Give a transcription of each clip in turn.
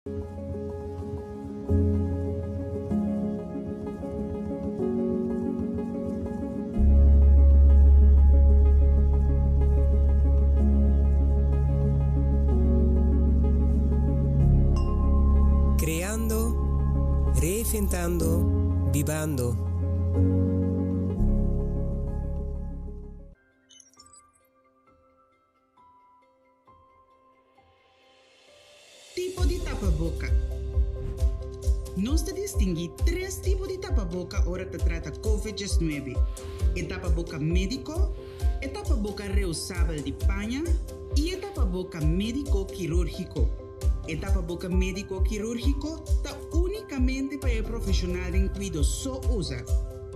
Creando, reinventando, bibando. Tipo di tapaboka. Nos ta distinguí tres tipo di tapaboka ora ta trata Covid 19, e tapaboka médiko, e tapaboka reusabel di paña i e tapaboka médiko kirúrgiko. E tapaboka médiko kirúrgiko ta únikamente pa e profeshonal den kuido so usa.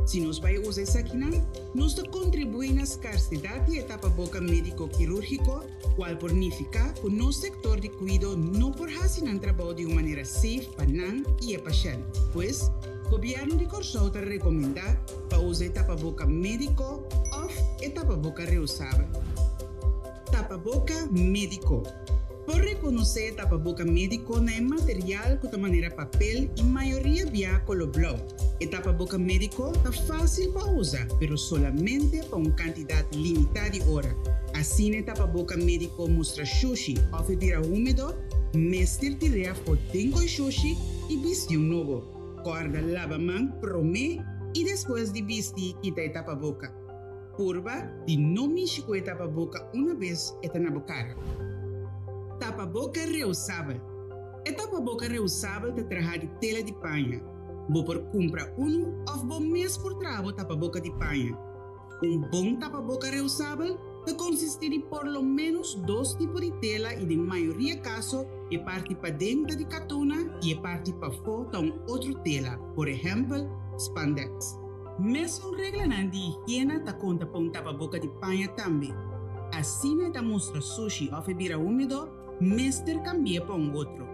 Si nos bai usa esakinan, nos ta kontribuí na skarsidat di e tapaboka médiko kirúrgiko, Cual por nifica cu nos sector di cuido no por haci nan trabou di un manera safe pa nan y e pashent. Pues, Gobierno di Corsou ta recomenda pa usa e tapaboca medico of e tapaboca reusabel. Tapaboca medico. Por reconoce e tapaboca medico na e material cu ta manera papel y mayoria bia colo blauw. E tapaboca medico ta facil pa usa, pero solamente pa un cantidad limita di ora. Asina e tapaboca medico mustra shushi of e bira humedo, mester tir'é afó den coy shushi y bisti un nobo. Corda laba man prome y despues di bisti kita e tapaboca. Purba di no mishi cu e tapaboca una bes e ta na bo cara. Tapaboca reusabel. E tapaboca reusabel ta traha di tela di paña. Bo por kumpra unu òf bo mes por traha bo tapaboka di paña. Un bon tapaboka reusabel ta konsistí di por lo ménos dos tipo di tela i den mayoria kaso e parti paden ta di katuna i e parti pafó ta un otro tela, por ehèmpel, spandex. Mesun reglanan di higiena ta konta pa un tapaboka di paña tambe. Asina e ta mustra sushi òf e bira húmedo, mester cambi'é pa un otro.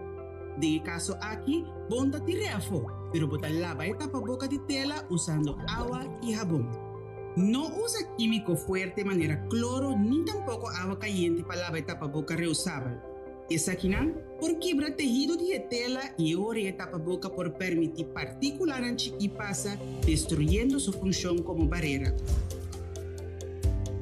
Den e caso aki, bo no ta tir'é afó, pero bo ta laba e tapaboca di tela usando awa y habon. No usa químico fuerte manera cloro ni tampoco awa cayente pa laba e tapaboca reusabel. Esakinan por kibra tehido di e tela y e ora e tapaboca por permiti partículanan chikí pasa, destruyendo su funcion como barera.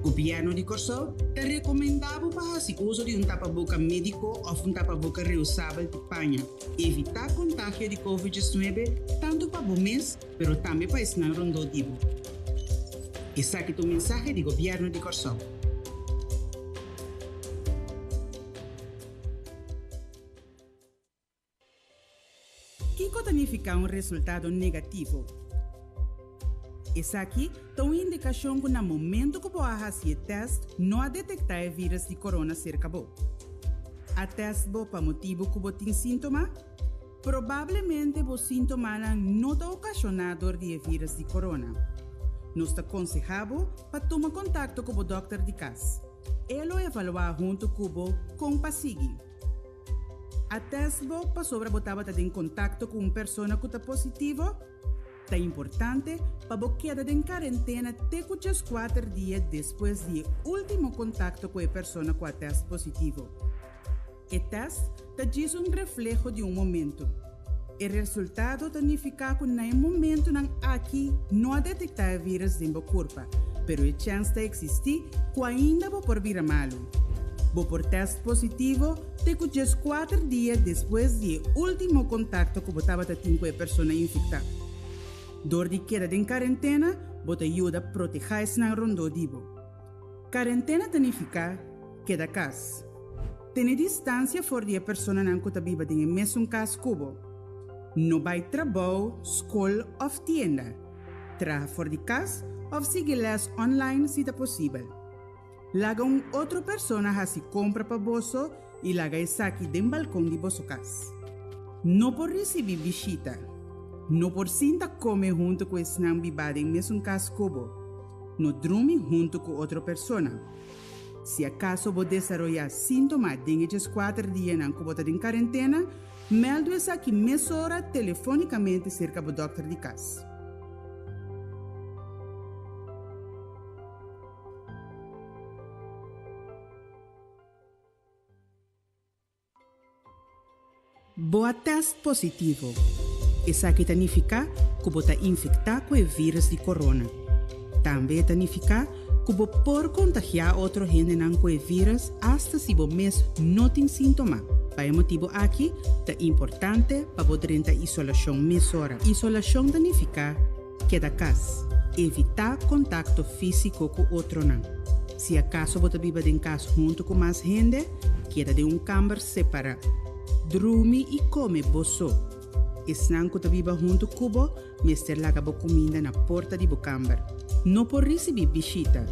Gobièrnu di Kòrsou ta rekomendá bo pa hasi uso di un tapaboka médiko òf un tapaboka reusabel di paña. Evitá kontagio di Covid 19 tantu pa bo mes pero tambe pa esnan rondó di bo. Esaki ta un mensahe di Gobièrnu di Kòrsou. Kiko ta nifiká un resultado negativo? Esaki ta un indikashon ku na momentu ku bo a hasi e tèst no a detektá e vírus di korona serka bo. A tèst bo pa motibu ku bo tin síntoma? Probablemente bo síntomanan no ta okashoná dor di e vírus di korona. Nos ta konsehá bo pa tuma kontakto ku bo dòkter di kas. E lo evaluá huntu ku bo kon pa sigui. A tèst bo pasobra bo tabata den kontakto ku un persona ku ta positivo? Ta importante pa bo keda den karentena te ku djeskuater dia despues di e último kontakto ku e persona ku a tèst positivo. E tèst ta djis un refleho di un momentu. E resultado ta nifiká ku na e momentunan aki no a detektá e vírus den bo kurpa, pero e chèns ta eksistí ku ainda bo por bira malu. Bo por tèst positivo te ku 14 dia despues di e último kontakto ku bo tabata tin ku e persona infektá. Dor di keda den karentena, bo ta yuda protehá esnan rondó di bo. Karentena ta nifiká keda kas. Tene distansia for di e personanan ku ta biba den e mesun kas ku bo. No bai trabou, skol òf tienda. Traha for di kas òf sigui lès online si ta posibel. Laga un otro persona hasi kompra pa boso i laga esaki den balkon di boso kas. No por risibí bishita. No por sinta kome huntu ku esnan bibá den mesun kas ku bo. No drumi huntu ku otro persona. Si akaso bo desaroyá síntoma den e 14 dianan ku bo ta den karentena, mèldu esaki mesora telefónikamente serka bo dòkter di kas. Bo a tèst positivo. Esaki ta nifiká ku bo ta infektá ku e vírus di corona. Tambe e ta nifiká ku bo por kontagiá otro hendenan ku e vírus asta si bo mes no tin síntoma. Pa e motibu aki ta importante pa bo drenta isolashon mesora. Isolashon ta nifiká keda kas. Evitá kontakto físiko ku otronan. Si akaso bo ta biba den kas huntu ku mas hende, keda den un kamber separá. Drumi i kome bo so. Esnan ku ta biba huntu ku bo mester laga bo kuminda na porta di bo kamber. No por risibí bishita.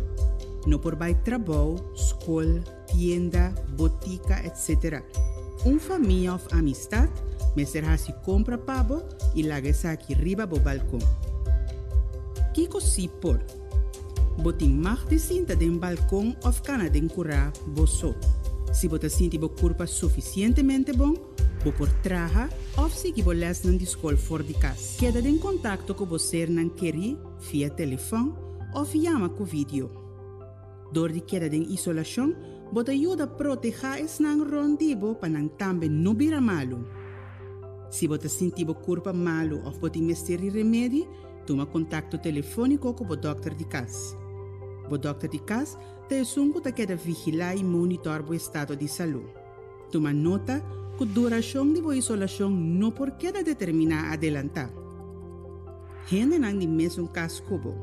No por bai trabou, skol, tienda, botika, etc. Un famia òf amistat mester hasi kompra pa bo i laga esaki riba bo balkon. Kiko sí por? Bo tin mag di sinta den balkon òf kana den kurá bo so. Si bo ta sinti bo kurpa sufisientemente bon, bo por traha òf sigui bo lèsnan di skol for di kas. Keda den kontakto ku bo sernan kerí via telefòn òf yama ku vidio. Dor di keda den isolashon, bo ta yuda protehá esnan rònt di bo pa nan tambe no bira malu. Si bo ta sinti bo kurpa malu òf bo tin mester di remedi, tuma kontakto telefóniko ku bo dòkter di kas. Bo dòkter di kas ta esun ku ta keda vigilá i monitòr bo estado di salú. Tuma nota ku durashon di bo isolashon no por keda determiná adelantá. Hendenan di mesun kas ku bo.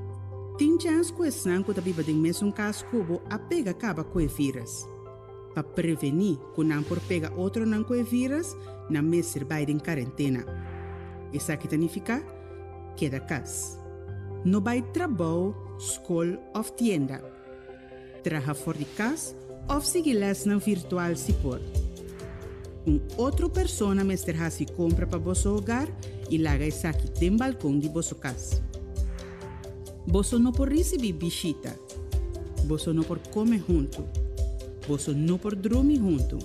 Tin chèns ku esnan ku ta biba den mesun kas ku bo a pega kaba ku e vírus. Pa prevení ku nan por pega otronan ku e vírus, nan mester bai den karentena. Esaki ta nifiká keda kas. No bai trabou, skol òf tienda. Traha for di kas òf sigui lèsnan virtual si por. Un otro persona mester hasi kompra pa boso hogar i laga esaki den balkon di boso kas. Boso no por risibí bishita. Boso no por kome huntu. Boso no por drumi huntu.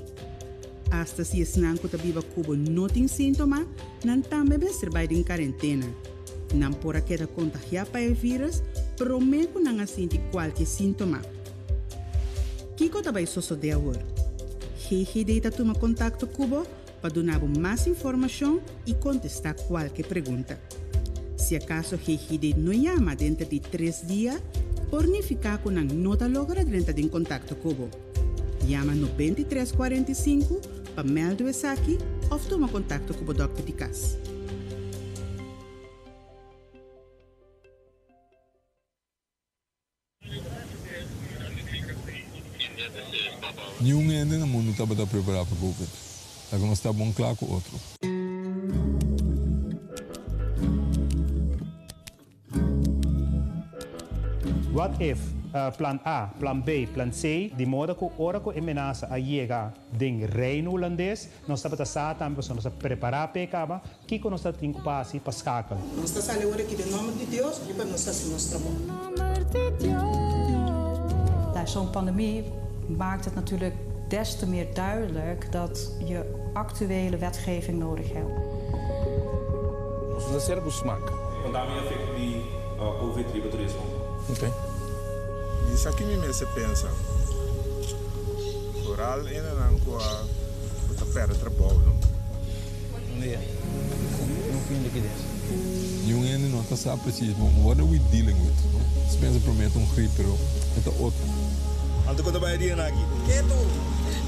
Asta si esnan ku ta biba ku bo no tin síntoma, nan tambe mester bai den karentena. Nan por a keda kontagiá pa e vírus promé ku nan a sinti kualke síntoma. Kiko ta bai sosodé awor? GGD ta tuma kontakto ku bo pa duna bo mas informashon i kontestá kualke pregunta. Si akaso GGD no yama denter di tres dia, por nifiká ku nan no ta logra drenta den kontakto ku bo. Yama 93 45 pa mèldu esaki òf tuma kontakto ku bo dòkter di kas. Niun hende na mundu tabata prepará pa Covid. Laga nos ta bon kla ku otro. What if, plan A, plan B, plan C, di moda ku ora ku e menasa a yega den Reino Hulandes, nos tabata sa tambe pasobra nos a prepará p'e kaba, kiko nos ta tin ku pa hasi pa skakel. Nos ta sali ora aki den nòmber di Dios i pa nos hasi nos trabou. Nou, zo'n pandemie maakt het natuurlijk des te meer duidelijk dat je actuele wetgeving nodig hebt. Nos no ta sera ku smak. Konta mi efekto di Covid riba turismo. Ok. Di esaki mi mester pensa. Vooral enenan ku a ku ta perde trabou no. Un dia. No fin likides. Niun hende no ta sa precies bon what are we dealing with, no? Nos pensa prome ta un grip pero e ta otro. Anto ku ta bai e dianan aki? Ketu!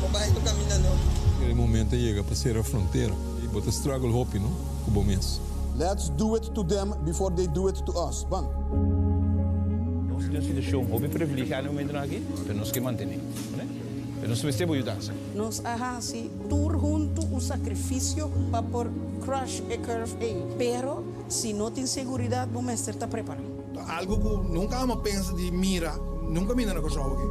Bo bai ku kaminda no. E momento a yega pa sera frontera y bo ta struggle hopi no cu bo mes. Let's do it to them before they do it to us. Ban. Nos tin un situashon hopi privilegiá na e momentunan aki, pero nos ke mantené. Pero nos mester bo yudansa. Nos a hasi tur huntu un sakrifisio pa por crush e curve ei. Pero si no tin seguridat bo mester ta prepará. Ta algo ku nunka amo pensa di mira, nunka mira na Kòrsou aki.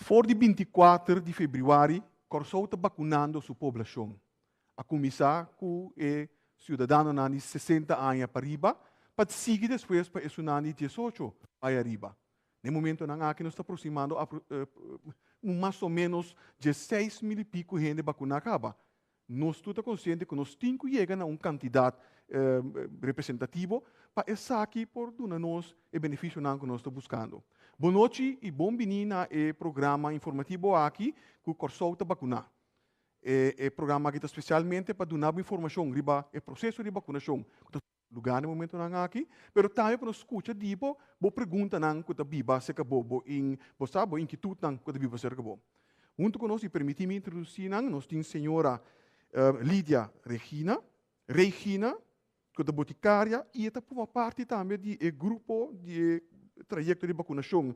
For di 24 di febrüari Kòrsou ta bakunando su poblashon. A kuminsá ku e siudadanonan di 60 aña pariba. pa sigui despues pa esunnan di 18 bai ariba. Na e momentonan aki nos ta aproximando mas o menos 16 mil y pico hende vacuna caba. Nos tur ta consciente cu nos tin cu yega na un cantidad representativo pa esaki por duna nos e beneficionan cu nos ta buscando. Bon nochi y bon bini na e programa informativo aki cu Corsou ta vacuna. E programa aki ta specialmente pa duna informacion riba e proceso di vacunacion lugar na e momentonan aki, pero tambe pa nos scucha di bo, bo preguntanan cu ta biba cerca bo, bo in, bo sa, bo inquietudnan cu ta biba cerca bo. Hunto cu nos, y permiti mi introduci nan, nos tin señora Lydia Regina, Regina, cu ta boticaria y ta forma parti tambe di e grupo di trayecto di vacunacion.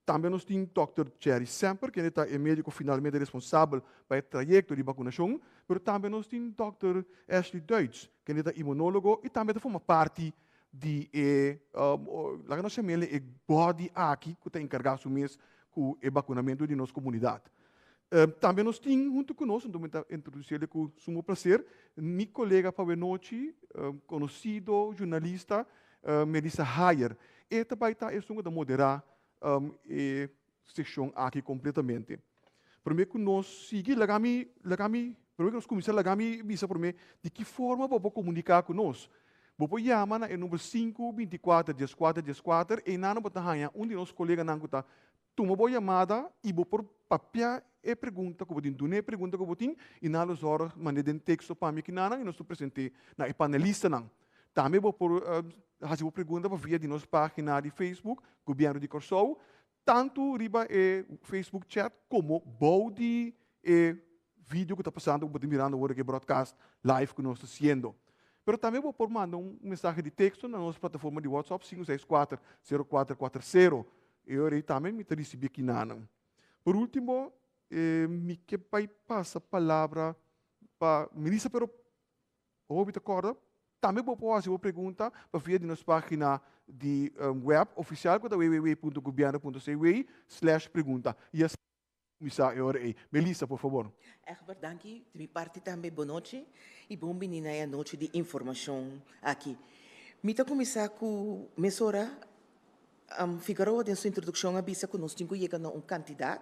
Tambe nos tin Dr. Jerry Semper, cu ta e medico finalmente responsabel pa e trayecto di vacunacion, pero tambe nos tin Dr. Ashley Deutsch, cu ta inmunologo y tambe ta forma parti di e, laga nos yama e body aki, cu ta encarga su mes cu e vacunamento di nos comunidad. Tambe nos tin hunto cu nos, anto introduci cu sumo placer, mi colega pa nochi, conocido jornalista, Melissa Hayer. E tambe ta esun cu ta modera e sesion aki completamente. Prome cu nos sigui, lagami, prome cu nos cuminsa, lagami bisa prome di ki forma bo por comunica cu nos. Bo por yama na e number 5 24 14 14 y nan bo ta haya un di nos coleganan cu ta tuma bo yamada y bo por papia e pregunta cu bo tin, duna e pregunta cu bo tin y nan lo zorg manda den texto pa mi akinan y nos ta presenta na e panelistanan. Tambe bo por haci bo pregunta pa via di nos pagina di Facebook, Gobierno di Corsou, tanto riba e Facebook chat como bou di e video cu ta pasando, cu bo ta mirando awor cu broadcast live cu nos ta haciendo. Pero tambe bo por manda un mensahe di texto na nos plataforma di WhatsApp 564 0440. Y tambe mi ta ricibi akinan. Por ultimo, mi kier bay pasa palabra pa Melissa, pero hopi ta corda, tambe bo por haci pregunta pa via di nos pagina di web oficial cu ta www.gobierno.cw/pregunta. Y asina cuminsa e ora ey. Melissa, por fabor. Egbert, danki. Di mi parti tambe, bon nochi. Y bon bini na e nochi di informacion aki. Mi ta cuminsa cu mesora Figueroa den su introduccion a bisa cu nos tin cu yega na un cantidad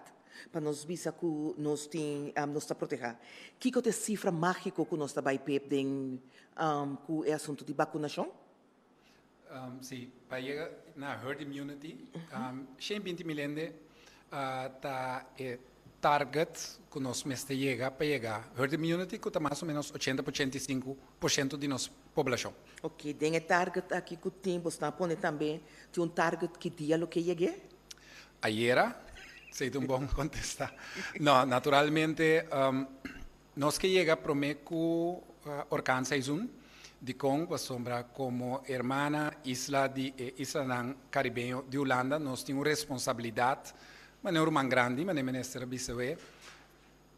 pa nos bisa cu nos tin nos ta proteha. Kiko ta e cifra magico cu nos ta bay pep den cu e asunto di vacunacion? Si, pa yega na herd immunity, 120 mil hende ta e target cu nos mester yega pa yega herd immunity, cu ta mas o menos 80 pa 85% di nos poblacion. Ok, den e target aki cu tin, bo ta pone tambe tin un target ki dia lo ke yega? Ayera, esey un bon contesta. No, naturalmente, nos ke yega prome cu orkaan seizoen, di con pasobra como hermana isla di islanan caribeño di Hulanda, nos tin un responsabilidad, manera ruman grandi, manera minister a bisa,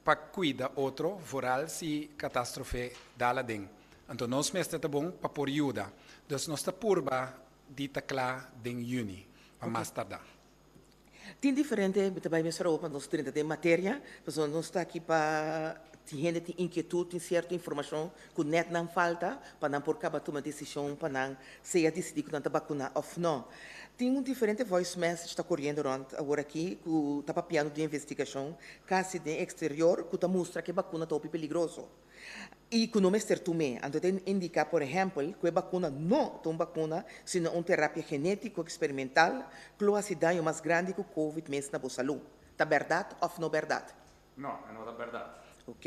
pa cuida otro, vooral si catastrofe dal aden. Anto nos mester ta bon pa por yuda. Dus nos ta purba di ta cla den juni, pa mas tarda. Tin diferente, tambe mesora pa nos drenta den materia, pasobra nos ta aki pa tin hende tin inquietud, tin cierto informacion cu net nan falta, pa nan por caba tuma decision, pa nan sea decidi cu nan ta vacuna of no. Tin un diferente voice message ta coriendo rond awor aki, cu ta papiando di investigacion, casi den exterior, cu ta mustra cu e vacuna ta hopi peligroso. Y cu no mester tum'e. Anto ta indica, por ehempel, cu e vacuna no ta un vacuna, sino un terapia genetico experimental, cu lo haci daño mas grandi cu COVID mes na bo salud. Ta berdad of no berdad? No, no ta berdad. Ok.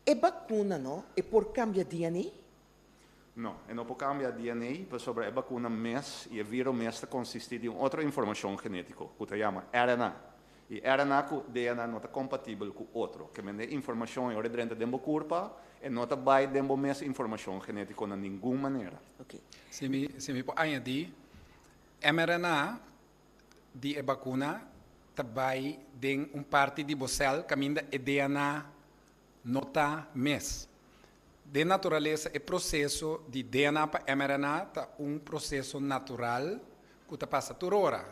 E vacuna, no? E por cambia DNA? No, e no por cambia DNA, pasobra e vacuna mes y e virus mes ta consisti di un otro informacion genetico, cu ta yama RNA. Y RNA cu DNA no ta compatibel cu otro. Kiermen e informacion e ora drenta den bo curpa e no ta bay den bo mes informacion genetico na ningun manera. Si mi por añadi, mRNA di e vacuna ta bay den un parti di bo cel caminda e DNA no ta mes. Den naturalesa, e proceso di DNA pa mRNA ta un proceso natural cu ta pasa tur ora.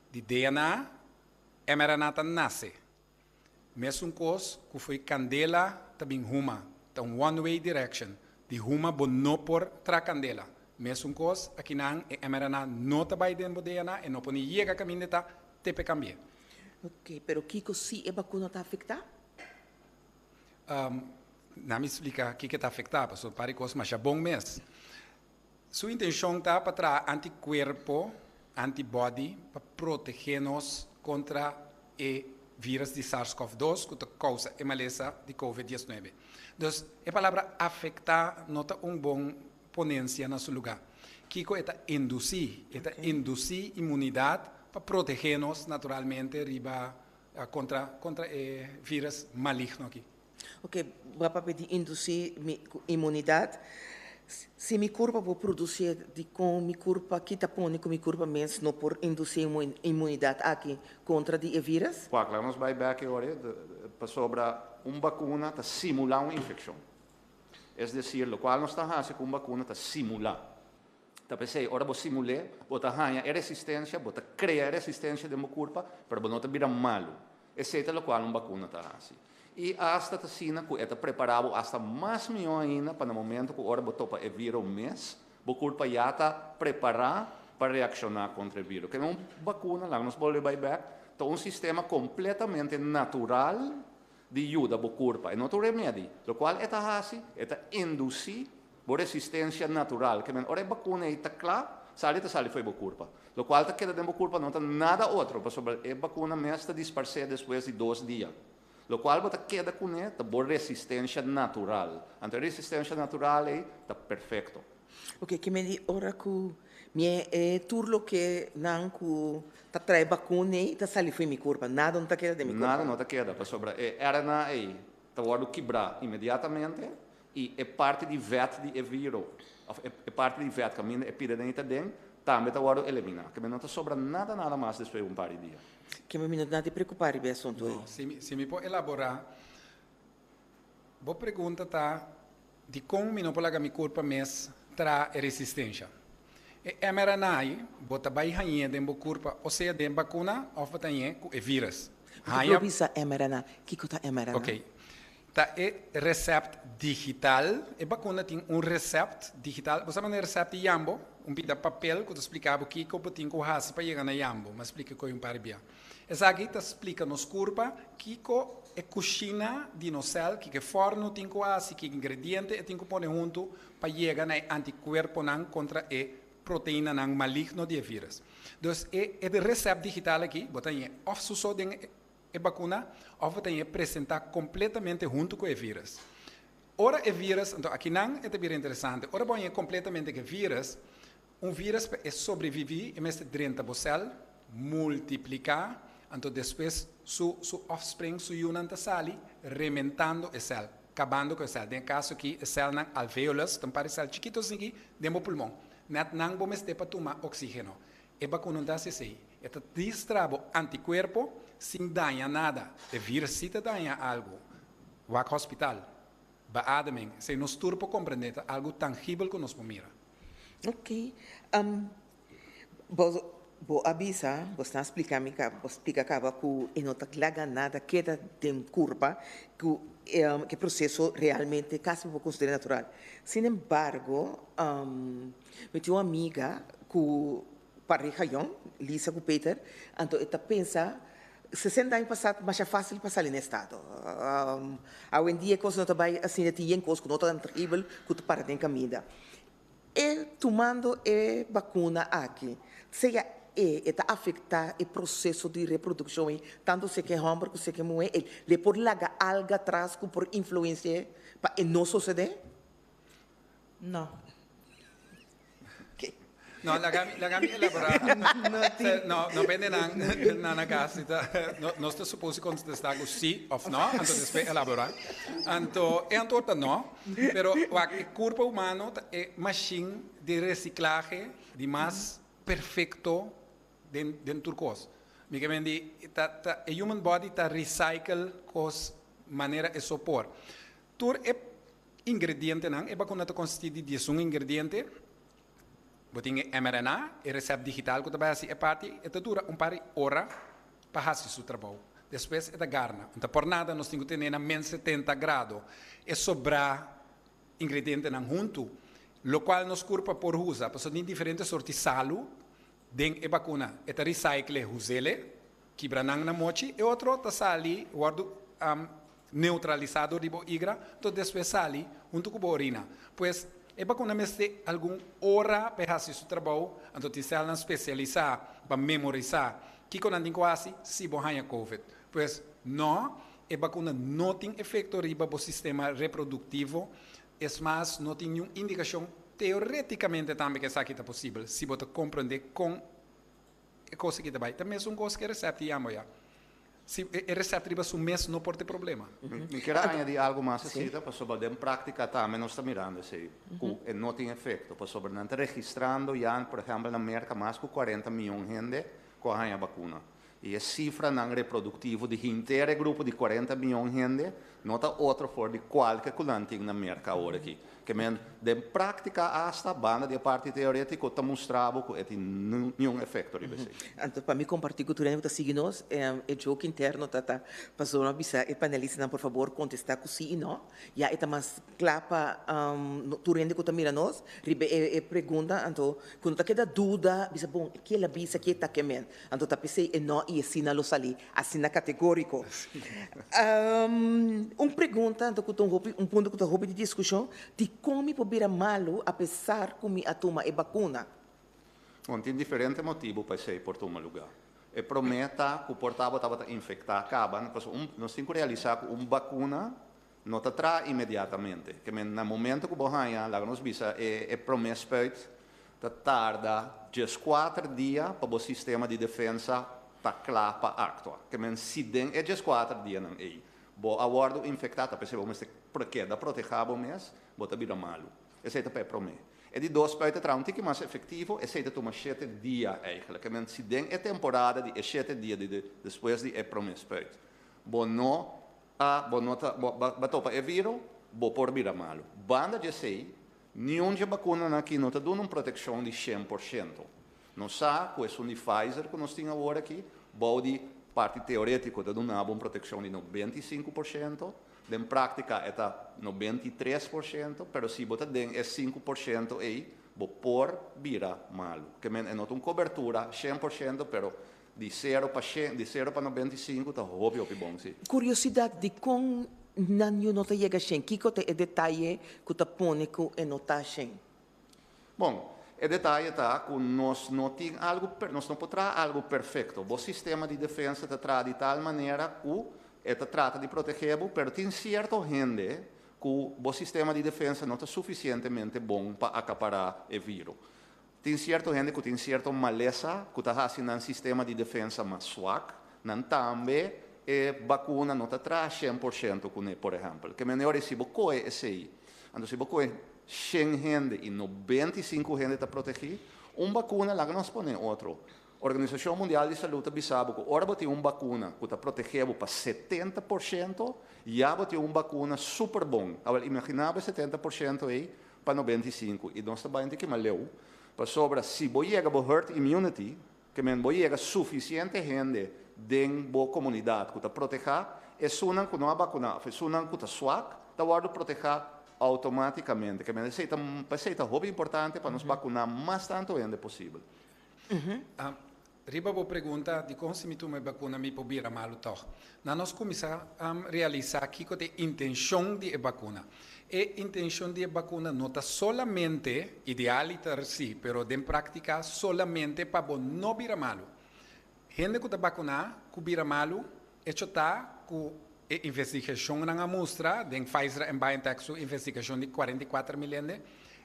Di DNA, mRNA ta nace. Mesun cos cu for di candela ta bin huma, ta un one-way direction. Di huma bo no por traha candela. Mesun kos, akinan e mRNA no ta bai den bo DNA, e no por ni yega kaminda e ta te p'e kambi'é. Ok, pero kiko si e bakuna ta afektá? Na mi splika kiko e ta afektá, pasobra un par di kos masha bon mes. Su intenshon ta pa traha antikuerpo, antibody, pa protegé nos kontra e vírus di SARS-CoV-2 ku ta kousa e malesa di covid 19. Dus, e palabra afektá no ta un bon ponensia na su lugá. Kiko e ta indusí? E ta indusí inmunidat pa protegé nos naturalmente riba kontra kontra e vírus maligno aki. Ok, bo a papia di indusí mi inmunidat. Si mi kurpa por produsié, dikon mi kurpa, ki ta pone ku mi kurpa mes no por indusí inmunidat aki kontra di e vírus? Wak, laga nos bai bek e ora ei, pasobra un bakuna ta simulá un infekshon. Es desir, lokual nos ta hasi ku un bakuna ta simulá. Ta p'esei, ora bo simul'é, bo ta haña e resistensia, bo ta krea e resistensia den bo kurpa, pero bo no ta bira malu. Esei ta lokual un bakuna ta hasi. I asta ta asina ku e ta prepará bo asta mas mihó ainda pa na momento ku ora bo topa e viro mes, bo kurpa ya ta prepará pa reakshoná kontra e viro. Kende un bakuna, laga nos bolbe bai bèk, ta un sistema kompletamente natural di yuda bo kurpa. E no ta un remedi. Lokual e ta hasi, e ta indusí bo resistensia natural. Ke men ora e bakuna ei ta kla, sali ta sali fo'i bo kurpa. Lokual ta keda den bo kurpa no ta nada otro, pasobra e bakuna mes ta disparsé despues di dos dia. Lokual bo ta keda kuné ta bo resistensia natural. Anto e resistensia natural ei ta perfekto. Oke, ke men di ora ku mi e tur loke nan ku ta trae bakuna ei ta sali fo'i mi kurpa, nada no ta keda den mi kurpa? Nada no ta keda, pasobra e RNA ei ta wòrdu kibrá inmediatamente i e parti di vèt di e viro, òf e parti di vèt kaminda e pida den ei ta den, tambe ta wòrdu eliminá. Ke men no ta sobra nada nada mas despues di un par di dia. Ke men mi no ta preokupá riba e asuntu ei. No, si mi si mi por elaborá, bo pregunta ta dikon mi no por laga mi kurpa mes traha e resistensha. E mRNA ei bo ta bai hañ'é den bo kurpa o sea den bakuna òf bo ta hañ'é ku e vírus. Bo ta por bisa mRNA? Kiko ta mRNA? Oké. Ta e recept digital. E bakuna tin un recept digital. Bo sa manera recept di yambo? Un pida papel ku ta splika bo kiko bo tin ku hasi pa yega na yambo. Mi a splika koe un par di bia. Esaki ta splika nos kurpa kiko e kushina di nos sèl, kiko e fòrnu tin ku hasi, ki ingrediente e tin ku pone huntu pa yega na e antikuerponan kontra e proteinanan maligno di e vírus. Dus e recept digital aki bo ta hañ'é òf su so den e bakuna òf bo ta hañ'é presentá kompletamente huntu ku e vírus. Ora e vírus, anto akinan e ta bira interesante, ora bo hañ'é kompletamente ku e vírus, un vírus pa e sobreviví e mester drenta bo sèl, multipliká, anto despues su su offspring, su yunan ta sali rementando e sèl, kabando ku e sèl. Den e kaso aki e sèlnan alveolus, ta un par di sèl chikito asina den bo pulmon. Nèt nan bo mester pa tuma oksígeno. E bakuna no ta hasi esei. E ta distra bo antikuerpo sin daña nada. E vírus sí ta daña algu. Wak hospital. Beademing. Esei nos tur por komprendé. Ta algu tangibel ku nos por mira. Ok. Bo bo a bisa, bo sta splika mi ka, bo splika kaba ku e no ta laga nada keda den kurpa, ku e proseso realmente kasi bo por konsidera natural. Sin embargo, Mi tin un amiga ku pareha yòn, Lisa ku Peter, anto e ta pensa 60 aña pasá masha fásil pa sali na estado. Awendia e kos no ta bai asina, tin yen kos ku no ta tangibel ku ta para den kaminda. E tumando e bakuna aki, sea e e ta afektá e proseso di reprodukshon ei, tantu si ke hòmber ku si ke muhé, e le por laga algu atras ku por influensi'é pa e no sosodé? No. No, laga mi, laga mi elaborá. No, no bende nan na na kas. No, nos ta supos di kontestá ku sí òf no, anto despues elaborá. Anto e antwoord ta no, pero wak, e kurpo humano ta e mashin di resiklahe di mas perfekto den den tur kos. Mi ke men di ta ta e human body ta recycle kos manera e so por. Tur e ingredientenan, e bakuna ta konsistí di 11 ingrediente. Bo tin e mRNA, e resèpt digital ku ta bai hasi e parti, e ta dura un par di ora pa hasi su trabou. Despues e ta garna. No ta por nada nos tin ku tene na men 70 grado. E sobrá ingredientenan huntu. Lokual nos kurpa por usa, pasobra tin diferente sorti salu den e bakuna. E ta recycle huzele, kibra nan na mochi, e otro ta sali wòrdu neutralisá dor di bo igra, anto despues sali huntu ku bo orina. Pues, e bakuna mester algun ora pa e hasi su trabou, anto tin sèlnan spesialisá pa memorisá kiko nan tin ku hasi si bo haña covid. Pues, nò, e bakuna no tin efekto riba bo sistema reproduktivo, es mas, no tin niun indikashon teorétikamente tambe ku esaki ta posibel, si bo ta komprendé kon e kos aki ta bai. Ta mesun kos ku e resèpt di yambo ya. Si e resèpt riba su mes no por ta e problema. Mi kier a añadí algu mas asina, pasobra den práktika tambe nos ta mirando esei, ku e no tin efekto, pasobra nan ta registrando ya, por ehèmpel na Merka, mas ku kuarenta mion hende ku a haña bakuna. I e sifranan reproduktivo di henter e grupo di kuarenta mion hende no ta otro for di kualke ku nan tin na Merka awor aki. Ke men, den práktika asta, banda di e parti teorétiko, ta mustra bo ku e tin niun efekto riba esei. Anto pa mi kompartí ku tur hende ku ta sigui nos, e joke interno ta ta pasobra mi a bisa e panelistanan por fabor kontestá ku sí i no. Ya e ta mas kla pa tur hende ku ta mira nos riba e pregunta. Anto ku no ta keda duda, bisa bon, ke el a bisa, ke ta ke men. Anto ta p'esei e no i e sí nan lo salí asina kategóriko. Un pregunta anto ku ta un hopi, un punto ku ta hopi di diskushon, dikon mi por bira malu apesar ku mi a tuma e bakuna? Bon, tin diferente motibu pa esei por tuma lugá. E promé ta ku por ta bo tabata infektá kaba, pasobra un, nos tin ku realisá ku un bakuna no ta traha inmediatamente. Ke men na momento ku bo haña, laga nos bisa, e e promé spuit, ta tarda dieskuater dia pa bo sistema di defensa ta kla pa aktua. Ke men si den e dieskuater dianan ei bo a wòrdu infektá, ta p'esei bo mester keda protehá bo mes, bo ta bira malu. Esei ta pa e promé. E di dos spuit ta traha un tiki mas efektivo, esei ta tuma shete dia eigentlik. Ke men si den e temporada di e shete dia di despues di e promé spuit bo no A Bo no ta bo ba topa e viro, bo por bira malu. Banda di esei, niun dje bakunanan aki no ta duna un protekshon di 100%. Nos sa ku esun di Pfizer ku nos tin awor aki, bou di parti teorétiko ta duna bo un protekshon di 95%, den práktika e ta 93%, pero si bo ta den e 5% ei, bo por bira malu. Ke men e no ta un kobertura 100%, pero Di sero pa shen, di sero pa 95 ta hopi hopi bon si. Curiosidad, dicon nan yu no ta yega shen? Kico ta e detaye cu ta pone cu e no ta shen? Bon, e detaye ta cu nos no tin algo, nos no por traha algo perfecto. Bo sistema di defensa ta traha di tal manera cu e ta trata di protege bo, pero tin cierto hende cu bo sistema di defensa no ta suficientemente bon pa acapara e viro. Tin sierto hende ku tin sierto malesa ku ta hasi nan sistema di defensa mas swak, nan tambe e bakuna no ta traha 100% kuné, por ehèmpel. Ke mende ora si bo kohe esei, anto si bo kohe shen hende i 95 hende ta protegí, un bakuna laga nos pone otro. Organisashon Mundial di Salud ta bisa bo ku ora bo tin un bakuna ku ta protegé bo pa 70%, ya bo tin un bakuna super bon. Awel, imaginá bo e 70% ei pa 95 i nos ta bai inti kima leu, pasobra si bo yega bo herd immunity, ke men bo yega sufisiente hende den bo komunidat ku ta protehá, esunnan ku no a bakuná òf esunnan ku ta swak ta wòrdu protehá outomátikamente. Ke men esei ta p'esei ta hopi importante pa nos bakuná mas tantu hende posibel. Riba bo pregunta dikon si mi tuma e bakuna mi por bira malu tòg? Na nos kuminsá realisá kiko ta e intenshon di e bakuna. E intenshon di e bakuna no ta solamente, idealiter sí, pero den práktika solamente pa bo no bira malu. Hende ku ta bakuná ku bira malu, echo ta ku e investigashonnan a mustra den Pfizer en BioNTech su investigashon di 44.000 hende,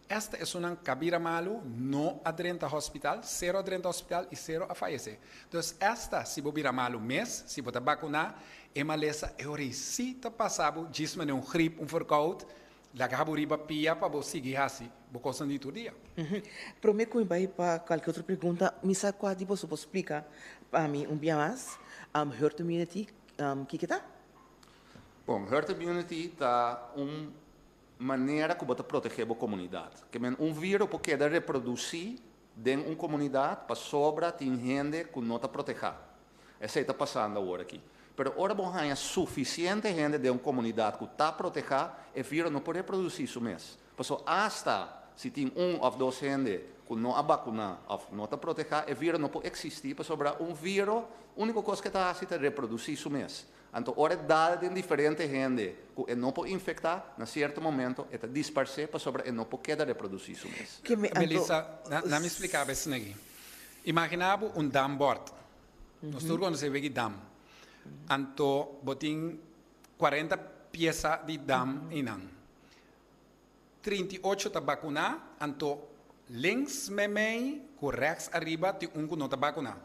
Esta esunnan ka bira malu, no a drenta hospital, sero a drenta hospital i sero a fayesé. Dus esta si bo bira malu mes, si bo ta bakuná, e malesa e ora ei sí ta pasa bo djis manera un grip, un verkoud, laga bo riba pia pa bo sigui hasi bo kosnan di tur dia. Promé ku mi bai pa kualke otro pregunta, mi sa kua di boso por splika pa mi un bia mas, herd immunity, kiko ta? Bon, herd immunity ta un manera ku bo ta protegé bo komunidat. Ke men un viro por keda reprodusí den un komunidat pasobra tin hende ku no ta protehá. Esei ta pasando awor aki. Pero ora bo haña sufisiente hende den un komunidat ku ta protehá, e viro no por reprodusí su mes. Pasobra asta Si tin un òf dos hende ku no a bakuná òf no ta protehá, e viro no por eksistí pasobra un viro úniko kos ku e ta hasi ta reprodusí su mes. Anto ora e dal den diferente hende ku e no por infektá, na sierto momento e ta disparsé pasobra e no por keda reprodusí su mes. Melissa, na mi splika bo esaki. Imaginá bo un dambòrt. Nos tur konosé wiki dam. Anto bo tin 40 piesa di dam einan. 38 ta bakuná, anto links meimei ku rèks ariba tin un ku no ta bakuná.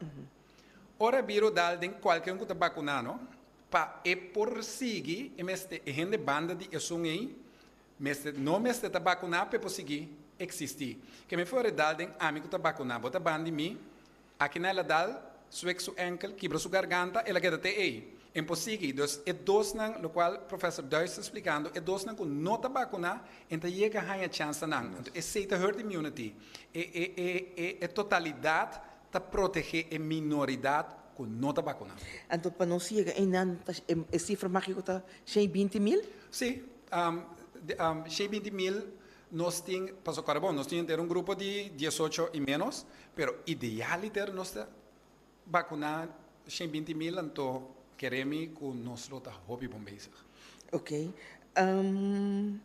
Ora e biro dal den kualke un ku ta bakuná no, pa e por sigui e mester e hende banda di esun ei mester no mester ta bakuná pa e por sigui eksistí. Ke mi for e dal den ami ku ta bakuná, bo ta banda di mi, Aki na el a dal, swek su enkel, kibra su garganta, el a keda te ei. En por sigui. Dus e dosnan, lokual Professor Duits ta splikando, e dosnan ku no ta bakuná, en ta yega haña chans nan. Anto esei ta herd immunity. E e e e e totalidat ta protegé e minoridat ku no ta bakuná. Anto pa nos yega einan ta e sifra mágiko ta 120 mil? Sí, 120 mil. Nos tin, pasobra kòrda bon, nos tin henter un grupo di 18 i ménos, pero idealiter nos ta bakuná 120 mil, anto kere mi ku nos lo ta hopi bon bezig. Ok. Nan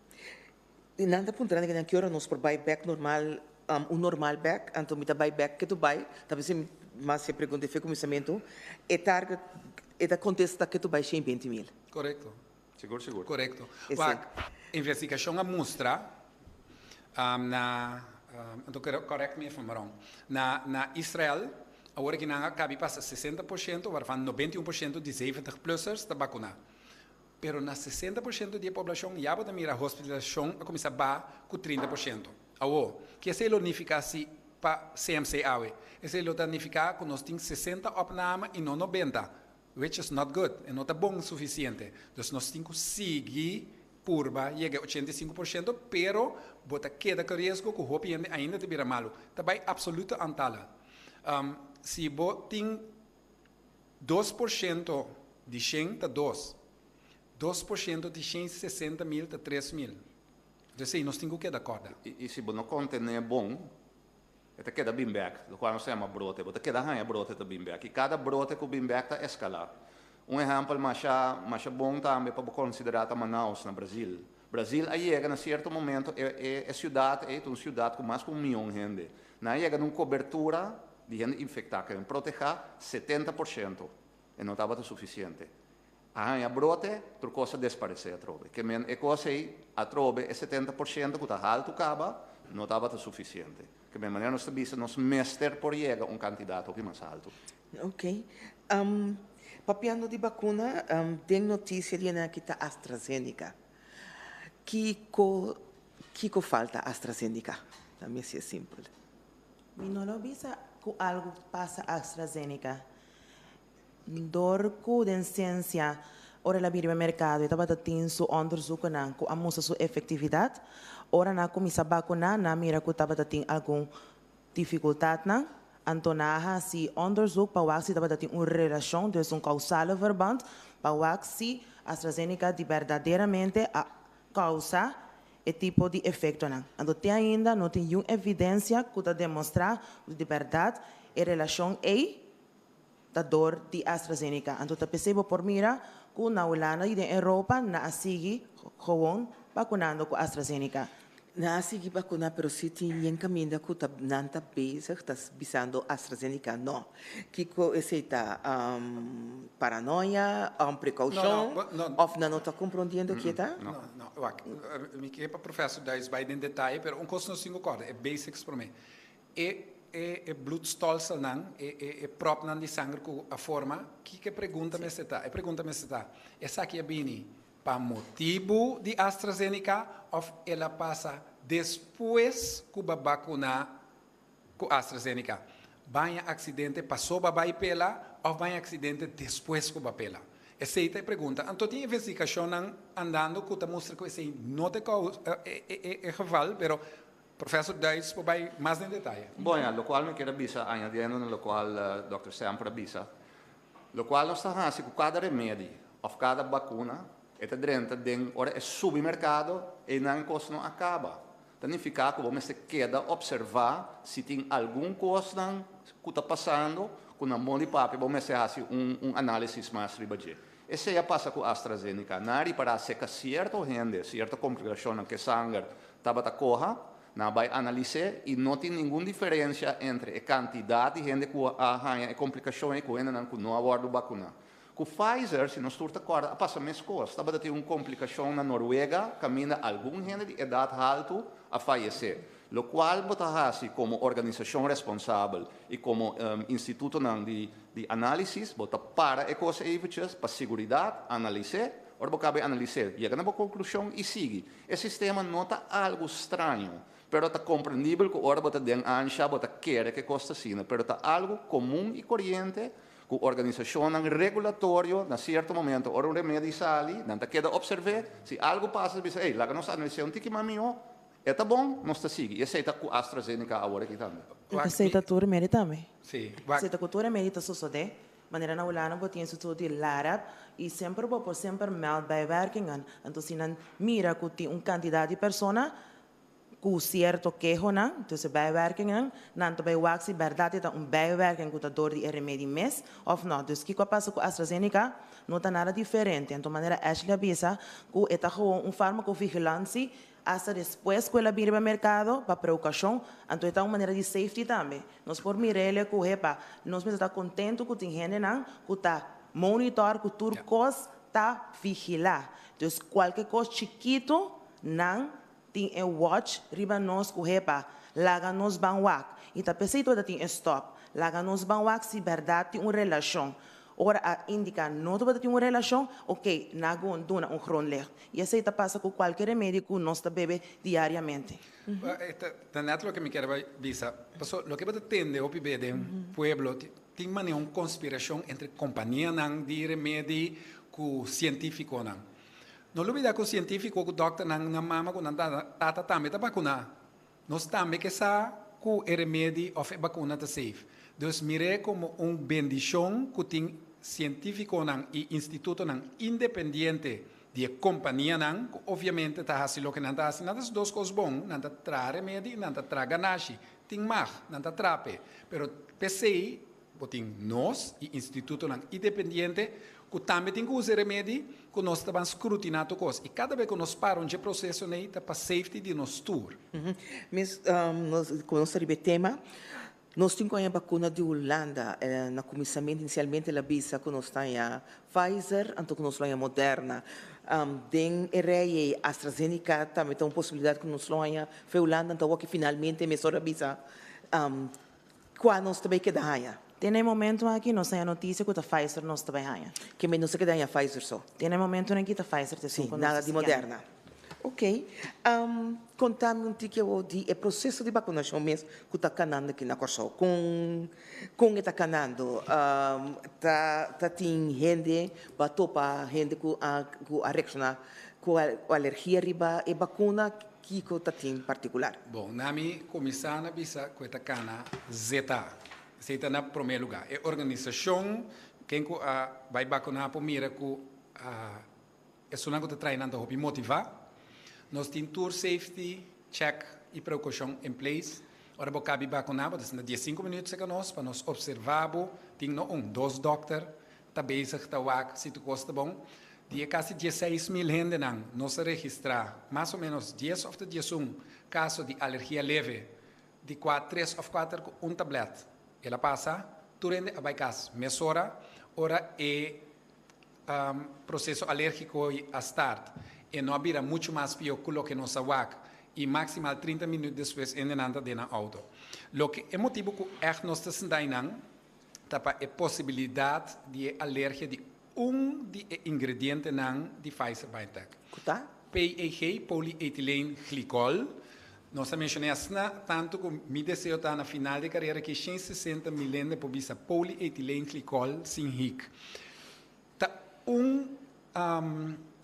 ta puntra nan ki ora nos por bai bèk normal, un normal bèk, anto mi ta bai bèk ke tu bai, ta bisa mi mas e pregunta efe kuminsamentu, e target, e ta kontesta ke tu bai 120 mil. Korekto. Sigur, sigur. Korekto. Wak, investigashon a mustra na, anto correct me if I'm wrong, na Israel, awor ki nan a kabi pasa 60%, waarvan 91% di 70-plussers ta bakuná. Pero na 60% di e poblashon ya bo ta mira hospitalisashon a kuminsá baha ku 30%. Awor, ke esei lo nifiká si pa CMC awe? Esei lo ta nifiká ku nos tin 60 opname i no 90, which is not good, e no ta bon sufisiente. Dus nos tin ku sigui purba yega 85%, pero bo ta keda ku riesgo ku hopi hende ainda ta bira malu. Ta bai absoluto aantallen. Si bo tin 2% di 100 ta 2. 2% di 160 mil ta 3 mil. Dus ei nos tin ku keda kòrda. I si bo no kontené bon, e ta keda bin bèk, lokual nos ta yama brote. Bo ta keda haña brote ta bin bèk. I kada brote ku bin bèk ta eskalá. Un ehèmpel masha, masha bon tambe pa bo konsiderá ta Manaus na Brasil. Brasil a yega na sierto momento, e siudat ei ta un siudat ku mas ku 1 mion hende. Nan a yega na un kobertura di hende infektá, ku protehá 70%. E no tabata sufisiente. A haña brote, tur kos a desparesé atrobe. Ke men e kos ei, atrobe e 70% ku ta haltu kaba, no tabata sufisiente. Ke men manera nos ta bisa, nos mester por yega un kantidat hopi mas haltu. Ok. Papiando di vakuna, den notisia di aki ta AstraZeneca. Kiko falta AstraZeneca? Tambe si e simpel. Mi no lo bisa ku algu pasa AstraZeneca. Dor ku den siensia ora el a bini merkado e tabata tin su onderzoeken ku a mustra su efektividat. Ora nan a kuminsá bakuná, nan a mira ku tabata tin algun difikultatnan. Anto nan a hasi onderzoek pa wak si tabata tin un relashon, dus un kausale verband, pa wak si AstraZeneca di berdaderamente a kousa e tipo di efektonan. Anto te ainda no tin ningun evidensia ku ta demostrá ku di bèrdat e relashon ei ta dor di AstraZeneca. Anto ta p'esei bo por mira ku na Hulanda i den Europa nan a sigui gewoon vakunando ku AstraZeneca. Nan a sigui vakuná, pero si tin yen kaminda ku ta nan ta bezig, ta bisando AstraZeneca no. Kiko esei ta paranoia, prekoushon, No, no, no. òf nan no ta komprondiendo ke ta? No, wak, mi ke pa professor Duits bai den detaye, pero un kos nos tin ku kòrda, e basics promé. E bloedstolselnan, e propnan di sanger ku a forma, kiko e pregunta mester ta? E pregunta mester ta, esaki a bini pa motibu di AstraZeneca òf el a pasa despues ku bo a bakuná ku AstraZeneca? Bo a haña aksidente pasó bo a bai pela òf bo a haña aksidente despues ku bo a pela? Esei ta e pregunta. Anto tin investigashonnan andando ku ta mustra ku esei no ta e geval, pero professor Duits por bai mas den detaye. Bon, ja, lokual mi ke bisa, añadiendo na lokual Dr. Semper a bisa, lokual nos ta hasi ku kada remedi òf kada vakuna, e ta drenta den, ora e subi merkado, e nan kos no a kaba. Ta nifiká ku bo mester keda opservá si tin algun kosnan ku ta pasando ku na mon di papia bo mester hasi un un análisis mas riba dje. Esei a pasa ku AstraZeneca. Nan a ripará seka sierto hende sierto komplikashonnan ku e sanger tabata koha, nan a bai analis'é i no tin ningun diferensia entre e kantidat di hende ku a haña e komplikashon ei ku hendenan ku no a wòrdu bakuná. Ku Pfizer, si nos tur ta kòrda, a pasa meskos. Tabata tin un komplikashon na Noruega kaminda algun hende di edat haltu a fayesé. Lokual bo ta hasi komo organisashon responsabel i komo institutonan di di análisis, bo ta para e kos eventjes pa siguridat, analis'é. Ora bo kaba e analis'é, yega na bo konklushon i sigui. E sistema no ta algu straño, pero ta komprendibel ku ora bo ta den ansha bo ta kere ku e kos ta asina, pero ta algu komun i koriente Ku organisashonnan regulatorio na sierto momento ora un remedi sali, nan ta keda opserv'é, si algu pasa ta bisa, ey, laga nos analis'é un tiki mas mihó, e ta bon, nos ta sigui. I esei ta ku AstraZeneca awor aki tambe. Esei ta tur remedi tambe. Sí. Esei ta ku tur remedi ta sosodé. Manera na Hulanda bo tin instituto di Larab i semper bo por semper meld bijwerkingen. Anto si nan mira ku tin un kantidat di persona Ku sierto kehonan, dus e bijwerkingen, nan ta bai wak si bèrdat e ta un bijwerking ku ta dor di e remedi mes òf nò. Dus kiko a pasa ku AstraZeneca no ta nada diferente. Anto manera Ashley a bisa ku e ta gewoon un farmacovigilantie hasta despues ku el a bin riba merkado pa preokashon, anto e ta un manera di safety tambe. Nos por mir'el ku hepa nos mester ta kontentu ku tin hendenan ku ta monitor ku tur kos ta vigilá. Dus kualke kos chikitu nan Tin e watch riba nos ku hepa, laga nos ban wak. I ta p'esei tur ta tin e stop. Laga nos ban wak si bèrdat tin un relashon. Ora a indiká no tabata tin un relashon, oké, na gun duna un grondlicht. I esei ta pasa ku kualke remedi ku nos ta bebe diariamente. Ta nèt loke mi kier bai bisa. Paso loke bo ta tende hopi be den pueblo tin manera un konspirashon entre kompanianan di remedi ku sientífikonan. No lubida ku sientífiko ku dòkternan, nan mama ku nan tata tambe ta bakuná. Nos tambe ke sa ku e remedi òf e bakuna ta safe. Dus mir'é komo un bendishon ku tin sientífikonan i institutonan independiente di e kompanianan ku obviamente ta hasi loke nan ta hasi. Nan ta hasi dos kos bon, nan ta traha remedi i nan ta traha ganashi. Tin mag, nan ta trape. Pero p'esei Bo tin nos i institutonan independiente ku tambe tin ku usa e remedi ku nos ta ban skrutiná tur kos. I kada be ku nos para un dje proseso nei ta pa safety di nos tur. Mes nos ku nos ta riba e tema, nos tin ku haña bakuna di Hulanda. Na kuminsamentu inisialmente el a bisa ku nos ta haña Pfizer anto ku nos lo haña Moderna. Den e rei ei AstraZeneca tambe ta un posibilidat ku nos lo haña fe Hulanda anto awor ki finalmente mesora a bisa Kua nos ta bai keda haña? Te na e momentu aki nos haña notisia ku ta Pfizer nos ta bai haña. Ke men nos ta keda haña Pfizer so? Te na e momentunan aki ta Pfizer ta esun ku nos ta nada di Moderna. Ok. Konta mi un tiki awor di e proseso di bakunashon mes ku ta kanando aki na Kòrsou. Kon kon e ta kanando? Ta ta tin hende bo a topa hende ku a ku a reakshoná ku alergia riba e bakuna? Kiko ta tin partikular? Bon, na mi kuminsá na bisa ku e ta kana zeta. Esei ta na promé lugá. E organisashon, ken ku a bai bakuná por mira ku esunnan ku ta traha nan ta hopi motivá. Nos tin tur safety check i prekoushon in place. Ora bo kabi bakuná bo ta sinta diesinku minüt serka nos pa nos opservá bo. Tin no un, dos dòkter ta bezig ta wak si tur kos ta bon. Di e kasi 16.000 hendenan nos a registrá mas o ménos dies òf ta 11 kaso di alergia leve, di kua tres òf kuater ku un tablèt. El a pasa, tur hende a bai kas mesora ora e proseso alérgiko a start. E no a bira muchu mas pió ku loke nos a wak i maksimal 30 minüt despues hendenan ta den nan outo. Loke e motibu ku ègt nos ta sinta einan ta pa e posibilidat di e alergia di un di e ingredientenan di Pfizer-BioNTech. Ku ta? PEG, polyethylene glycol. Nos a menshoné asina tantu ku mi deseo ta na final di e karera ki 160 mil hende por bisa polyethylene glycol sin hik. Ta un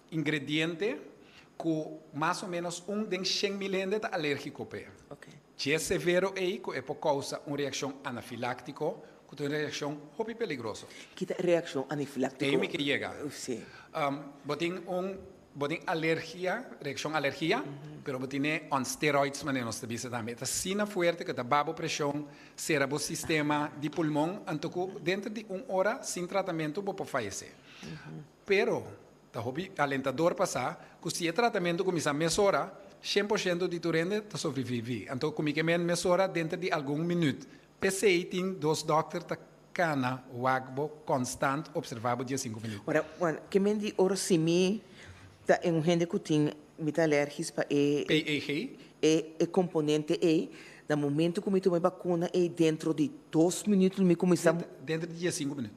ingrediente ku mas o ménos un den shen mil hende ta alérgiko p'e. Dje severo ei ku e por kousa un reakshon anafiláktiko, ku ta un reakshon hopi peligroso. Ki ta e reakshon anifiláktiko? Ei mi ke yega. Sí. Bo tin un. Bo tin alergia, reakshon alergia, pero bo tine on steroids manera nos ta bisa tambe. E ta asina fuerte ku ta baha bo preshon, sera bo sistema di pulmon, anto ku denter di un ora sin tratamentu bo por fayesé. Pero ta hopi alentador pa sa ku si e tratamentu kuminsá mesora, 100% di tur hende ta sobreviví. Anto ku mi ke men mesora denter di algun minüt. P'esei tin dos dòkter ta kana wak bo konstant observá bo 15 minüt. Ora, bueno, ke men di ora si mi ta un hende ku tin, mi ta alergis pa e. PEG. E e komponente ei, na momento ku mi tuma e bakuna ei dentro di dos minüt mi kuminsá. Dentro di 15 minüt.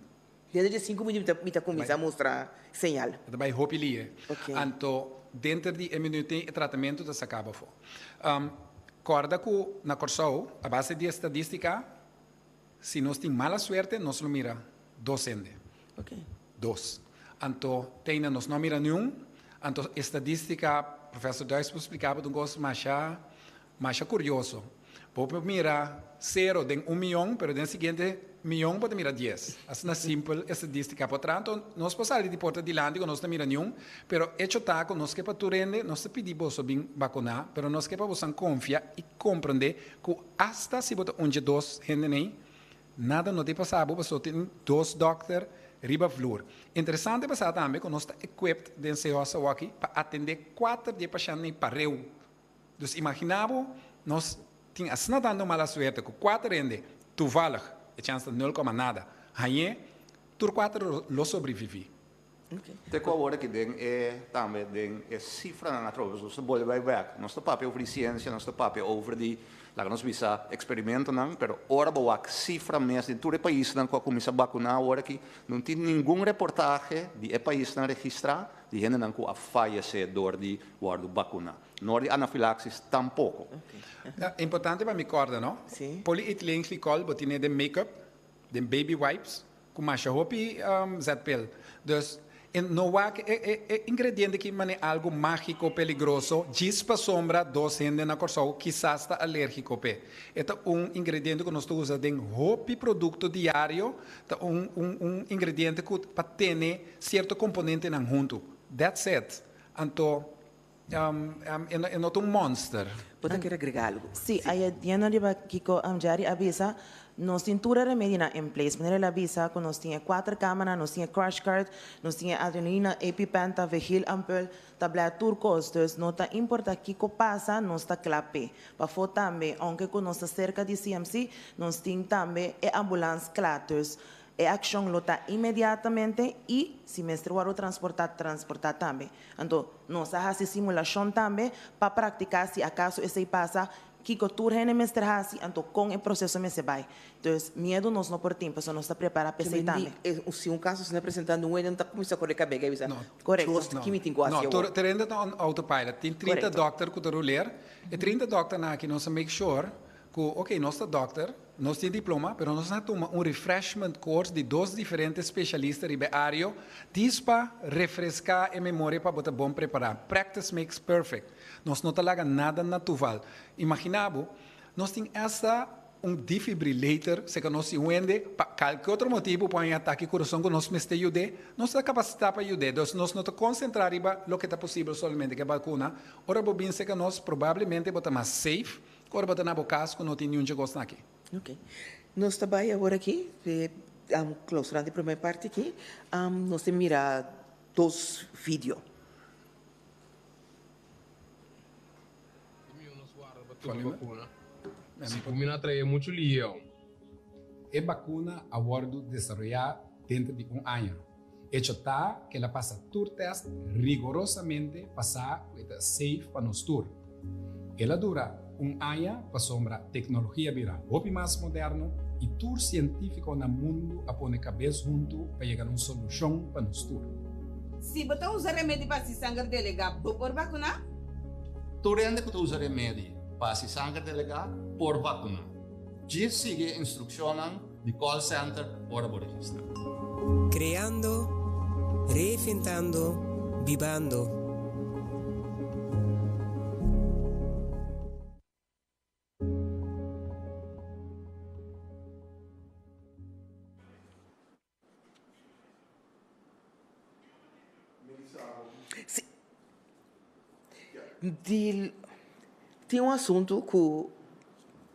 Dentro di sinku minüt mi ta kuminsá mustra señal. E ta bai hopi lihe. Anto denter di e minüt ei e tratamentu ta saká bo afó. Kòrda ku na Kòrsou, a base di e stadístika, si nos tin mala suerte nos lo mira dos hende. Dos. Anto te ainda nos no a mira niun. Anto e stadístika, Professor Duijs por splika bo ta un kos masha Masha kurioso. Bo por mira sero den un mion, pero den e siguiente mion bo ta mira dies. Asina simpel e stadistika por traha. Anto nos por sali di porta dilanti ku nos ta mira niun, pero echo ta ku nos ke pa tur hende, nos ta pidi boso bin bakuná, pero nos ke pa bosan konfia i komprendé ku asta si bo ta un dje dos hende nei, nada no ta pasa bo pasobra tin dos dòkter riba vloer. Interesante pa sa tambe ku nos ta equipped den CEOS awoki pa atendé kuater di e pashènt nei pareu. Dus imaginá bo, nos tin asina tantu mala suerte ku kuater hende, toevallig, e chans ta nul koma nada, hañ'é, tur kuater lo sobreviví. Te ku awor aki den e tambe den e sifranan atrobe, nos ta bolbe bai bèk, nos ta papia over di siensia, nos ta papia over di, laga nos bisa, eksperimentonan, pero ora bo wak sifra mes den tur e paisnan ku a kuminsá bakuná awor aki, no tin ningun reportahe di e paisnan registrá di hendenan ku a fayesé dor di wòrdu bakuná. Nor di anafilaxis tampoko. Importante pa mi kòrda no. Polyethyleenglycol bo tine den make-up, den baby wipes, ku masha hopi zetpil. Dus e no wak e e ingrediente ki mane algu mágiko peligroso djis pasobra dos hende na Kòrsou kisas ta alérgiko p'e. E ta un ingrediente ku nos ta usa den hopi produkto diario, ta un un un ingrediente ku pa tene sierto komponentenan huntu. That's it. Anto E no ta un monster. Bo ta kere agrega algu? Sí, ayadiendo riba kiko Jerry a bisa, nos tin tur e remedinan in place. Manera el a bisa ku nos tin e kuater kamanan, nos tin e crash cart, nos tin e adrenalina, EpiPen, Tavegil, ampul, tablet, tur kos. Dus no ta importa kiko pasa, nos ta kla p'e. Pafó tambe, ounke ku nos ta serka di CMC, nos tin tambe e ambulans kla. Dus E akshon lo ta inmediatamente i si mester wòrdu transportá, transportá tambe. Anto, nos a hasi simulashon tambe pa praktiká si akaso esei pasa, kiko tur hende mester hasi, anto kon e proseso mester bai. Dus, miedu nos no por tin, pasobra nos ta prepará pa esei tambe. Si un kaso asina presentá, nunca hende no ta kuminsá kore kabega i bisa, Korekto. Troost, ki mi tin ku hasi No, awor? tur tur hende ta on autopilot. Tin 30 Korekto. dòkter ku ta ruler. E 30 dòkternan aki nos a make sure Ku ok nos ta dòkter, nos tin diploma, pero nos a tuma un refreshment course di dos diferente specialista riba e area dis pa refresca e memoria pa bo ta bon prepara. Practice makes perfect. Nos no ta laga nada na toeval. Imagina bo, nos tin hasta un defibrillator seka nos si un hende pa kalke otro motibu por haña atake kurason ku nos mester yud'é, nos ta kapasitá pa yud'é. Dus nos no ta konsentrá riba loke ta posibel solamente ku e bakuna. Ora bo bin seka nos probablemente bo ta mas safe. Ora bo ta na bo kas ku no tin niun dje kosnan aki. Ok. Nos ta bai awor aki, e clausurando e prome parti aki, nos ta mira dos video. Si ku mi na trae muchu lieu. E bakuna a wòrdu desaroyá denter di un aña. Echo ta ku el a pasa tur tèst rigorosamente pa sa ku e ta safe pa nos tur. El a dura un aña pasobra teknologia bira hopi mas moderno i tur sientífiko na mundu a pone kabes huntu pa yega na un solushon pa nos tur. Si bo ta usa remedi pa hasi sanger delegá, bo por vakuná? Tur hende ku ta usa remedi pa hasi sanger delegá por vakuná. Djis sigui e instrukshonnan di call center ora bo registrá. Creando, reinventando, bibando. Si. Di tin un asuntu ku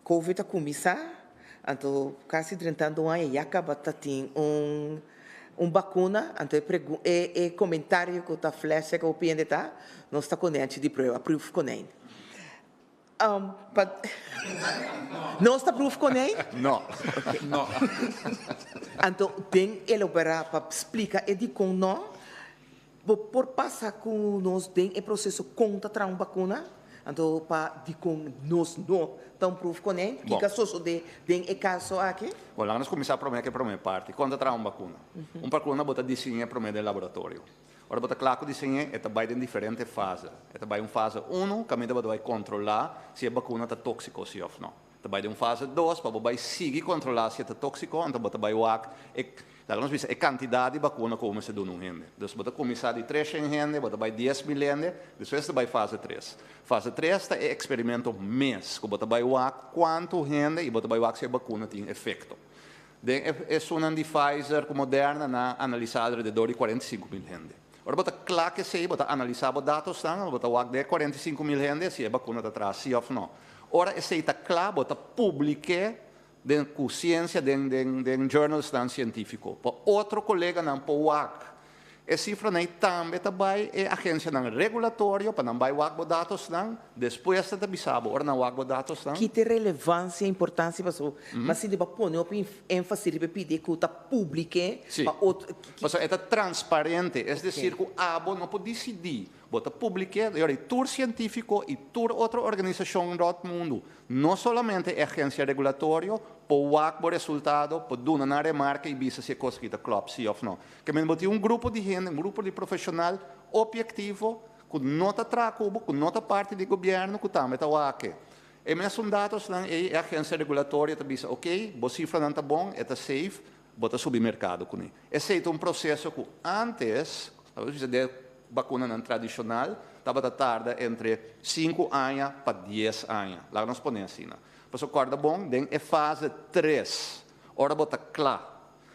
Covid a kuminsá, anto kasi drentando un aña ya kaba ta tin un un bakuna, anto e pregun e e komentario ku ta flash ku hopi hende ta, nos ta konènchi di prueba, proefkonijn. Pa nos ta proefkonijn? No. No. Anto den elaborá pa splika e dikon no, Bo por pasa ku nos den e proseso kon ta traha un bakuna? Anto pa dikon nos no ta un proefkonijn? Bon. Kiko a sosodé den e kaso aki? Bon, laga nos kuminsá promé ku e promé parti. Kon ta traha un bakuna? Un bakuna bo ta diseñ'é promé den laboratorio. Ora bo ta kla ku diseñ'é, e ta bai den diferente fase. E ta bai un fase unu, kaminda bo ta bai kontrolá si e bakuna ta tóksiko si òf no. Ta bai den un fase dos pa bo bai sigui kontrolá si e ta tóksiko, anto bo ta bai wak e, laga nos bisa, e kantidat di bakuna ku bo mester duna un hende. Dus bo ta kuminsá di treshen hende, bo ta bai 10,000 hende, despues ta bai fase tres. Fase tres ta e eksperimento mes, ku bo ta bai wak kuantu hende i bo ta bai wak si e bakuna tin efekto. Den e esunnan di Pfizer ku Moderna nan a analisá alrededor di 45,000 hende. Ora bo ta kla ku esei, bo ta analisá bo datosnan, bo ta wak den e 45,000 hende si e bakuna ta traha sí òf nò. Ora esei ta kla, bo ta publik'é den ku siensia den den den journalsnan sientífiko pa otro koleganan por wak. E sifranan ei tambe ta bai e agensianan regulatorio pa nan bai wak bo datosnan, despues nan ta bisa bo ora nan wak bo datosnan. Ki ta e relevansia, importansia pasobra bo a sinti bo a pone hopi énfasis riba e pidi ku ta publik'é pa otro. Pasobra e ta transparente, es desir ku abo no por disidí. Bo ta publik'é, i ora tur sientífiko i tur otro organisashon rònt mundu, no solamente e agensia regulatorio, por wak bo resultado, por duna nan remarke i bisa si e kos aki ta klòp sí òf nò. Ke men bo tin un grupo di hende, un grupo di profeshonal obiektivo ku no ta traha ku bo, ku no ta parti di gobièrnu, ku tambe ta wak e. E mesun datosnan ei e agensia regulatorio ta bisa, oké, bo sifranan ta bon, e ta safe, bo ta subi merkado kuné. Esei ta un proseso ku ántes, tabata bisa den bakunanan tradishonal, tabata tarda entre sinku aña pa dies aña. Laga nos pone asina. Pasobra kòrda bon, den e fase tres, ora bo ta kla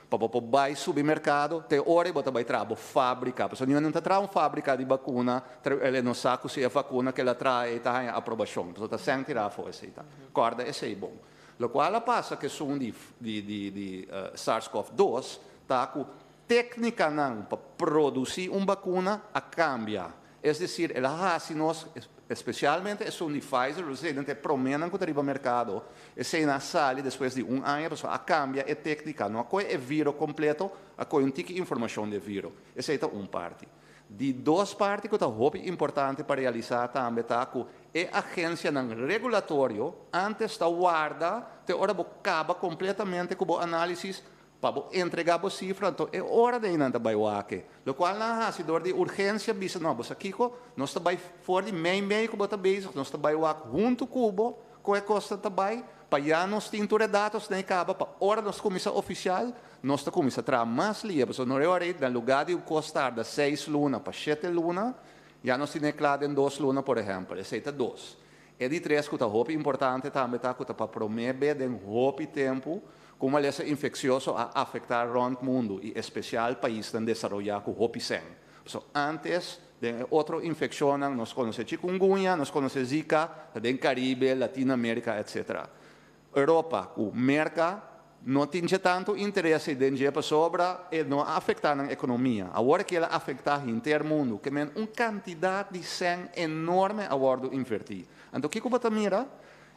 pa bo por bai subi merkado, te ora ei bo ta bai traha bo fábrika. Pasobra niun hende no ta traha un fábrika di bakuna, el e no sa ku si e vakuna ku el a traha ei ta haña aprobashon. Pasobra ta sèn tirá afó esei ta. Kòrda esei bon. Lokual a pasa ku esun di di di SARS-CoV dos ta ku téknikanan pa produsí un bakuna a kambia. Es desir, el a hasi nos, espesialmente esun di Pfizer, esei nan ta e proménan ku ta riba merkado, eseinan a sali despues di un aña pasobra a kambia e téknika. No a kohe e viro kompleto, a kohe un tiki informashon di e viro. Esei ta un parti. Di dos parti ku ta hopi importante pa realisá tambe ta ku e agensianan regulatorio antes ta warda te ora bo kaba kompletamente ku bo análisis pa bo entregá bo sifra, anto e ora di ei nan ta bai wak. Lokual nan a hasi dor di urgensia bisa no, bo sa kiko, nos ta bai for di mei mei ku bo ta bezig, nos ta bai wak huntu ku bo kon e kosnan ta bai, pa ya nos tin tur e datosnan ei kaba pa ora nos kuminsá ofisial Nos ta kuminsá traha mas lia, pasobra no ora ei na lugá di un kos tarda seis luna pa shete luna, ya nos tine kla den dos luna, por ehèmpel. Esei ta dos. E di tres ku ta hopi importante tambe ta ku ta pa promé be den hopi tempu ku un malesa infeksioso a afektá rònt mundu i espesial paisnan desaroyá ku hopi sèn. Pasobra ántes den e otro infekshonnan nos konosé chikungunya, nos konosé zika, ta den Karibe, Latinoamérika etcetera. Europa ku Merka no tin dje tantu interes ei den dje pasobra e no a afektá nan ekonomia. Awor e kila afektá hinter mundu, ke men un kantidat di sèn enorme a wòrdu invertí. Anto kiko bo ta mira?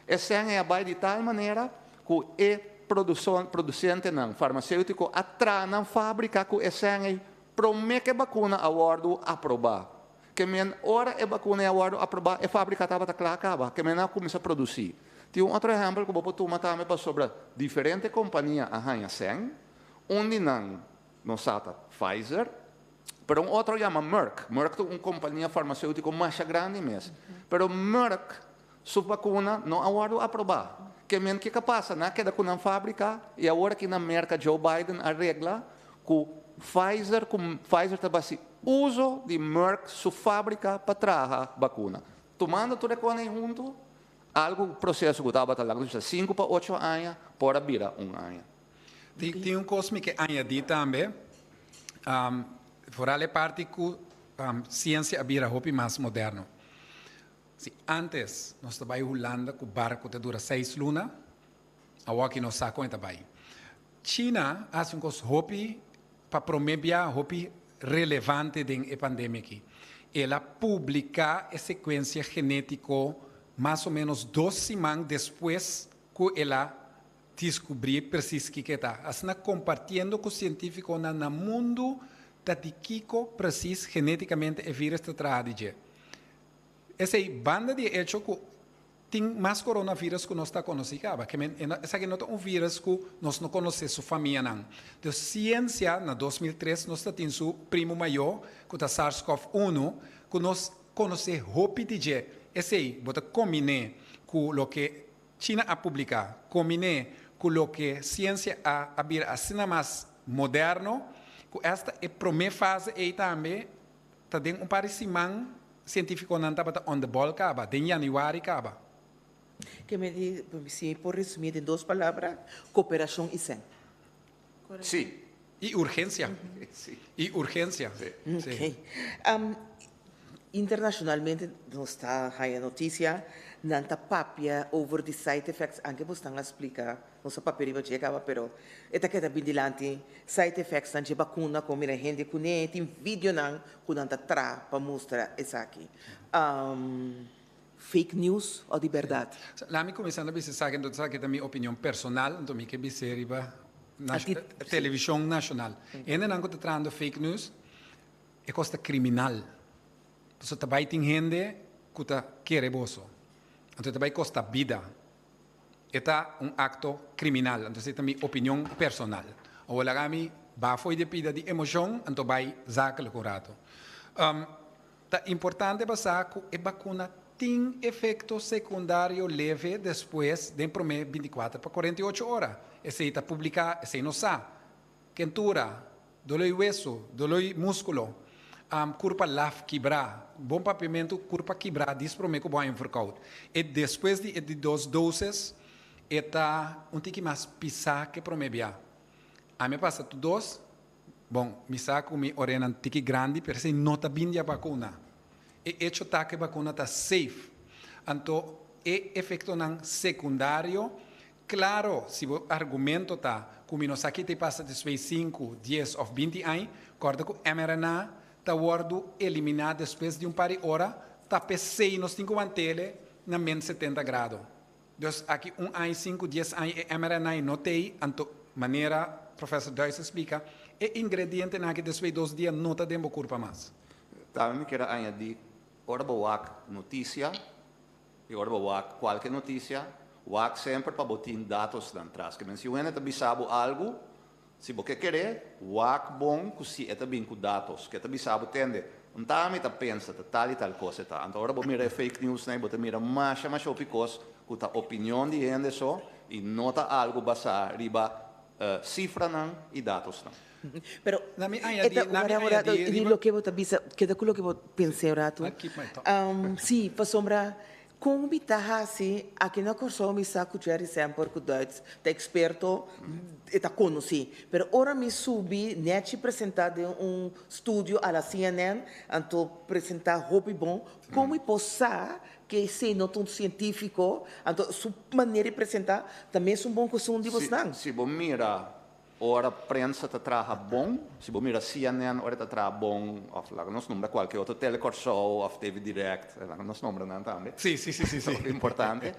E sèn ei a bai di tal manera ku e produsentenan farmaseutiko a traha nan fábrika ku e sèn ei promé ku e bakuna a wòrdu aprobá. Ke men ora e bakuna ei a wòrdu aprobá e fábrika tabata kla kaba, ke men nan a kuminsá produsí. Tin un otro ehèmpel ku bo por tuma tambe pasobra diferente kompania a haña sèn. Un di nan nos sa ta Pfizer, pero un otro yama Merck. Merck ta un kompania farmaseutiko masha grandi mes. Pero Merck su bakuna no a wòrdu aprobá. Ke men kiko a pasa? Nan a keda ku nan fábrika i awor aki na Merka Joe Biden a regla ku Pfizer ku Pfizer ta basi uso di Merck su fábrika pa traha bakuna. Tumando tur e kosnan ei huntu, Algu proseso ku tabata largu bisa sinku pa ocho aña por a bira un aña. Tin un kos mi ke añadí tambe, foral e parti ku siensia a bira hopi mas moderno. Si antes nos ta bai Hulanda ku barku ta dura seis luna, awoki nos sa kon e ta bai. China a hasi un kos hopi pa promé bia hopi relevante den e pandemia aki. El a publiká e sekuensia genétiko mas o ménos dos siman despues ku el a diskubrí presis kiko e ta. Asina kompartiendo ku sientífikonan na mundu ta di kiko presis genétikamente e vírus ta traha di dje. Esei banda di e echo ku tin mas coronavirus ku nos ta konosí kaba. Ke men esaki no ta un virus ku nos no konosé su famianan. Dus siensia na 2003 nos ta tin su primu mayó ku ta SARS-CoV unu ku nos konosé hopi di dje. Esei bo ta kombiné ku loke China a publiká, kombiné ku loke siensia a a bira asina mas moderno ku esta e promé fase ei tambe Ta den un par di siman sientifikonan tabata on the ball kaba, den yanüari kaba. Ke me di, si mi por resumí den dos palabra, koperashon i sèn. Sí. I urgensia. Sí. I urgensia. Sí. Ok. Internashonalmente nos ta haña notisia, nan ta papia over di side effects, anke bo stan a splika. Nos a papia riba dje kaba pero e ta keda bin dilanti side effects nan dje bakuna ku mira hende kuné tin videonan ku nan ta tra pa mustra esaki. Fake news o di bèrdat? Laat mi kuminsá na bisa esaki entonces esaki ta mi opinion personal enton mi ke bis'é riba televishon nashonal. Hendenan ku ta trahando fake news e kos ta kriminal pasobra ta bai tin hende ku ta kere boso enton ta bai kosta bida. E ta un acto criminal, anto esey ta mi opinion personal. Awor laga mi ba fo'i di e pida di emocion anto bay zakelijk un rato. Ta importante pa sa cu e bacuna tin efecto secundario leve despues den prome 24 pa 48 ora. Esey ta publica, esey nos sa. Kentura, doloi weso, doloi muskulo, kurpa laf kibrá. Bon papiamentu, kurpa kibrá dis promé ku bo haña un verkoud. E despues di e di dos doses e ta un tiki mas pisá ke promé bia. Ami a pasa tur dos, bon, mi sa ku mi orenan tiki grandi, pero esei no ta bini di a bakuna. E echo ta ku e bakuna ta safe. Anto e efektonan sekundario Claro, si bo argumento ta cu mi no sa ki ta pasa despues sinku, dies of 20 añ, corda cu mRNA ta wordo elimina despues di un par di ora, ta pesey nos tin cu wantele na min 70 grado. Dus aki un añ, sinku, 10 añ e mRNA no t'ey, anto manera Professor Duits a splica, e ingredientenan aki despues dos dia no ta den bo curpa mas. Tambe mi kier a añadi, ora bo wak noticia, I ora bo wak kualke notisia, wak semper pa bo tin datosnan tras. Ke men si un hende ta bisa bo algu, si bo ke keré, wak bon ku si e ta bin ku datos. Ke ta bisa bo tende, un ta mi ta pensa ta tal i tal kos e ta. Anto ora bo mira e fake news nan bo ta mira masha masha hopi kos ku ta opinion di hende so i no ta algu basá riba sifranan i datosnan. Pero, Na mi e añadí, ta, na mi ora, ora, añadí di riba. loke bo ta bisa, keda ku loke bo pensa un ratu. I keep my thought. Sí, pasobra kon mi ta hasi, aki na Kòrsou mi sa ku Jerry Semper ku Duits ta eksperto, e ta konosí. Pero ora mi subi nèchi presentá den un studio a la CNN, anto presentá hopi bon, kon mi por sa ku esei no ta un sientífiko, anto su manera di presentá ta mesun bon ku esun di bosnan? Si bo mira Ora prensa ta traha bon, si bo mira CNN ora e ta traha bon, of laga nos nombra cualke otro, Tele Corsou of TV Direct, laga nos nombra nan tambe. Sí, sí, sí, sí, sí. Importante.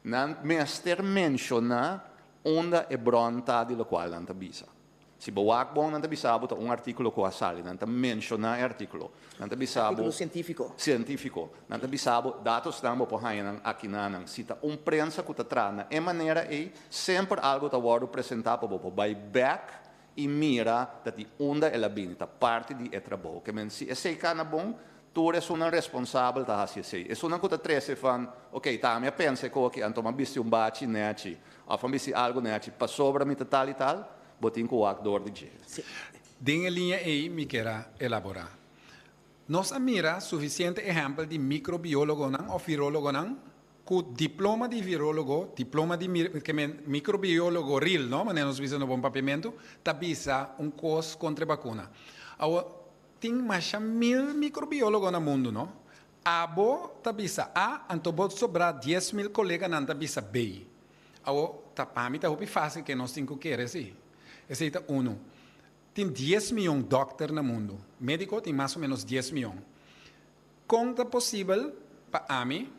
Nan mester menciona unda e bron ta di locual nan ta bisa. Si bo wak bon, nan ta bisa bo ta un articulo cu a sali, nan ta menciona e articulo. Nan ta bisa bo. Articulo cientifico. Cientifico. Nan ta bisa bo datosnan bo por haña nan aki nanan. Si ta un prensa cu ta traha na e manera ey, semper algo ta wordo presenta pa bo por bay bek y mira ta di unda el a bini. Ta parti di e trabou. Ke men si esey cana bon, tur esunnan responsabel ta haci esey. Esunnan cu ta trece van, ok, ta ami a pensa e koki, anto mi a bisti un bachi nechi, of a bisti algo nechi, pasobra mi ta tal y tal, bo tin cu wak door di dje. Den e liña ei mi kier a elaborá. Nos a mira sufisiente ehèmpel di mikrobiólogonan òf virólogonan ku diploma di virólogo, diploma di ke men mikrobiólogo ril, no, manera nos bisa na bon papiamentu, ta bisa un kos kontra e bakuna. Awor, tin masha mil mikrobiólogo na mundu, no? Abo ta bisa A, anto bo sobrá 10,000 koleganan ta bisa B. Awo, ta pa mi ta hopi fásil ke nos tin ku kere si. Esei ta unu. Tin 10 mion dòkter na mundu. Médiko tin mas o ménos 10 mion. Kon ta posibel pa ami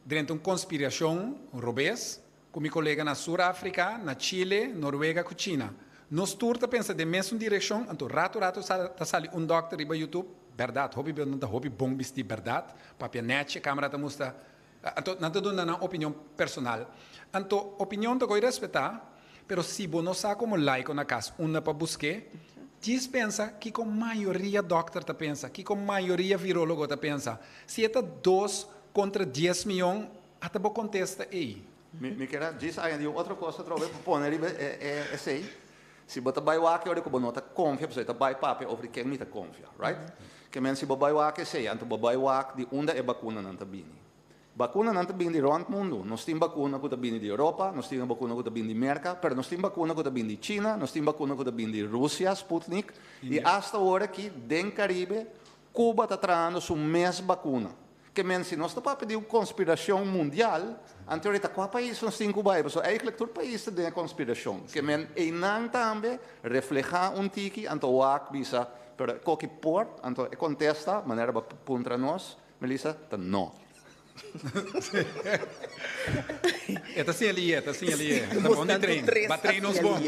drenta un konspirashon robes ku mi kolega na Sur Afrika, na Chile, Noruega ku China? Nos tur ta pensa den mesun direkshon, anto ratu ratu ta sali un dòkter riba YouTube, bèrdat, hopi bes nan ta hopi bon bistí, bèrdat, papia nèchi, e kamera ta mustra, anto nan ta duna nan opinion personal. Anto opinion ta koi respetá, pero si bo no sa komo laiko na kas unda pa busk'é, djis pensa kiko mayoria dòkter ta pensa, kiko mayoria virólogo ta pensa. Si e ta dos kontra 10 mion, ata bo kontesta ei. Mi kier a djis añadi un otro kos atrobe pa pone riba e esei. Si bo ta bai wak e ora ku bo no ta konfia, pasobra e ta bai papia over di ken mi ta konfia, right? Ke men si bo bai wak esei, anto bo bai wak di unda e bakunanan ta bini. Bakunanan ta bini di rònt mundu. Nos tin bakuna ku ta bini di Europa, nos tin bakuna ku ta bini di Merka, pero nos tin bakuna ku ta bini di China, nos tin bakuna ku ta bini di Rusia, Sputnik, i asta ora aki den Karibe, Cuba ta trahando su mes bakuna. Ke men si nos ta papia di un konspirashon mundial, anto ahorita kua pais nos tin ku bai? Pasobra eigentlik tur pais ta den e konspirashon. Ke men einan tambe reflehá un tiki, anto wak bisa, pero e koki por? Anto e kontesta, manera bo a puntra nos, Melissa, ta no. E ta siña lié, e ta siña lié. E ta bon di train. Ba train nos bon.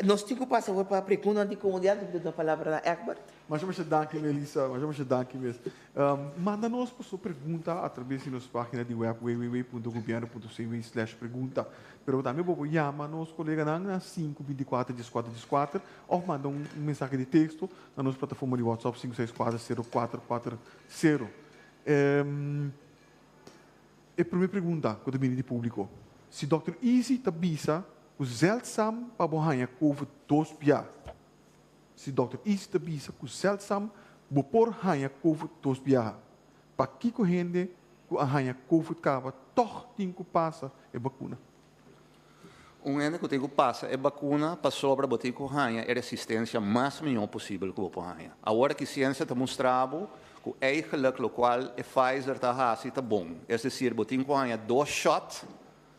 Nos tin ku pasa awor pa preguntanan di komunidat. Mi ta duna palabra na Egbert. Masha masha danki Melissa, masha masha danki mes. Manda nos boso pregunta atrabes di nos pagina di web www.gobierno.cw slash pregunta. Pero tambe bo por yama nos koleganan na sinku 24 14 14 of manda un mensahe di teksto na nos plataforma di WhatsApp sinku seis kuater sero kuater kuater sero. E prome pregunta ku ta bini di públiko, si Dòkter Easy ta bisa ku zeldzaam pa bo haña covid dos bia? Si Dòkter Easy ta bisa ku zeldzaam bo por haña covid dos biaha, pakiko hende ku a haña covid kaba tòg tin ku pasa e bakuna? Un hende ku tin ku pasa e bakuna pasobra bo tin ku haña e resistensia mas mihó posibel ku bo por haña. Awor aki siensia ta mustra bo ku eigenlijk lokual e Pfizer ta hasi ta bon. Es desir, bo tin ku haña dos shòt,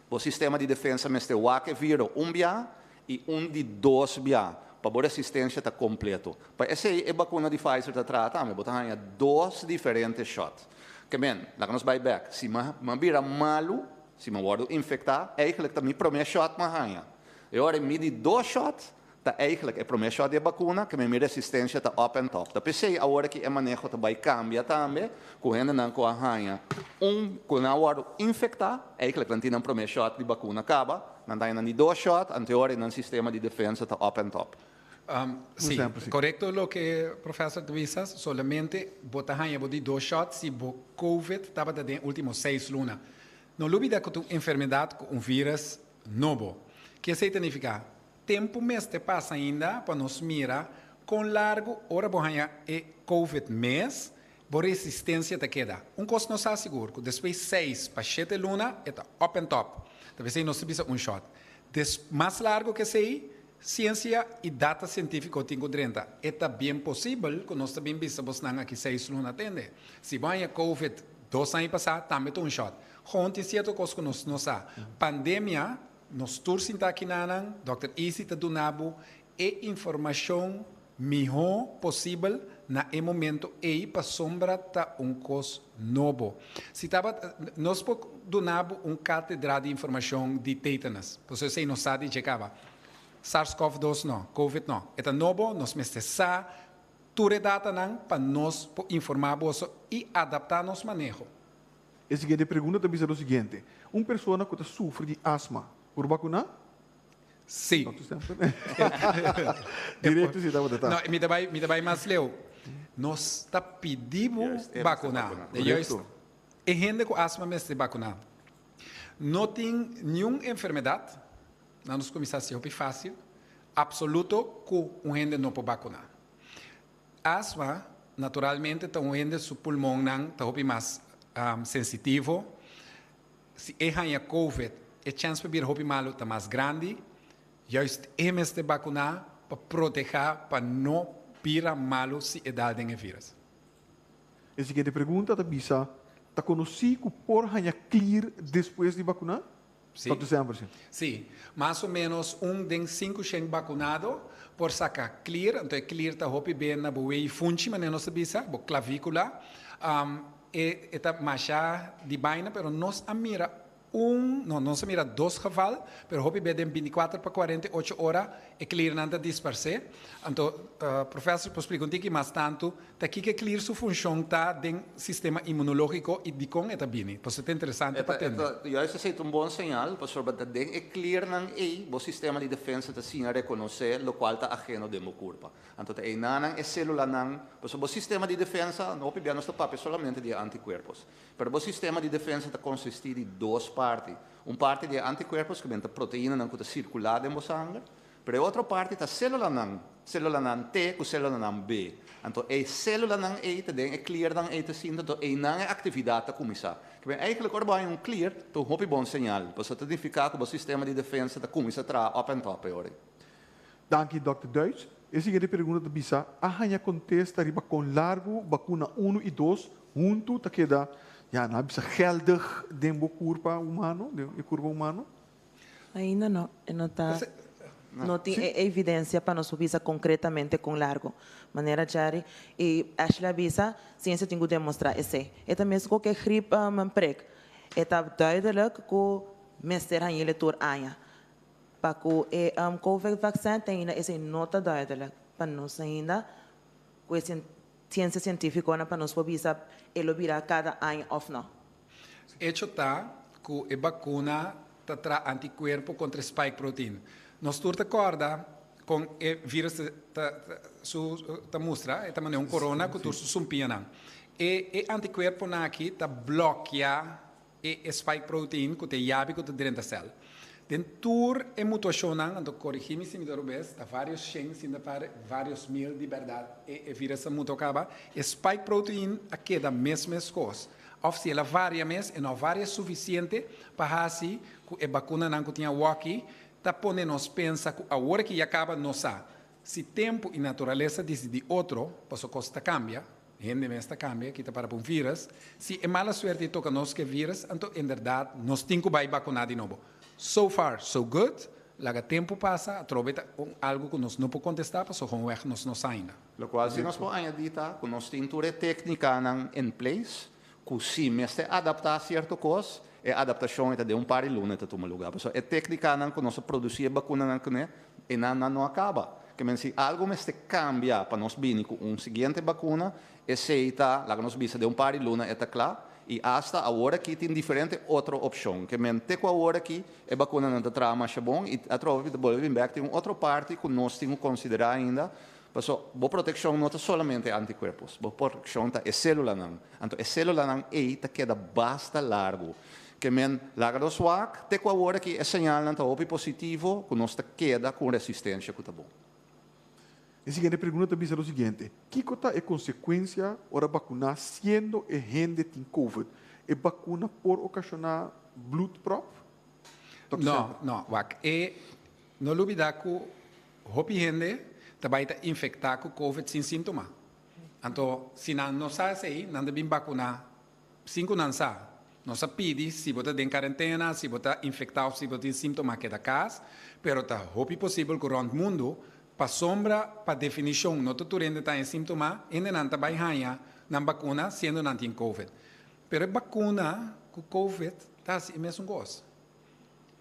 bo sistema di defensa mester wak e viro un bia i un di dos bia pa bo resistensia ta kompleto. Pa esei e bakuna di Pfizer ta traha tambe, bo ta haña dos diferente shòt. Ke men, laga nos bai bèk, si mi a bira malu, Si mi wòrdu infektá, eigentlik ta mi promé shòt mi a haña. E ora mi di dos shòt ta eigentlik e promé shòt di e bakuna, ke mi resistensia ta up en top. Ta p'esei awor aki e maneho ta bai kambia tambe, ku hendenan ku a haña un, ku nan a wòrdu infektá, eigentlik nan tin nan promé shòt di bakuna kaba, nan ta haña nan di dos shòt, anto e ora nan sistema di defensa ta up en top. Sí, korekto loke professor ta bisa, solamente bo ta haña bo di dos shòt si bo covid tabata den último seis luna. No lubida ku ta un enfermedat ku un vírus nobo. Ke esei ta nifiká? Tempu mester pasa ainda pa nos mira kon largu ora bo haña e covid mes, bo resistensia ta keda. Un kos nos sa sigur, ku despues seis pa shete luna e ta up and top. Ta p'esei nos ta bisa un shòt. Des mas largu ku esei, siensia i data sientífiko tin ku drenta. E ta bien posibel ku nos ta bin bisa bosnan aki seis luna tende. Si bo haña covid dos aña pasá, tambe ta un shòt. Gewoon tin sierto kos ku nos no sa. Pandemia, nos tur sinta akinanan, dòkter Izzy ta duna bo e informashon mihó posibel na e momento ei pasobra ta un kos nobo. Si tabat, nos por duna bo un kátedra di informashon di tetanus, pasobra esei nos sa di dje kaba. Sars-cov dos no, covid no. E ta nobo, nos mester sa tur e datanan pa nos por informá boso i adaptá nos maneho. E siguiente pregunta ta bisa lo siguiente, Un persona ku ta sufri di asma por bakuná? Sí. Directo si tabata ta. No, mi ta bai, mi ta bai mas leu. Nos ta pidi bo bakuná. Juist, e hende ku asma mester bakuná. No tin niun enfermedat, na nos kuminsá si hopi fásil, apsoluto ku un hende no por bakuná. Asma, naturalmente, ta un hende su pulmonnan ta hopi mas sensitivo. Si e haña covid, e chèns pa bira hopi malu ta mas grandi. Juist e mester bakuná pa protehá pa no bira malu si e dal den e vírus. E siguiente pregunta ta bisa, Ta konosí ku por haña klier despues di bakuná? Sí. Dòkter Semper, sí. Sí. Mas o ménos un den sinku shen bakunado por saka klier. Anto e klier ta hopi be na bo wei funchi, manera nos ta bisa, bo klavíkula. E e ta masha di baina, pero nos a mira un, no, nos a mira dos geval, pero hopi be den bintikuater pa kuarenta i ocho ora e kliernan ta disparsé. Anto, professor por splika un tiki mas tantu ta kiko e klier su funshon ta den sistema inmunológiko i dikon e ta bini. Pasobra ta interesante pa tende. Juist esei ta un bon señal, pasobra ta den e kliernan ei bo sistema di defensa ta siña rekonosé lokual ta aheno den bo kurpa. Anto ta einanan e sélulanan, pasobra bo sistema di defensa, hopi bia nos ta papia solamente di e antikuerpos, pero bo sistema di defensa ta konsistí di dos parti. Un parti di e antikuerpos ku ta proteinanan ku ta sirkulá den bo sanger, pero e otro parti ta sélulanan, sélulanan T ku sélulanan B. Anto e sélulanan ei ta den e kliernan ei ta sinta, anto einan e aktividat ta kuminsá. Ke men eigenlijk ora bo haña un klier, ta un hopi bon señal, pasobra ta nifiká ku bo sistema di defensa ta kuminsá traha op en top e ora ei. Danki, Dòkter Duits. E siguiente pregunta ta bisa, a haña kontesta riba kon largu bakuna unu i dos huntu ta keda, ya, nan a bisa geldig den bo kurpa humano, den e kurpa humano? Ainda no, e no ta, no tin e evidencia pa nos por bisa concretamente con largo. Manera Jerry y Ashley a bisa, ciencia tin cu demostra esey. E ta mes cu ke griep prik. E ta duidelijk cu mester hañ'e tur aña. Pa cu e Covid vaccin te ainda esey no ta duidelijk pa nos ainda cu e ciencia cientificonan pa nos por bisa e lo bira cada aña of no. Hecho ta cu e vacuna ta traha anticuerpo contra e spike protein. Nos tur ta corda con e virus ta su ta mustra, e ta manera un corona cu tur su sumpianan. E e anticuerponan aki ta blokea e spike protein cu ta e yabi cu ta drenta cel. Den tur e mutacionnan, anto corigi mi si mi ta rubes, ta varios shen sin ta pare varios mil di berdad e e virus a muta caba, e spike protein a keda mes mescos. Of si el a varia mes, e no a varia suficiente pa haci cu e bacunanan cu tin awoki ta pone nos pensa cu awor ki ya caba no sa. Si tempo y naturalesa dicidi otro, paso cos ta cambia, hende mes ta cambia, ki ta para pa un virus, si e mala suerte toca nos cu e virus, anto inderdaad nos tin cu bay vacuna di nobo. So far, so good, laga tempo pasa, atrobe ta un algo cu nos no por contesta, paso gewoonweg nos no sa ainda. Locual si nos por añadi ta cu nos tin tur e tecnicanan in place, cu si mester adapta cierto cos, e adaptacion e ta den un par di luna ta tuma lugar. Pasobra e tecnicanan cu nos a produci e vacunanan cune, e nan nan no a caba. Ke men si algo mester cambia pa nos bini cu un siguiente vacuna, esey ta, laga nos bisa, den un par di luna e ta cla. Y hasta awor aki tin diferente otro opcion. Ke men te cu awor aki e vacunanan ta traha masha bon y atrobe ta bolbe bin bek tin un otro parti cu nos tin cu considera ainda. Paso bo proteccion no ta solamente anticuerpos, bo proteccion ta e celulanan. Anto e celulanan ey ta keda basta largo. Ke men laga nos wak, te cu awor aki e señalnan ta hopi positivo cu nos ta keda cu un resistencia cu ta bon. E siguiente pregunta ta bisa lo siguiente, Kico ta e consecuencia ora vacuna siendo e hende tin covid? E vacuna por ocasiona bloedprop? Dòkter No, Semper. no, wak. E no lubida cu hopi hende ta bai ta infecta cu covid sin sintoma. Anto si nan no sa esey, nan ta bin vacuna sin cu nan sa. Nos a pidi si bo ta den cuarentena, si bo ta infecta of si bo tin sintoma keda cas, pero ta hopi posibel cu rond mundo, pasobra pa definicion no ta tur hende ta haña sintoma, hendenan ta bai haña nan vacuna siendo nan tin covid. Pero e vacuna cu covid ta haci e mesun cos.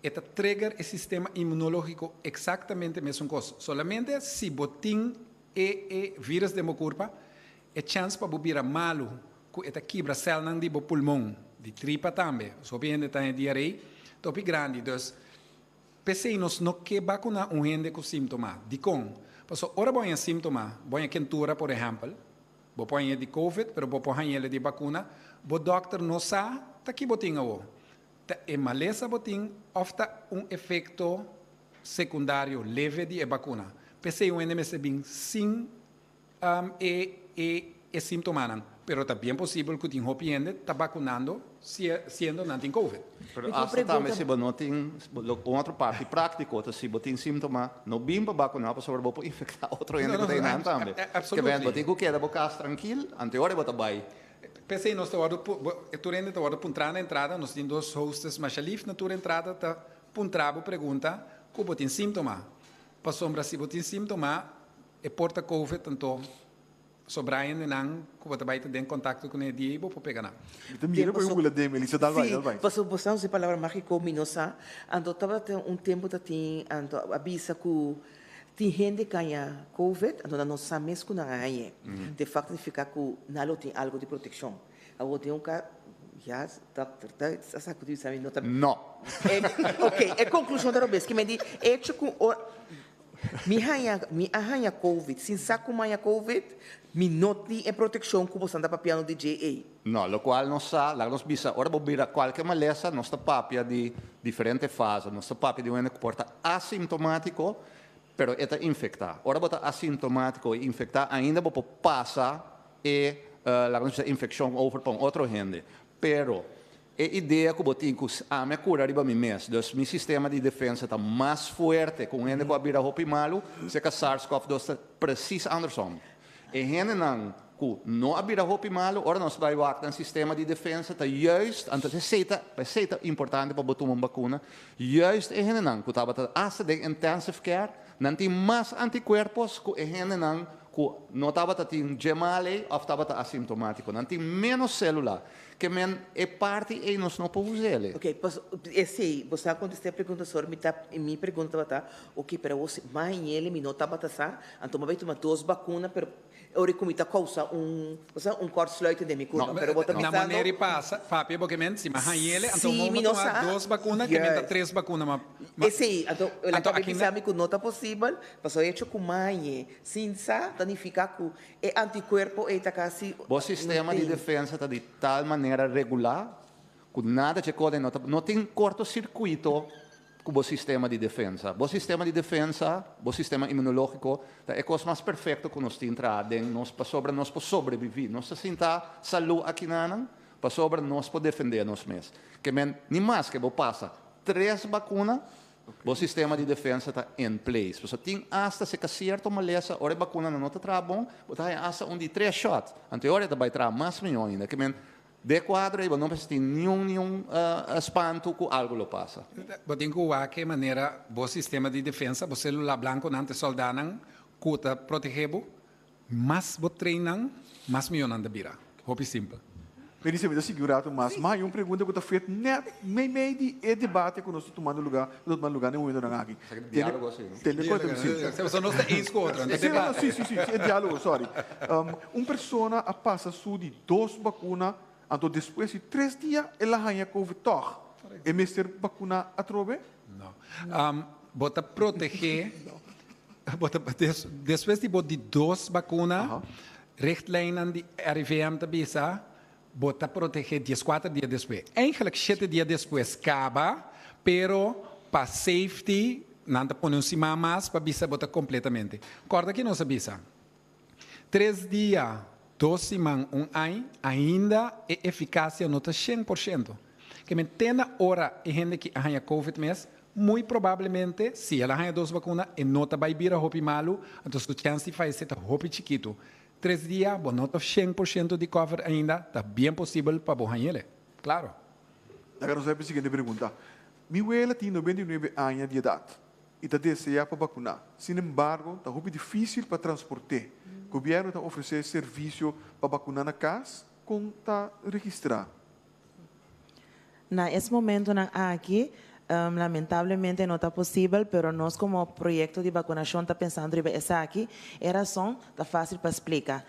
E ta trigger e sistema inmunológiko eksaktamente mesun kos. Solamente si bo tin e e virus den bo kurpa, e chèns pa bo bira malu ku e ta kibra sèlnan di bo pulmon, di tripa tambe, hopi hende ta haña diarei, ta hopi grandi. Dus, p'esei nos no ke bakuná un hende ku símtoma. Dikon? Pasobra ora bo haña símtoma, bo haña kentura por ehèmpel, bo por hañ'é di covid, pero bo por hañ'é di bakuna, bo dòkter no sa ta ki bo tin awor. Ta e malesa bo tin òf ta un efekto sekundario leve di e bakuna? P'esei un hende mester bin sin e e e símtomanan. Pero ta bien posibel ku tin hopi hende ta bakunando siendo nan tin covid. Pero asta tambe si bo no tin, un otro parti práktiko ta si bo tin símtoma, no bin pa bakuná pasobra bo por infektá otro hende ku ta einan tambe. Ke bo tin ku keda bo kas trankil, anteora bo ta bai. P'esei nos ta wòrdu tur hende ta wòrdu puntrá na entrada, nos tin dos hostess masha lif na tur entrada ta puntra bo pregunta ku bo tin síntoma. Pasobra si bo tin síntoma e por ta covid anto sobrá hendenan ku bo ta bai ta den kontakto kuné e dia ei bo por pega nan. Mi ta mira pa e hula den Melissa, dal bai, dal bai. Sí, pasobra bo sa usa e palabra mágiko mi no sa, anto tabata un tempu ta tin anto a bisa ku Tin hende kaña covid, anto nan no sa mes ku nan a hañ'é. De facto nifiká ku nan lo tin algu di protekshon. Awor den un ka, ya dòkter Duits a sa ku di bisa mi no ta. No. Ok, e konklushon ta robes. Ki men di echo ku ora mi haña, mi a haña covid sin sa ku mi haña covid, mi no tin e protekshon ku boso ta papiando di dje ei. No, lokual nos sa, laga nos bisa, ora bo bira kualke malesa, nos ta papia di diferente fase. Nos ta papia di un hende ku por ta asintomátiko, pero e ta infektá. Ora bo ta asintomátiko i infektá, ainda bo por pasa e, laga nos bisa, infekshon over pa un otro hende. Pero e idea ku bo tin ku ami a kura riba mi mes, dus mi sistema di defensa ta mas fuerte ku un hende ku a bira hopi malu, seka SARS-CoV-2 ta presis andersom. E hendenan ku no a bira hopi malu, ora nos bai wak nan sistema di defensa ta juist, anto esei ta, esei ta importante pa bo tuma un bakuna, juist e hendenan ku tabata asta den intensive care, nan tin mas antikuerpos ku e hendenan ku no tabata tin dje mal ei òf tabata asimptomátiko. Nan tin ménos sélula. Ke men e parti ei nos no por us'el. Oké, pas esei, bo sa kontestá e pregunta sor, mi ta, mi pregunta tabata, oké, pero awor si mañele mi no tabata sa, anto mi a bai tuma dos bakuna, pero ora ku mi ta kousa un, bo sa, un kortsluiting den mi kurpa, pero bo ta Na bisando. manera di pasa, papia bo ke men, si mi hañele, anto Sí, mi mi no tuma sa. dos bakuna, ke men ta Juist. tres bakuna, ma, ma, Esei, anto el a anto kaba aki bisa na. mi ku no ta posibel, pasobra e hecho ku mañe sin sa ta nifiká ku E antikuerpo ei ta kasi Bo sistema di no tin. defensa ta di tal manera regulá ku nada dje kos ei no ta no tin kortosirkuito ku bo sistema di defensa. Bo sistema di defensa, bo sistema imunológiko, ta e kos mas perfekto ku nos tin traha den nos pasobra nos por sobreviví. Nos ta sinta salú akinanan pasobra nos por defendé nos mes. Ke men ni maske bo pasa tres bakuna, Bo sistema di defensa ta in place. Pasobra tin asta si ka sierto malesa, ora e bakunanan no ta traha bon, bo ta haña asta un di tres shot. Anto e ora e ta bai traha mas mihó ainda. Ke men, de kuadro ei bo no mester tin niun niun spantu ku algu lo pasa. Bo tin ku wak e manera bo sistema di defensa, bo selula blankonan, te sòldánan ku ta protegé bo, Mas bo train nan, mas mihó nan ta bira. Hopi simpel. Melissa, mi ta sigui un rato mas. Ma hay un pregunta ku ta fet nèt meimei di e debate ku nos ta tumando lugá, ku ta tumando lugá na e momentonan aki. Esaki ta diálogo así, no? Tene kuenta, sí. Pasobra nos ta eens ku otro, no ta Sí, no, no, debate. sí, sí, sí, e diálogo, sorry. Un persona a pasa su di dos bakuna, anto despues di tres dia el a haña covid tòg. E mester bakuná atrobe? No. Bo ta protegé, bo ta, despues di bo di dos bakuna, richtlijnnan di RIVM ta bisa, bo ta protegé dieskuater dia despues. Eigenlijk shete dia despues kaba, pero pa safety nan ta pone un siman mas pa bisa bo ta kompletamente. Kòrda ki nos a bisa, tres dia, dos siman, un añ, ainda e efikasia no ta shen por shento. Ke men te na ora e hende ki a haña covid mes, muy probablemente si el a haña dos bakuna e no ta bai bira hopi malu, anto su chèns di fayesé ta hopi chikitu. Tres dia bo no ta 100% di cover ainda, ta bien posibel pa bo hañ'ele. Klaro. Laga nos bai pa e siguiente pregunta. Mi wela tin 99 aña di edat i ta deseá pa bakuná. Sin embargo, ta hopi difísil pa transport'é. Gobièrnu ta ofresé servisio pa bakuná na kas? Kon ta registrá? Na es momentonan aki, lamentablemente no ta posibel, pero nos como proyecto di vacunacion ta pensando riba esaki. E razon ta facil pa splica.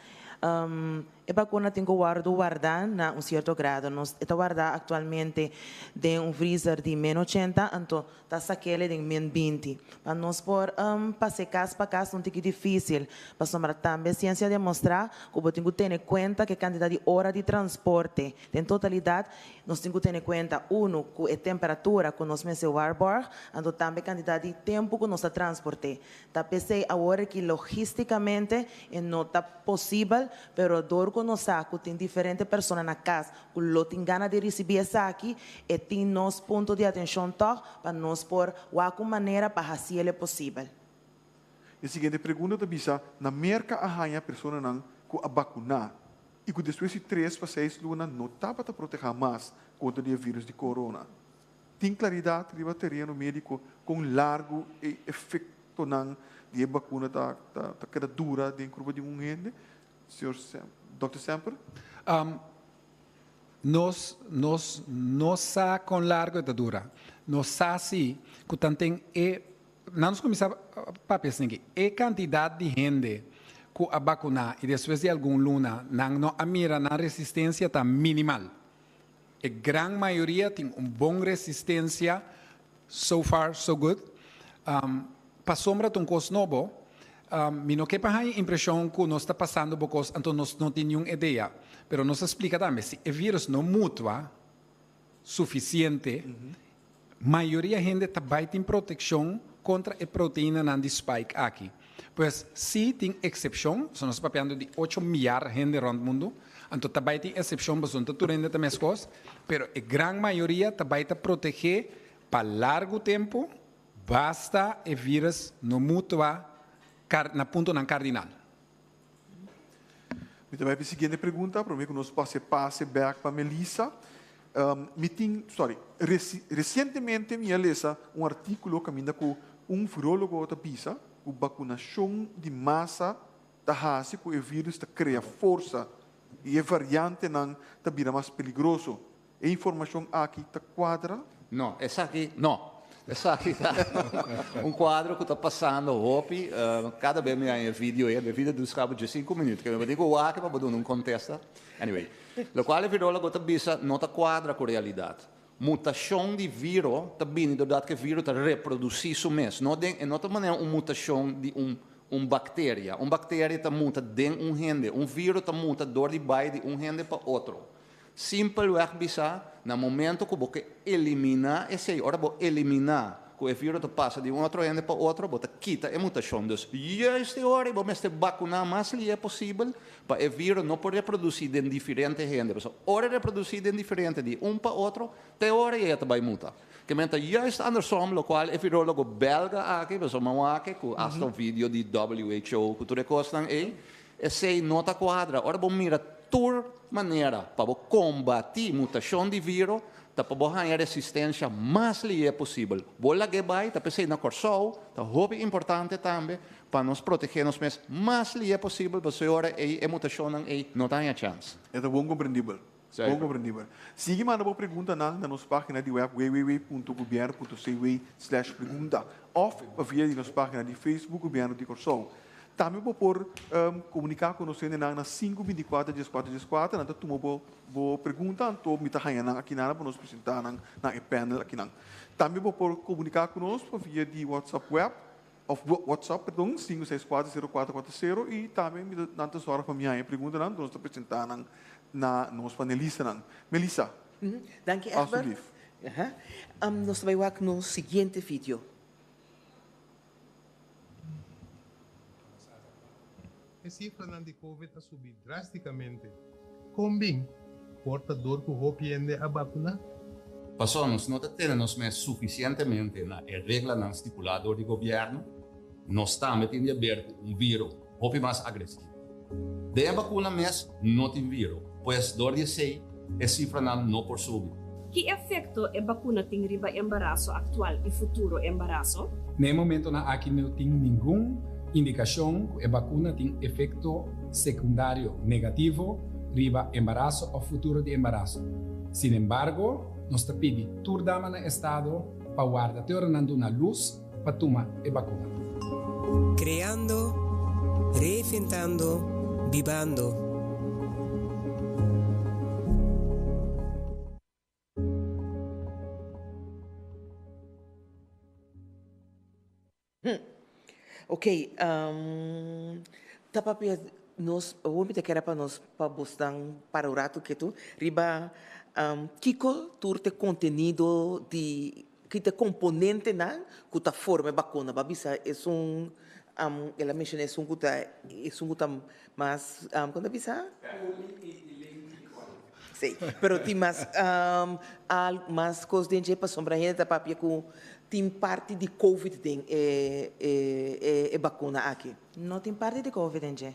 E vacuna tin cu wordo warda na un cierto grado. Nos e ta warda actualmente den un freezer di min ochenta, anto ta sakele den min 20. Pa nos por pas'é kas pa kas ta un tiki difísil, pasobra tambe siensia a demostrá ku bo tin ku tene kuenta ku e kantidat di ora di transporte. Den totalidat nos tin ku tene kuenta, unu, ku e temperatura ku nos mester waarborg, anto tambe kantidat di tempu ku nos ta transport'é. Ta p'esei awor aki logístikamente e no ta posibel, pero dor ku nos sa ku tin diferente persona na kas ku lo tin gana di risibí esaki, e tin nos punto di atenshon tòg pa nos por wak un manera pa hasiel e posibel. E siguiente pregunta ta bisa, Na Merka a haña personanan ku a bakuná. i ku despues di tres pa seis luna no tabata protehá mas kontra di e vírùs di korona. Tin klaridat riba tereno médiko kon largu e efektonan di e bakuna ta ta keda dura den kurpa di un hende, señor Dòkter Semper? Nos nos no sa kon largu e ta dura. Nos sa si ku tanten e Nan nos kuminsá papia esaki. E kantidat di hende ku a bakuná i despues di algun luna nan no a mira nan resistensia ta minimal. E gran mayoria tin un bon resistensia, so far so good. Pasobra ta un kos nobo, mi no ke pa haña impreshon ku nos ta pasando bo kos anto nos no tin niun idea. Pero nos a splika tambe si e virus no mutua sufisiente, Mayoria hende ta bai tin protekshon kontra e proteinanan di spike aki. Pues, sí tin eksepshon, pasobra nos ta papiando di ocho miar hende rònt mundu, anto ta bai tin eksepshon pasobra no ta tur hende ta meskos, pero e gran mayoria ta bai ta protegé pa largu tempu, basta e vírus no mutua na puntonan kardinal. Mi ta bai pa e siguiente pregunta, prome ku nos pasa e pase bek pa Melissa. Mi tin, sorry, resientemente mi a lesa un artíkulo kaminda ku un virologo ta bisa ku bakunashon di masa ta hasi ku e vírus ta krea forsa i e variantenan ta bira mas peligroso. E informashon aki ta kuadra? No, esaki no. Esaki ta un kuadro ku ta pasando hopi. Kada bes mi haña e video ei, e video dura skaba diesinku minüt. Ke mi bo tin ku wak pa bo duna un kontesta. Anyway, lokual e virologo ta bisa no ta kuadra ku realidat. Mutashon di viro ta bini doordat ku e viro ta reprodusí su mes. No den, e no ta manera un mutashon di un un bakteria. Un bakteria ta muta den un hende. Un viro ta muta dor di bai di un hende pa otro. Simpelweg bisa, na momento ku bo ke eliminá esei, ora bo eliminá ku e viro ta pasa di un otro hende pa otro, bo ta kita e mutashon. Dus, juist e ora ei bo mester bakuná mas lihe posibel pa e viro no por reprodusí den diferente hende. Pasobra ora e reprodusí den diferente di un pa otro, te ora ei e ta bai muta. Ke men ta juist andersom, lokual e virologo belga aki, pasobra mi a wak ku hasta un video di WHO ku tur e kosnan ei, Esei no ta kuadra. Ora bo mira tur manera pa bo kombatí mutashon di viro, ta pa bo haña resistensha mas lihé posibel. Bo lag'é bai, ta p'esei na Kòrsou ta hopi importante tambe pa nos protegé nos mes mas lihé posibel, pasobra e ora ei e mutashonnan ei no ta haña chèns. E ta bon komprendibel. Bon komprendibel. Sigui manda bo preguntanan na nos página di wèb www.gobièrnu.cw slash pregunta òf pa via di nos página di Facebook Gobièrnu di Kòrsou. Tambe bo por komuniká ku nos hendenan na sinku bintikuater dieskuater dieskuater. Nan ta tuma bo bo pregunta anto mi ta haña nan akinan pa nos presentá nan na e panel akinan. Tambe bo por komuniká ku nos pa via di WhatsApp web òf WhatsApp perdon sinku seis kuater sero kuater kuater sero i tambe mi ta nan ta sòrg pa mi haña e preguntanan anto nos ta presentá nan na nos panelistanan. Melissa, Danki Egbert. alsjeblieft. Nos ta bai wak nos siguiente video. E sifranan di Covid a subi drástikamente. Kon bin? Por ta dor ku hopi hende a bakuná? Pasobra nos no ta tene nos mes sufisientemente na e reglanan stipulá dor di gobièrnu, nos tambe tin di haber ku un viro hopi mas agresivo. Den e bakuna mes no tin viro, pues dor di esei e sifranan no por subi. Ki efekto e bakuna tin riba embaraso aktual i futuro embaraso? Na e momentonan aki no tin ningun indikashon ku e bakuna tin efekto sekundario negativo riba embaraso òf futuro di embaraso. Sinembargo, nos ta pidi tur dama na estado pa warda te ora nan duna lus pa tuma e bakuna. Kreando, reinventando, bibando. Ok, ta papia nos, awor mi ta kere pa nos pa bosnan para un ratu ketu riba kiko tur t'e kontenido di Ki ta e komponentenan ku ta forma e bakuna? Bo a bisa esun, el a menshoná esun ku ta, esun ku ta mas, kon ta bisa? Sí, pero tin mas, al, mas kos den dje pasobra hende ta papia ku tin parti di covid den e, e, e bakuna aki. No tin parti di covid den dje.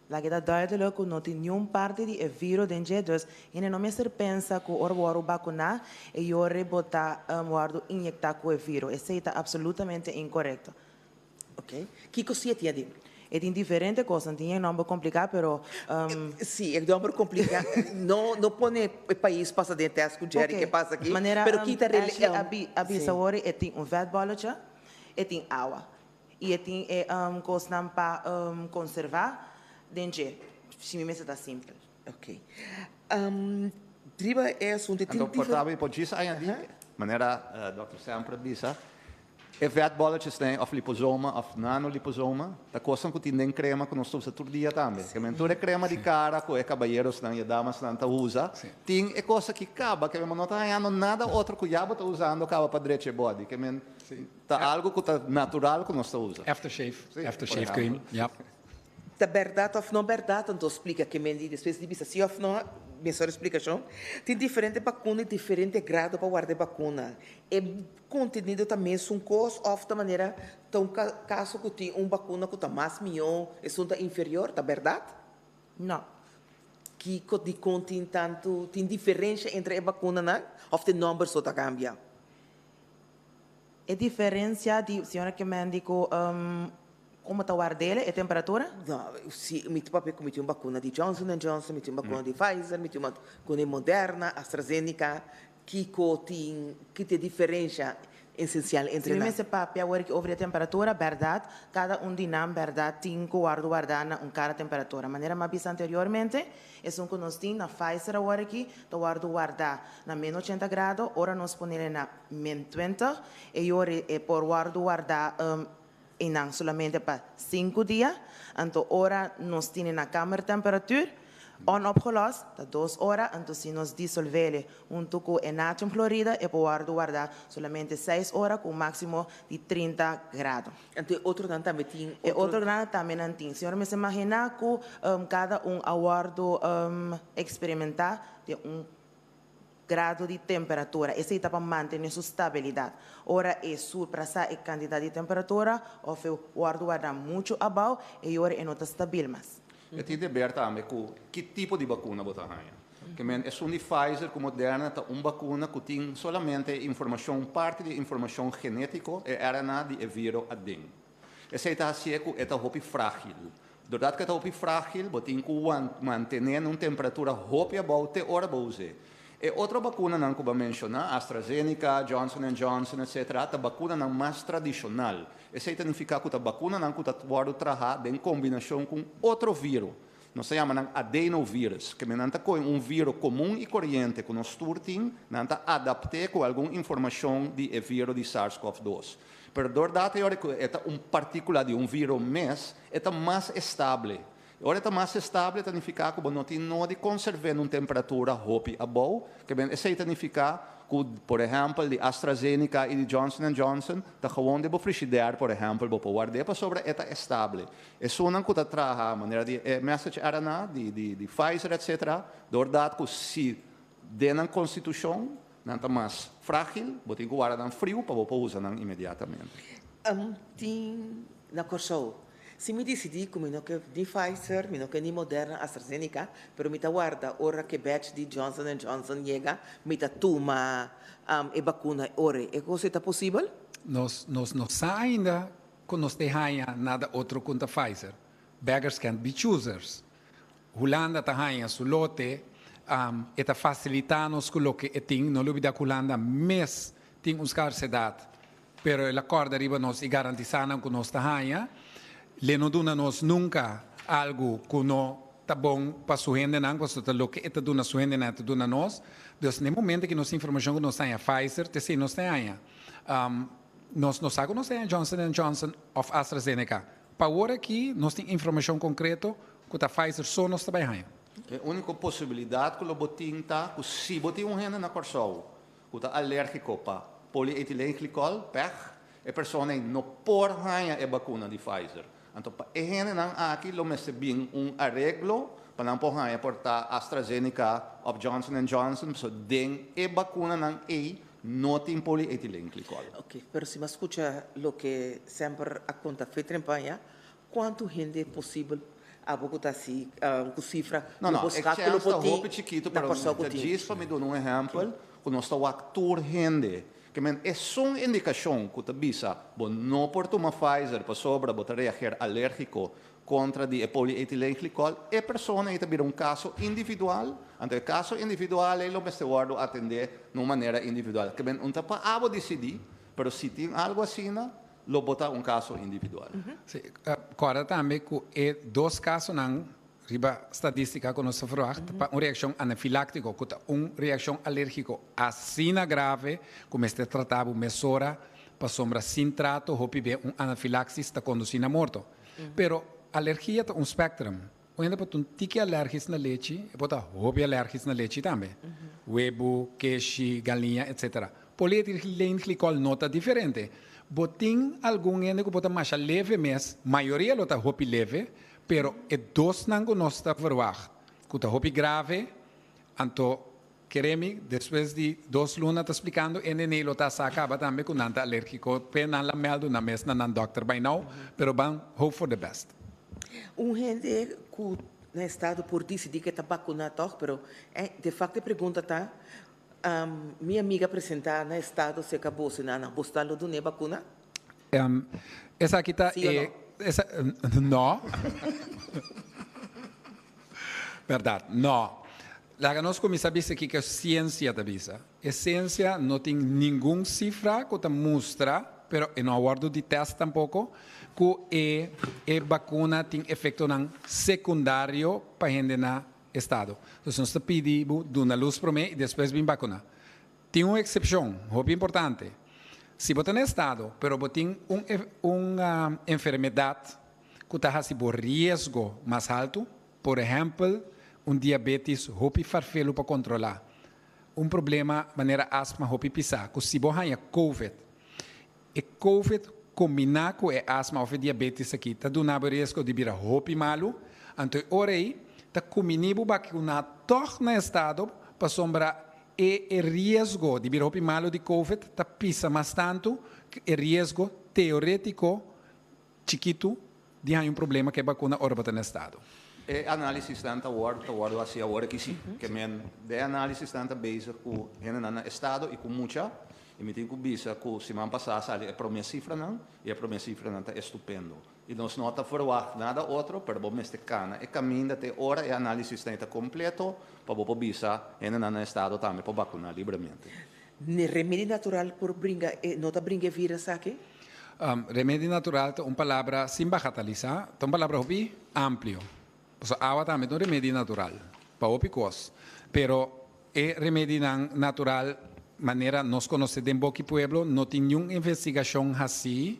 Laga ta duidelijk ku no tin niun parti di e viro den dje, dus hende no mester pensa ku ora bo wòrdu bakuná e yore bo ta wòrdu inyektá ku e viro. Esei ta absolutamente inkorekto. Ok. Kiko si e tin aden? E tin diferente kosnan. Tin e nòmber kompliká pero. Si, e nòmber kompliká. No no pone e pais pasa den e tèst ku Jerry ke pasa aki. Manera Pero kita Ashley a bisa awor e tin un vètbòletje, e tin awa. I e tin e kosnan pa konservá den dje. Si mi mester ta simpel. Ok. Riba e asuntu e tin Anto por ta por djis añadí, manera dòkter Semper a bisa, e vetbolletjesnan òf liposoma òf nanoliposoma ta kosnan ku tin den krema ku nos ta usa tur dia tambe. Ke men tur e krema di kara ku e kabayerosnan i e damasnan ta usa tin e kos aki kaba ke men bo no ta hañando nada otro ku ya bo ta usando kaba pa drecha e body. Ke men ta algu ku ta natural ku nos ta usa. Aftershave, aftershave cream, yap. Ta bèrdat òf no bèrdat? Anto splika ke men di despues di bisa si òf no, mesor splikashon. Tin diferente bakuna i diferente grado pa warda e bakuna. E kontenido ta mesun kos òf ta manera ta un kaso ku tin un bakuna ku ta mas mihó, esun ta inferior? Ta bèrdat? No. Kiko dikon tin tantu tin diferensha entre e bakunanan òf ta e nòmber so ta kambia? E diferensia di señora ke men di ku Como ta wardele e temperatura? No, si mi ta papia cu mi tin un bacuna di Johnson and Johnson, mi tin un bacuna di Pfizer, mi tin un bacuna di Moderna, AstraZeneca, kico tin, ki ta e diferencia esencial entre Si mi nan? mester papia awor aki over di e temperatura, berdad, cada un di nan berdad tin cu wordo warda na un cada temperatura. Manera mi a bisa anteriormente, esun cu nos tin na Pfizer awor aki ta wordo warda na men ochenta grado, ora nos ponele na men twintig, e yori e por wordo warda Einan solamente pa sinku dia, anto ora nos tine na kamertemperatuur, onopgelost, ta dos ora, anto si nos disolvele huntu ku e natriumchloride e por wòrdu wardá solamente seis ora ku un máksimo di 30 grado. Anto e otronan tambe tin E otronan tambe nan tin. Señor mester imaginá ku kada un a wòrdu eksperimentá den un Grado di temperatura. Esei ta pa mantene su stabilidad. Ora e surprasa e cantidad di temperatura of e wordo warda mucho abao, e ora e no ta stabil mas. E tin deber tambe ku ki tipo di bakuna bo ta haña. Ke men esun di Pfizer ku Moderna ta un bakuna ku tin solamente e informashon, parti di e informashon genétiko, e RNA di e viro aden. Esei ta hasié ku e ta hopi frágil. Doordat ku e ta hopi frágil, bo tin ku mantené na un temperatura hopi abou te ora bo us'é. E otro bakunanan ku bo a menshoná, AstraZeneca, Johnson and Johnson, etcetera, ta bakunanan mas tradishonal. Esei ta nifiká ku ta bakunanan ku ta wòrdu trahá den kombinashon ku un otro viro. Nos ta yama nan adenovirus. Keme nan ta kohe un viro komun i koriente ku nos tur tin, nan ta adapt'é ku algun informashon di e viro di SARS-CoV-2. Pero doordat e ora ku e ta un partíkula di un viro mes, e ta mas estable. E ora e ta mas estable ta nifiká ku bo no tin nodi konserv'é na un temperatura hopi abou. Ke ben esei ta nifiká ku, por ehèmpel, di AstraZeneca i di Johnson and Johnson ta gewon den bo frishider, por ehèmpel, bo por ward'é pasobra e ta estable. Esunnan ku ta traha manera di e message RNA di di di Pfizer etcetera, doordat ku si den nan konstitushon Nan ta mas frágil, bo tin ku warda nan friu pa bo por usa nan inmediatamente. Tin na Kòrsou. Si mi disidí ku mi no ke ni Pfizer, mi no ke ni Moderna, AstraZeneca, pero mi ta warda ora ku e batch di Johnson and Johnson yega, mi ta tuma e bakuna ora. E kos ei ta posibel? Nos nos no sa ainda ku nos te haña nada otro ku ta Pfizer. Beggars can't be choosers. Hulanda ta haña su lote, e ta fasilitá nos ku loke e tin. No lubidá ku Hulanda mes tin un skarsedat, pero el a kòrda riba nos i garantisá nan ku nos ta haña. L'e no duna nos nunka algu ku no ta bon pa su hendenan, pasobra ta loke e ta duna su hendenan e ta duna nos. Dus na e momento ku nos tin informashon ku nos ta haña Pfizer, ta esei nos ta haña. Nos no sa ku nos ta haña Johnson and Johnson òf AstraZeneca. Pa awor aki nos tin informashon konkreto ku ta Pfizer so nos ta bai haña. E úniko posibilidat ku lo bo tin ta ku si bo tin un hende na Kòrsou ku ta alérgiko pa polyetyleenglycol, peg, e persona ei no por haña e bakuna di Pfizer. Anto pa e hendenan aki lo mester bin un areglo pa nan por haña por ta AstraZeneca òf Johnson and Johnson pasobra den e bakunanan ei no tin polyetyleenglycol. Ok, pero si mi a skucha loke semper a konta Fitrin Paña, Cuanto hende posibel Abo ku ta hasi ku sifra No, lo no, bo e skat ku lo chèns por ta tin hopi chikitu, na pero Kòrsou ku ta tin. djis pa mi duna un ehèmpel ku nos ta wak tur hende. Ke men esun indikashon ku ta bisa bo no por tuma Pfizer pasobra bo ta reageer alérgiko kontra di e polyetyleenglycol, e persona ei ta bira un kaso individual, anto e kaso individual ei lo mester wòrdu atendé na un manera individual. Ke men un ta pa abo disidí, pero si tin algu asina, lo bo ta un kaso individual. Sí, kòrda tambe ku e dos kasonan riba stadístika ku nos ta ferwagt pa un reakshon anafiláktiko, ku ta un reakshon alérgiko asina grave ku mester trata bo mesora pasobra sin trato hopi be un anafilaxis ta kondusí na morto. Pero alergia ta un spectrum. Un hende por ta un tiki alergis na lechi, e por ta hopi alergis na lechi tambe. Webu, keshi, galiña, etc. Polietilenglicol no ta diferente. Bo tin algun hende ku por ta masha leve mes, mayoria lo ta hopi leve, pero e dosnan ku nos ta verwagt ku ta hopi grave, anto Kere mi, despues di dos luna ta splikando e nene lo ta sa kaba tambe ku nan ta alergiko p'e nan la mèldu nan mes na nan dòkter by now, pero ban hope for the best. Un hende ku na estado por disidí ke ta bakuná tòg, pero de fakto e pregunta ta, mi amiga presentá na estado serka boso i nan, boso ta lo dun'é bakuna? Esaki ta Sí o e no? No. Bèrdat, no. Laga nos kuminsá bisa kiko siensia ta bisa. E siensia no tin ningun sifra ku ta mustra, pero e no a wòrdu di tèst tampoko, ku e e bakuna tin efektonan sekundario pa hende na estado. Entonces nos ta pidi bo duna lus promé i despues bin bakuná. Tin un eksepshon hopi importante. Si bo ta na estado pero bo tin un un enfermedat ku ta hasi bo riesgo mas haltu, Por ehèmpel, un diabétis hopi farfelu pa kontrolá, un problema manera asma hopi pisá ku si bo haña covid, e covid kombiná ku e asma òf e diabétis aki ta duna bo e riesgo di bira hopi malu, anto e ora ei ta kuminí bo bakuná tòg na estado pasobra e e riesgo di bira hopi malu di covid ta pisa mas tantu ku e riesgo teorétiko chikitu di haña un problema ku e bakuna ora bo ta na estado. E análisisnan ta wòrdu ta wòrdu hasi awor aki sí. Ke men den análisisnan ta bezig ku hendenan na estado i ku mucha i mi tin ku bisa ku siman pasá a sali e promé sifranan i e promé sifranan ta estupendo. I nos no ta ferwagt nada otro pero bo mester kana e kaminda te ora e análisisnan ei ta kompleto pa bo por bisa hendenan na estado tambe por bakuná libremente. Ne remedi natural por bringa e no ta bringa e virus aki? Remedi natural ta un palabra sin bagatalisá, ta un palabra hopi amplio. Pasobra awa tambe ta un remedi natural pa hopi kos. Pero e remedinan natural manera nos konosé den boki pueblo no tin niun investigashon hasí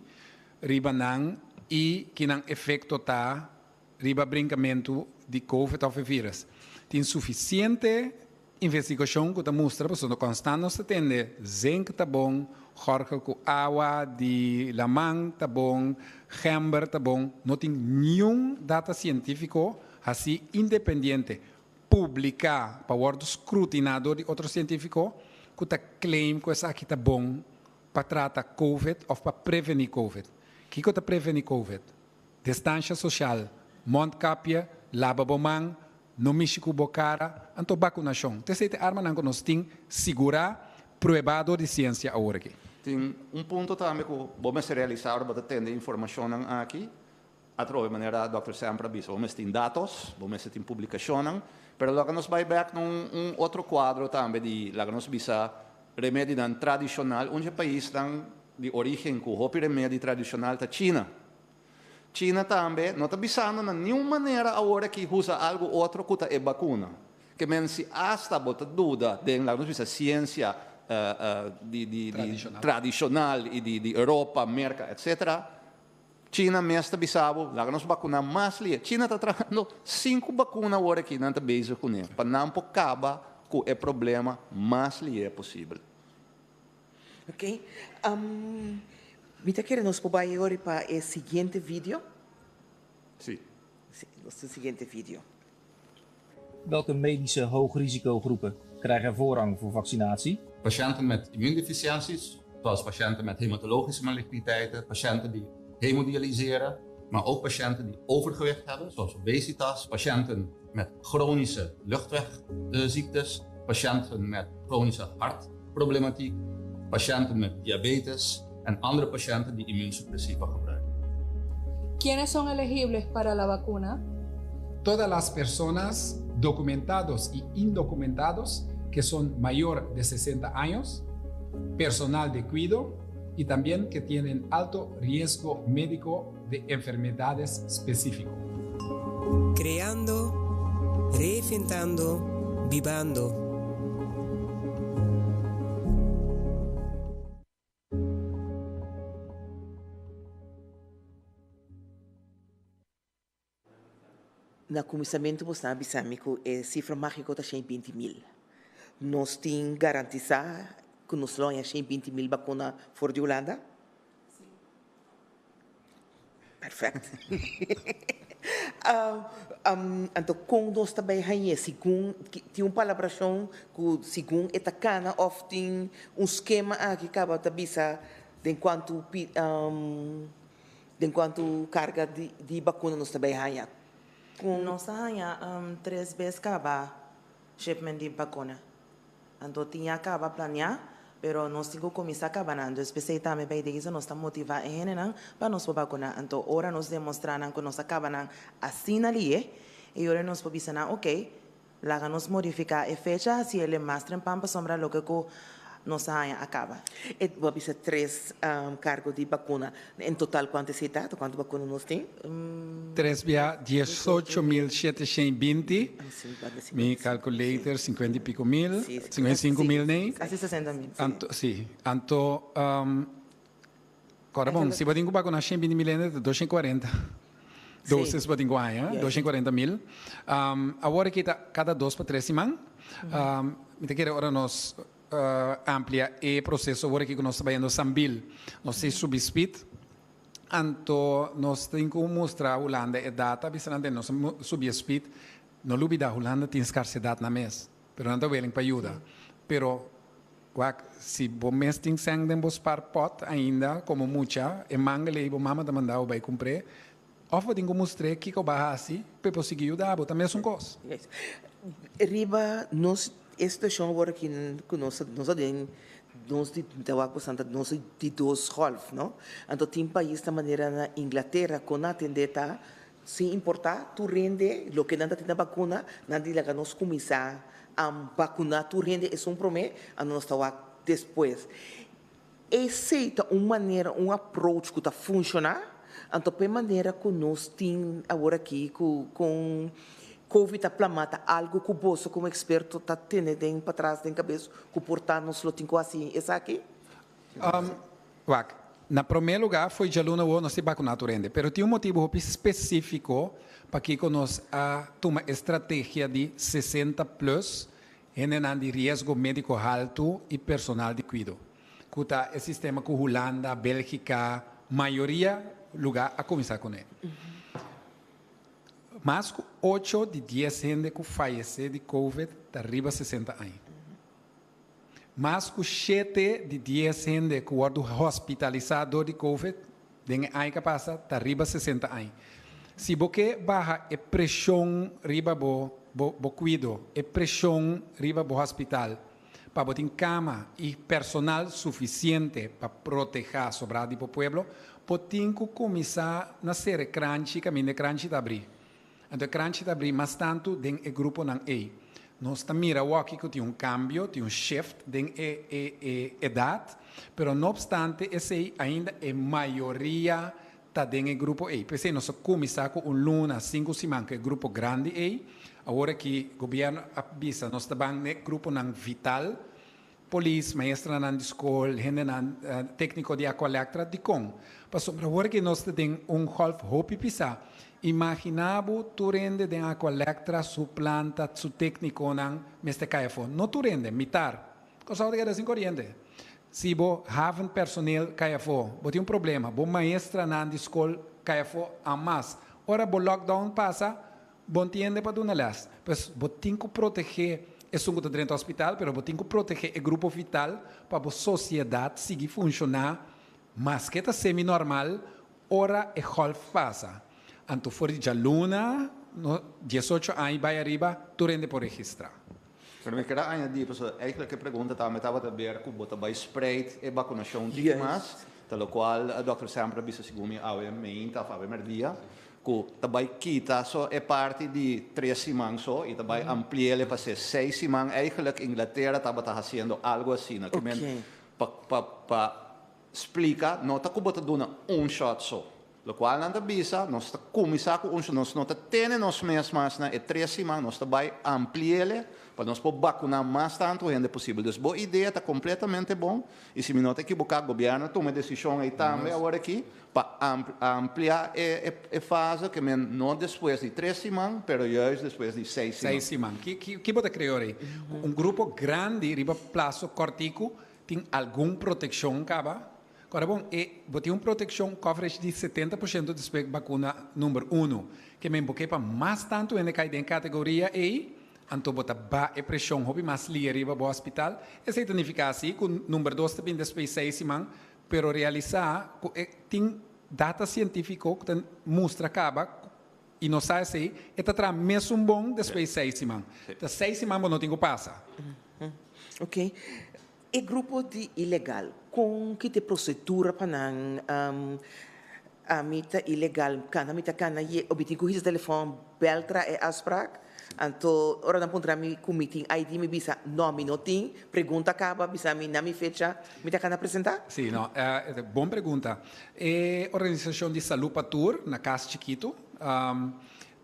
riba nan i ki nan efekto ta riba brinkamentu di covid òf e virus. Tin sufisiente Investigashon ku ta mustra pasobra konstant nos ta tende zink ta bon, gòrgel ku awa di laman ta bon, gember ta bon, no tin niun data sientífiko hasí independiente, publiká pa wòrdu skrutiná dor di otro sientífiko ku ta claim ku esaki ta bon pa trata covid òf pa prevení covid. Kiko ta prevení covid? Distansha sosial, mòntkapje, laba bo man, No mishi ku bo kara, anto bakunashon. Ta esei ta e armanan ku nos tin sigurá, pruebá dor di siensia awor aki. Tin un punto tambe ku bo mester realisá ora bo ta tende informashonnan aki. Atrobe manera Dòkter Semper a bisa, bo mester tin datos, bo mester tin publikashonnan, pero laga nos bai bèk na un otro kuadro tambe di laga nos bisa remedinan tradishonal. Un dje paisnan di orígen ku hopi remedi tradishonal ta China. China tambe no ta bisando na niun manera awor aki usa algu otro ku ta e bakuna. Ke men si asta bo ta duda den laga nos bisa siensia di di tradishonal i di di Europa, Merka etcetera, China mes ta bisa bo laga nos bakuna mas lie. China ta trahando sinku bakuna awor aki nan ta bezig kuné pa nan por kaba ku e problema mas lie posibel. Ok. Mi ta kere nos por bai ori pa e siguiente video. Sí. Sí, nos tin siguiente video. Welke medische hoogrisicogroepen krijgen voorrang voor vaccinatie? Patiënten met immuundeficiënties, zoals patiënten met hematologische maligniteiten, patiënten die hemodialyseren. Maar ook patiënten die overgewicht hebben, zoals obesitas, patiënten met chronische luchtwegziektes, patiënten met chronische hartproblematiek, patiënten met diabetes en andere patiënten die immuunsuppressiva gebruiken. ¿Quiénes son elegibles para la vacuna? Todas las personas documentados y indocumentados que son mayor de 60 años, personal de cuido y también que tienen alto riesgo médico de enfermedades específico. Creando, reinventando, vivando. Na kuminsamentu bosnan a bisa mi ku e sifra mágiko ta 120.000. Nos tin garantisá ku nos lo haña 120.000 bakuna for di Hulanda? Perfect. Anto kon nos ta bai hañ'é? Segun tin un palabrashon ku segun e ta kana òf tin un skema aki kaba ta bisa den kuantu den kuantu karga di bakuna nos ta bai haña? Kon. Nos a haña tres bes kaba shipment di bakuna. Anto tin ya caba planea, pero nos tin cu cuminsa caba nan. Dus p'esey tambe bay deze nos ta motiva e hendenan pa nos por vacuna. Anto ora nos demostra nan cu nos a caba nan asina liye, e ora nos por bisa nan, ok, laga nos modifica e fecha haci el e mas trempan pasobra loke cu nos a haña a caba. E bo a bisa tres cargo di vacuna. En total cuanto esey ta? Cuanto vacuna nos tin? Tres bia 18.720, mi calculator 50 y pico mil, 55 mil nei. Casi 60 mil, si. Anto, si. Anto, corda bon, si bo tin cu vacuna 120 mil hende ta 240 doses bo tin cu haña, 240 mil. Awor aki ta cada dos pa tres siman. Mi ta kere ora nos amplia e proceso awor aki cu nos ta bayendo Sambil, nos ta subi speed. Anto nos tin cu mustra Hulanda e data, bisa nan den nos a subi e speed. No lubida Hulanda tin scarcedad nan mes, pero nan ta willing pa yuda. Pero wak, si bo mes tin sèn den bo spaarpot ainda como mucha, e mangel ei bo mama ta manda bo bay cumpr'é, of bo tin cu mustr'é kico bo a haci pa e por sigui yuda bo, ta mesun cos. Riba nos e situacion awor aki cu nos nos a den nos di ta wak bosan ta nos di dos golf no anto tin pais ta manera na Inglatera con nan atende ta sin importa tur hende loke nan ta tin na bacuna nan di laga nos cuminsa a bacuna tur hende esun prome anto nos ta wak despues esey ta un manera un approach cu ta funciona anto p'e manera cu nos tin awor aki cu con Covid a plama ta algo cu boso como experto ta tene den patras den cabes cu por ta nos lo tin cu haci esaki? Wak, na prome lugar fo'i djaluna awor nos tin bacuna tur hende, pero tin un motibo hopi specifico pakico nos a tuma e strategia di 60 plus, hendenan di riesgo medico halto y personal di cuido, cu ta e sistema cu Hulanda, Belgica, mayoria lugar a cuminsa cune. Mas ku ocho di dies hende ku fayesé di covid ta riba 60 aña. Mas ku shete di dies hende ku wòrdu hospitalisá dor di covid den e aña ku a pasa ta riba 60 aña. Si bo ke baha e preshon riba bo bo kuido, e preshon riba bo hospital, pa bo tin kama i personal sufisiente pa protehá sobrá di bo pueblo, bo tin ku kuminsá na sera e kranchi kaminda e kranchi ta abrí. Anto e kranchi ta abrí mas tantu den e gruponan ei. Nos ta mira awoki ku tin un kambio, tin un shift den e e e edat, pero no opstante esei ainda e mayoria ta den e grupo ei. P'esei nos a kuminsá ku un luna, sinku siman ku e grupo grandi ei. Awor aki gobièrnu a bisa nos ta ban n'e gruponan vital, polis, maestranan di skol, hendenan tékniko di Aqualectra. Dikon? Pasobra awor aki nos ta den un gòlf hopi pisá. Imaginá bo tur hende den Aqualectra su planta, su téknikonan mester kai afó. No tur hende, mitar. Kòrsou ta keda sin koriente. Si bo haven personeel kai afó, bo tin un problema. Bo maestranan di skol kai afó en mas. Ora bo lockdown pasa, bo no tin hende pa duna lès. Pues bo tin ku protegé esun ku ta drenta hospital, pero bo tin ku protegé e grupo vital pa bo sosiedat sigui funshoná maske ta semi-normal. Ora e golf pasa, anto for di djaluna, no, 18 aña i bai ariba, tur hende por registrá. Pero mi kier a añadí, pasobra eigenlijk e pregunta tambe tabata ber ku bo ta bai spreid e bakunashon tiki mas, ta lokual dòkter Semper a bisa segun mi awe meinta òf awe mèrdia, ku ta bai kita so e parti di tres siman so i ta bai ampli'el pa ser seis siman. Eigenlijk Inglatera tabata hasiendo algu asina, ke men pa pa pa Splika, no ta ku bo ta duna un shot so. Lokual nan ta bisa, nos ta kuminsá ku un shot, nos no ta tene nos mes mas na e tres siman, nos ta bai ampli'ele pa nos por bakuná mas tantu hende posibel. Dus bo idea ta kompletamente bon i si mi no ta ekiboká gobièrnu a tuma e desishon ei tambe awor aki pa amplia e fase ke men no despues di tres siman pero juist despues di seis siman. Seis siman. Ki bo ta krea ora ei? Ku un grupo grandi riba plaso kòrtiku Tin algun protekshon kaba? Kòrda bon, e bo tin un protekshon coverage di 70% despues bakuna number unu. Ke men bo ke pa mas tantu hende kai den e kategoria ei, anto bo ta ba e preshon hopi mas lia riba bo hospital. Esei ta nifiká si ku number dos ta bin despues seis siman, pero realisá ku e tin data sientífiko ku ta mustra kaba i nos sa esei, e ta traha mesun bon despues seis siman. Ta seis siman bo no tin ku pasa. Ok. E grupo di ilegal, kon ki ta e prosedura pa nan ami ta ilegal, kana mi ta kana ye o mi tin ku hisa telefòn bèl tra e afsprak? Anto ora nan puntra mi ku mi tin ID mi bisa no mi no tin, pregunta kaba bisa mi na mi fecha mi ta kana presentá? Sí, no, bon pregunta. E organisashon di Salú pa Tur na Kas Chikitu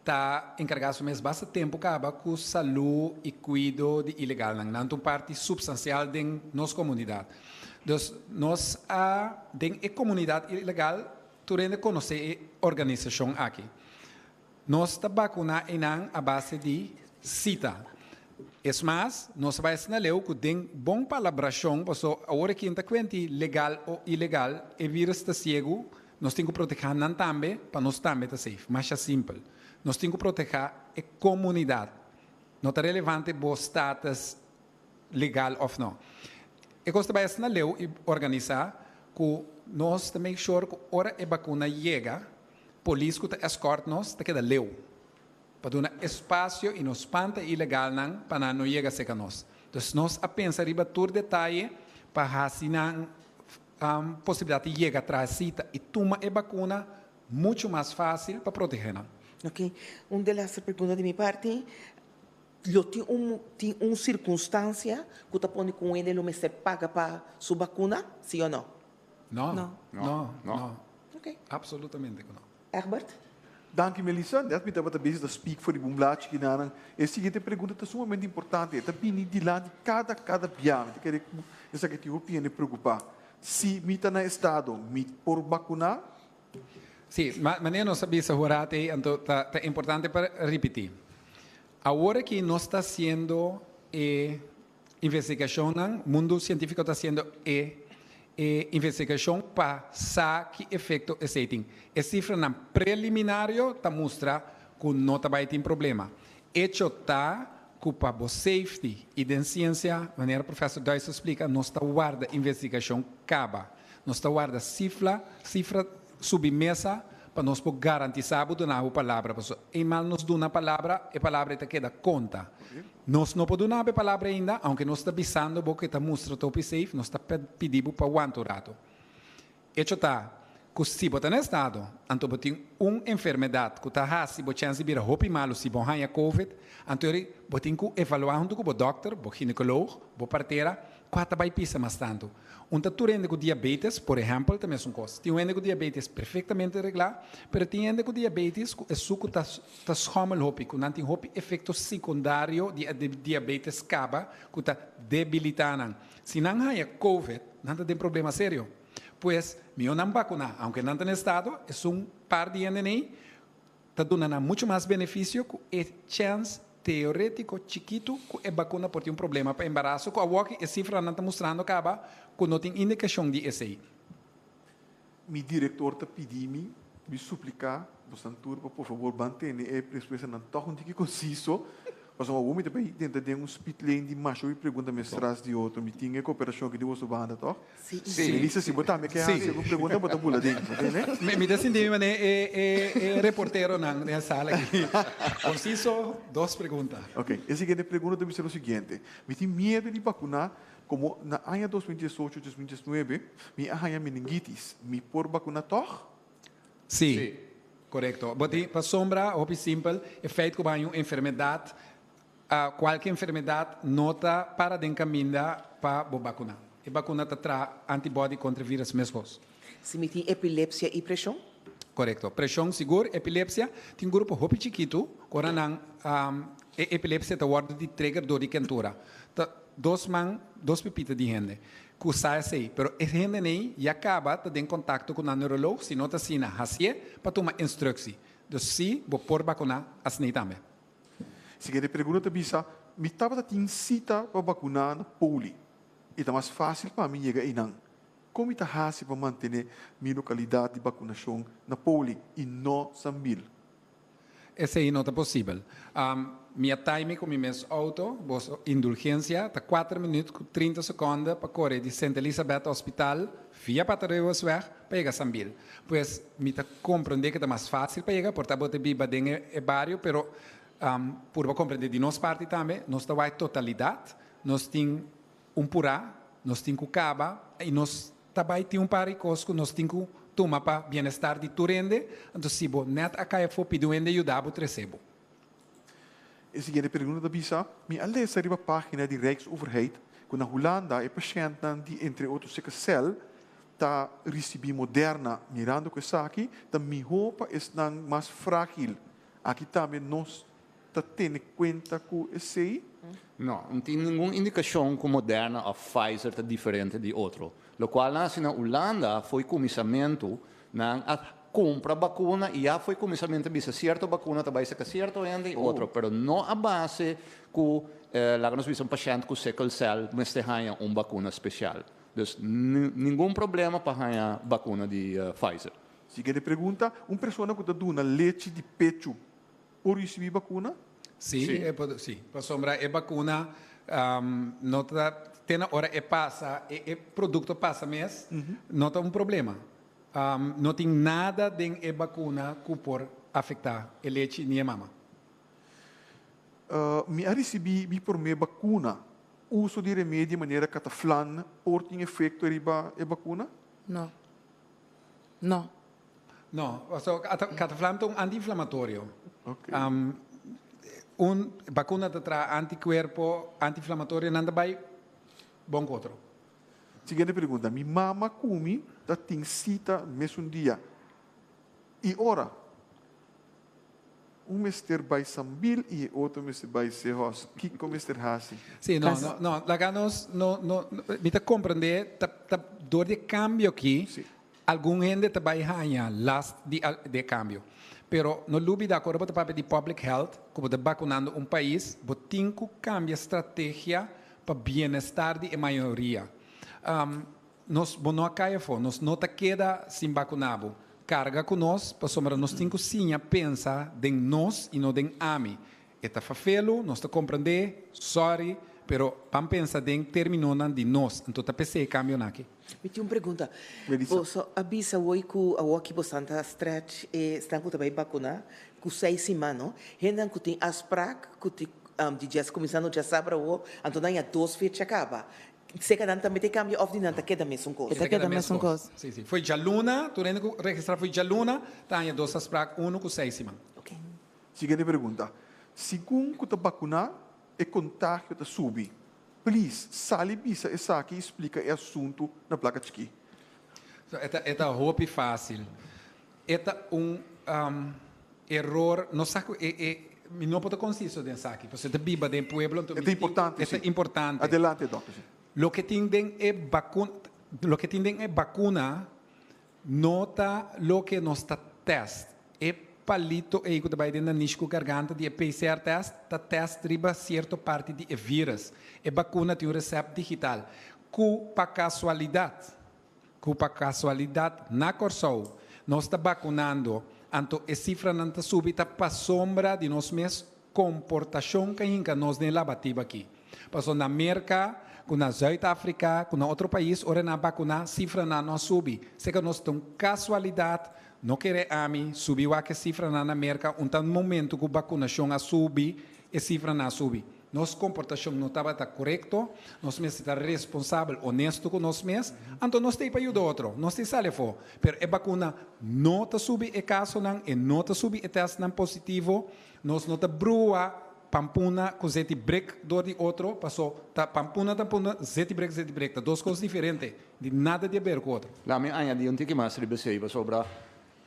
ta enkargá su mes basta tempu kaba ku salú i kuido di ilegalnan. Nan ta un parti supstansial den nos komunidat. Dus nos a den e komunidat ilegal tur hende konosé e organisashon aki. Nos ta bakuná einan a base di sita. Es mas, nos a bai asina leu ku den bon palabrashon, paso awor aki ta kuenti legal o ilegal, e virus ta siegu, nos tin ku protehá nan tambe pa nos tambe ta safe. Masha simpel. Nos tin ku protehá e komunidat. No ta relevante bo status legal òf no. E kos ta bai asina leu i organisá ku nos ta make sure ku ora e bakuna yega, Polis ku ta eskort nos ta keda leu pa duna espasio i no spanta e ilegalnan pa nan no yega serka nos. Dus nos a pensa riba tur detaye pa hasi nan posibilidat di yega traha sita i tuma e bakuna muchu mas fásil pa protegé nan. Ok, un de laster pregunta di mi parti, lo tin un tin un sirkunstansia ku ta pone ku un hende lo mester paga pa su bakuna, si o no? No, no, no. Ok. Absolutamente ku no. Egbert? Danki Melissa, net mi tabata bezig ta speak for di bo un blachi kinanan. E siguiente pregunta ta sumamente importante, e ta bini dilanti kada kada bia. Mi ta kere ku esaki tin hopi hende preokupa. Si mi ta na estado, mi por bakuná? Sí, manera nos a bisa horat ei, anto ta ta importante pa ripití. Awor aki nos ta hasiendo e Investigashonnan, Mundu sientífiko ta hasiendo e e investigashon pa sa ki efekto esei tin. E sifranan preliminario ta mustra ku no ta bai tin problema. Echo ta ku pa bo safety i den siensia, manera Professor Duits a splika, nos ta warda investigashon kaba. Nos ta warda sifla sifra subi mesa pa nos por garantisá bo duna bo palabra. Pasobra eenmaal nos duna palabra, e palabra ei ta keda konta. Nos no por duna bo e palabra ainda, aunke nos ta bisando bo ku e ta mustra topi safe, nos ta pidi bo pa wanta un rato. Echo ta ku si bo ta na estado, anto bo tin un enfermedat ku ta hasi bo chèns di bira hopi malu si bo haña covid, anto eri bo tin ku evaluá huntu ku bo dòkter, bo ginekoloog, bo partera, kua ta bai pisa mas tantu. Un ta tur hende ku diabetes, por ehèmpel, ta mesun kos. Tin un hende ku diabetes perfektamente reglá, pero tin hende ku diabetes ku e suku ta ta schommel hopi, ku nan tin hopi efekto sekundario di e diabetes kaba ku ta debilitá nan. Si nan haña covid, nan ta den problema serio. Pues, mihó nan bakuná, aunke nan ta na estado, esun par di hende nei ta duna nan muchu mas benefisio ku e chèns teorétiko chikitu ku e bakuna por tin un problema pa embaraso, ku awoki e sifranan ta mustrando kaba ku no tin indikashon di esei. Mi direktor ta pidi mi, mi supliká bosnan tur pa por fabor ban tene e respuestanan tòg un tiki konsiso. Pasobra awor mi ta bay drenta den un speed lane di masha hopi pregunta mes tras di otro. Mi tin e cooperacion aki di boso banda, toch? Si. Melissa, si bo tambe ke Si. hasi algun pregunta bo ta bula den, bo tende? Mi mi ta sinti mi manera e e e reporteronan den e sala aki. Conciso, dos pregunta. Ok, e siguiente pregunta ta bisa lo siguiente, Mi tin miedo di vacuna como na aña 2018, 2019 mi a haña meningitis. Mi por vacuna toch? Sí, korekto. Bo tin pasobra hopi simpel, e feit ku bo haña un enfermedat, kualke enfermedat no ta para den kaminda pa bo bakuná. E bakuna ta traha antibody kontra e vírus meskos. Si mi tin epilepsia i preshon? Korekto. Preshon sigur, epilepsia, tin grupo hopi chikitu ku ora nan e epilepsia ta wòrdu di trigger dor di kentura. Ta dos man, dos pipita di hende. Ku sa esei, pero e hendenei ya kaba ta den kontakto ku nan neuroloog, si no ta asina, hasié pa tuma instruksi. Dus si bo por bakuná, asnei tambe. Siguiente pregunta ta bisa, Mi tabata tin sita pa bakuná na Poli i ta mas fásil pa mi yega einan. Kon mi ta hasi pa mantené mi lokalidat di bakunashon na Poli i no Sambil? Esei no ta posibel. Mi a taimi ku mi mes outo, boso indulgensia, ta kuater minüt ku 30 sekonde pa kore di Sint Elisabeth Hospital via Patareuwesweg pa yega Sambil. Pues mi ta komprendé ku ta mas fásil pa yega, por ta bo ta biba den e bario, pero purba komprendé di nos parti tambe, nos ta wak totalidat, nos tin un purá, nos tin ku kaba i nos Ta bai tin un par di kos ku nos tin ku tuma pa bienestar di tur hende, anto si bo nèt a kai afó pidi un hende yuda bo trese bo. E siguiente pregunta ta bisa, Mi a lesa riba página di Rijksoverheid ku na Hulanda e pashèntnan di entre otro sikkelcel ta risibí Moderna, mirando ku esaki ta mihó pa esnan mas frágil. Aki tambe nos ta tene kuenta ku esei? No, no tin ningun indikashon ku Moderna òf Pfizer ta diferente di otro. Lokual nan hasi na Ulanda fo'i kuminsamentu, nan a kumpra bakuna i ya fo'i kuminsamentu a bisa sierto bakuna ta bai saka sierto hende i otro, pero no a base ku laga nos bisa un pashènt ku sikkelcel mester haña un bakuna spesial. Dus ningun problema pa haña bakuna di Pfizer. Siguiente pregunta, un persona ku ta duna lechi di pechu Por ricibi bacuna? Sí, e por, sí. Pasobra e bacuna no ta, te na ora e pasa, e e producto pasa mes, no ta un problema. No tin nada den e bacuna cu por afecta e lechi ni e mama. Mi a ricibi mi prome bacuna. Uso di remedi manera Cataflan por tin efecto riba e bacuna? No. No. No, paso Cataflam ta un anti-inflamatorio. Un bakuna ta traha antikuerpo, anti-inflamatorio, nan ta bai bon ku otro. Siguiente pregunta, Mi mama ku mi ta tin sita mesun dia i ora. Un mester bai Sambil i e otro mester bai Sehos. Kiko mester hasi? Sí, no, no, no, laga nos, no, no, mi ta komprendé ta ta dor di e kambio aki, Algun hende ta bai haña last di di e kambio. Pero no lubida ku ora bo ta papia di public health, ku bo ta bakunando un pais, bo tin ku kambia strategia pa bienestar di e mayoria. Nos, bo no a kai afó, nos no ta keda sin bakuná bo. Karga ku nos, pasobra nos tin ku siña pensa den nos i no den ami. E ta fafelu, nos ta komprendé, sorry, pero ban pensa den terminonan di nos, anto ta p'esei e kambionan aki. Mi tin un pregunta. Boso a bisa hoy ku awoki bosan ta stretch e esnan ku ta bai bakuna ku seis siman, no? Hendenan ku tin afsprak ku tin di djes kuminsando djasabra awo, anto nan ya dos fecha kaba. Seka nan tambe ta e kambia òf di nan ta keda mesun kos? E ta keda mesun kos. Sí, sí. Fo'i djaluna, tur hende ku registrá fo'i djaluna ta haña dos afsprak, unu ku seis siman. Siguiente pregunta. Segun ku ta bakuná, e kontagio ta subi. Please, sali bisa esaki i splika e asuntu na plaka chikí. So, e ta, e ta hopi fásil. E ta un eror, no sa ku e, e, mi no por ta konsiso den esaki, pasobra e ta biba den pueblo, anto E mi ta tin, importante, e ta si. importante. Adelante, dòkter, si. Loke tin den e bakuna, loke tin den e bakuna No ta loke nos ta test. E palito ei ku ta bai den nanish ku garganta di e PCR test ta test riba sierto parti di e virus. E bakuna tin un recept digital ku pa kasualidat, ku pa kasualidat na Kòrsou nos ta bakunando anto e sifranan ta subi ta pasobra di nos mes. komportashon ku a hinka nos den e labatiba aki. Pasobra na Merka, ku na Zuid Afrika, ku na otro pais ora nan a bakuná, sifranan no a subi. Seka nos ta un kasualidat, no kere ami subi wak e sifranan na Merka, un ta momentu ku bakunashon a subi, e sifranan a subi. Nos komportashon no tabata korekto, nos mester ta responsabel, onesto ku nos mes, anto nos ta ei pa yuda otro, nos ta ei sali afó. Pero e bakuna no ta subi e kasonan, e no ta subi e tèstnan positivo, nos no ta brua pampuna ku zeti brek dor di otro, paso ta pampuna ta pampuna, zeti brek zeti brek, ta dos kos diferente, di nada di aber ku otro. Laat mi añadi un tiki mas riba esei, pasobra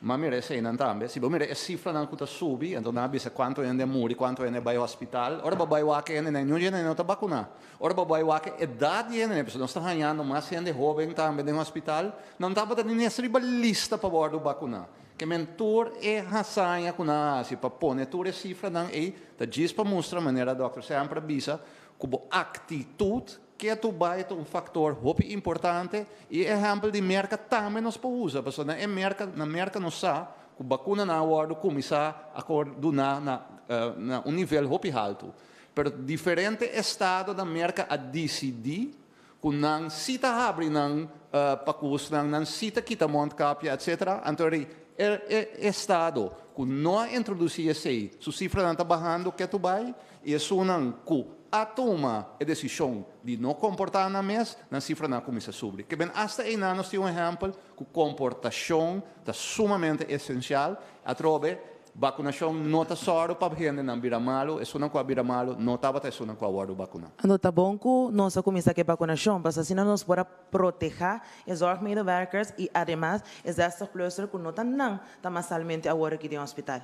M'a mira eseinan tambe. Si bo mira e sifranan ku ta subi, anto nan a bisa kuantu hende a muri, kuantu hende a bai hospital. Ora bo bai wak e hendenan, niun hende no ta bakuná. Ora bo bai wak e edat di hendenan, pasobra nos ta hañando mas hende hóben tambe den hospital, nan tabata ni nes riba lista pa wòrdu bakuná. Ke men tur e hazaña ku nan a hasi pa pone tur e sifranan ei ta djis pa mustra manera dòkter semper a bisa ku bo aktitut Ketu bai ta un faktor hopi importante i e ehèmpel di Merka tambe nos por usa, pasobra na e Merka, na Merka nos sa ku bakunanan a wòrdu kuminsá a kor duná na na un nivel hopi haltu. Pero diferente estado na Merka a disidí ku nan si ta habri nan pakusnan, nan si ta kita mondkapje etsetera, anto e e estado ku no a introdusí esei su sifranan ta bahando ketu bai I esunnan ku a tuma e desishon di no komportá nan mes, nan sifranan a kuminsá subri. Ke ben asta einan nos tin un ehèmpel ku komportashon ta sumamente esensial. Atrobe, bakunashon no ta sòru pa hendenan bira malu, esunnan ku a bira malu no tabata esunnan ku a wòrdu bakuná. Anto ta bon ku nos a kuminsá ku e bakunashon, pasobra asina nos por a protehá e zorgmedewerkers i ademas e zestigplusser ku no ta nan ta masalmente awor aki den hospital.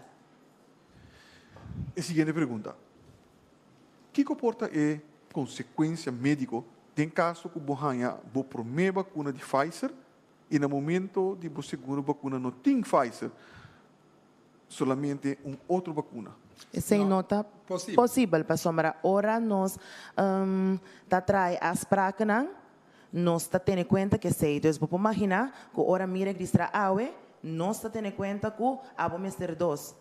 E siguiente pregunta, Kiko por ta e konsekuensia médiko den kaso ku bo haña bo promé bakuna di Pfizer i na momento di bo segundo bakuna no tin Pfizer, solamente un otro bakuna? Esei no ta posibel pasobra ora nos ta traha e afsprakennan nos ta tene kuenta ku esei. Dus bo por maginá ku ora mi registrá awe nos ta tene kuenta ku abo mester dos.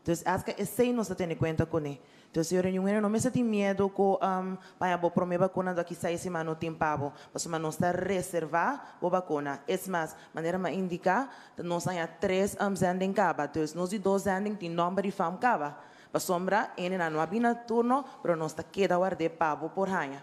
Dus aska esei nos ta tene kuenta kuné. Dus señor Reunion no mester tin miedu ku paña bo promé bakuna dor kisá e siman no tin pa bo, pasobra nos ta reservá bo bakuna. Es mas, manera mi a indiká, nos haña tres zending kaba. Dus nos di dos zending tin nòmber di fam kaba. Pasobra hendenan no a bini na turno, pero nos ta keda ward'é pa bo por haña.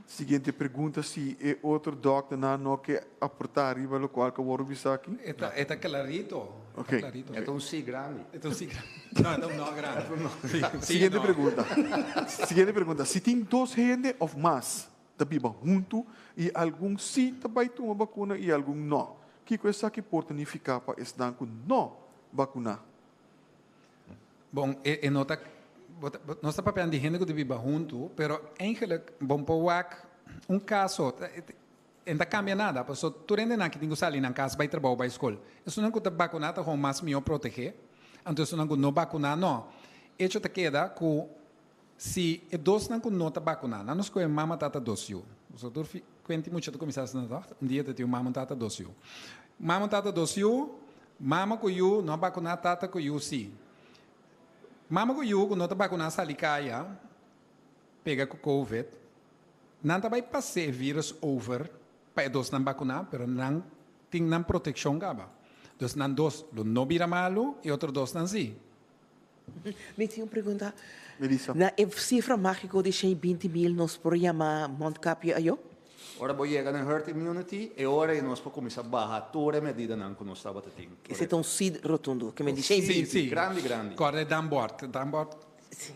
Siguiente pregunta si e otro dokternan no ke aporta riba lokual ku a wòrdu bisa aki? E ta e ta klarito. Ok. Klarito. E ta un si grandi. E ta un si grandi. No, e ta un no grandi. Si, si Siguiente no. pregunta. Siguiente pregunta. Si tin dos hende òf mas ta biba huntu i algun si ta bai tuma bakuna i algun no, kiko esaki por ta nifiká pa esnan ku no bakuná? Bon, e e no ta, bo ta, nos ta papiando di hende ku ta biba huntu, pero eigenlijk bon por wak un kaso, e no ta kambia nada, paso tur hendenan ki tin ku sali nan kas bai trabou, bai skol. Esunnan ku ta bakuná ta hon mas mihó protegé, anto esunnan ku no bakuná no. Echo ta keda ku si e dosnan ku no ta bakuná, nan no skohe mama, tata, dos yu. Paso tur fi kuenti mucha ta kuminsá asina tòg, un dia ta tin un mama, un tata, dos yu. Mama, tata, dos yu, Mama ku yu no a bakuná tata ku yu sí. Mama ku yu ku no ta bakuná sali kaya pega ku covid, nan ta bai pas'é e virus over pa e dosnan bakuná pero nan tin nan protekshon kaba. Dus nan dos lo no bira malu i otro dosnan sí. Mi tin un pregunta. Melissa. Na e sifra mágiko di 120 mil nos por yama mondkapje ayo? Ora bo yega na herd immunity, e ora ei nos por kuminsá baha tur e medidanan ku nos tabata tin. Esei ta un sí rotundo, ke men di 120. Sí, sí. Grandi, grandi. Kòrda e dambòrt, dambòrt. Sí.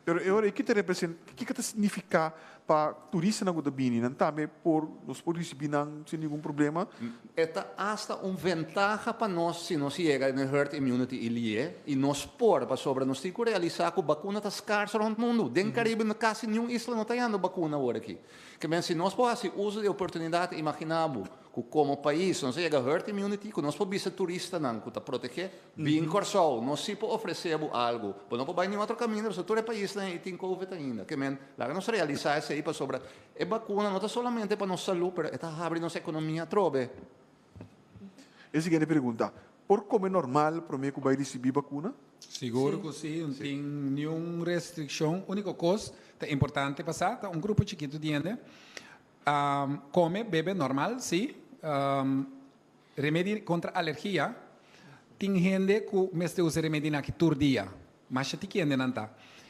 Pero e ora ei ki ta represent, kiko ta signifiká pa turistanan ku ta bini? Nan tambe por, nos por risibí nan sin ningun problema? E ta asta un ventaha pa nos si nos yega na herd immunity i lié, i nos por, pasobra nos tin ku realisá ku bakuna ta skars rònt mundu. Den Karibe kasi niun isla no ta yando bakuna awor aki. Ke men si nos por hasi uso di e oportunidat, imaginá bo ku komo pais nos a yega herd immunity, ku nos por bisa turistanan ku ta protegé, Bin Kòrsou, nos sí por ofresé bo algu. Bo no por bai niun otro kaminda pasobra tur e paisnan ei tin covid ainda. Ke men, laga nos realisá esei pasobra e bakuna no ta solamente pa nos salú, pero e ta habri nos ekonomia atrobe. E siguiente pregunta, Por kome normal promé ku bai risibí bakuna? Sigur ku sí, no tin niun restrikshon. Úniko kos ta importante pa sa, ta un grupo chikitu di hende kome, bebe normal, sí. Remedi kontra alergia, tin hende ku mester usa e remedinan aki tur dia. Masha tiki hende nan ta.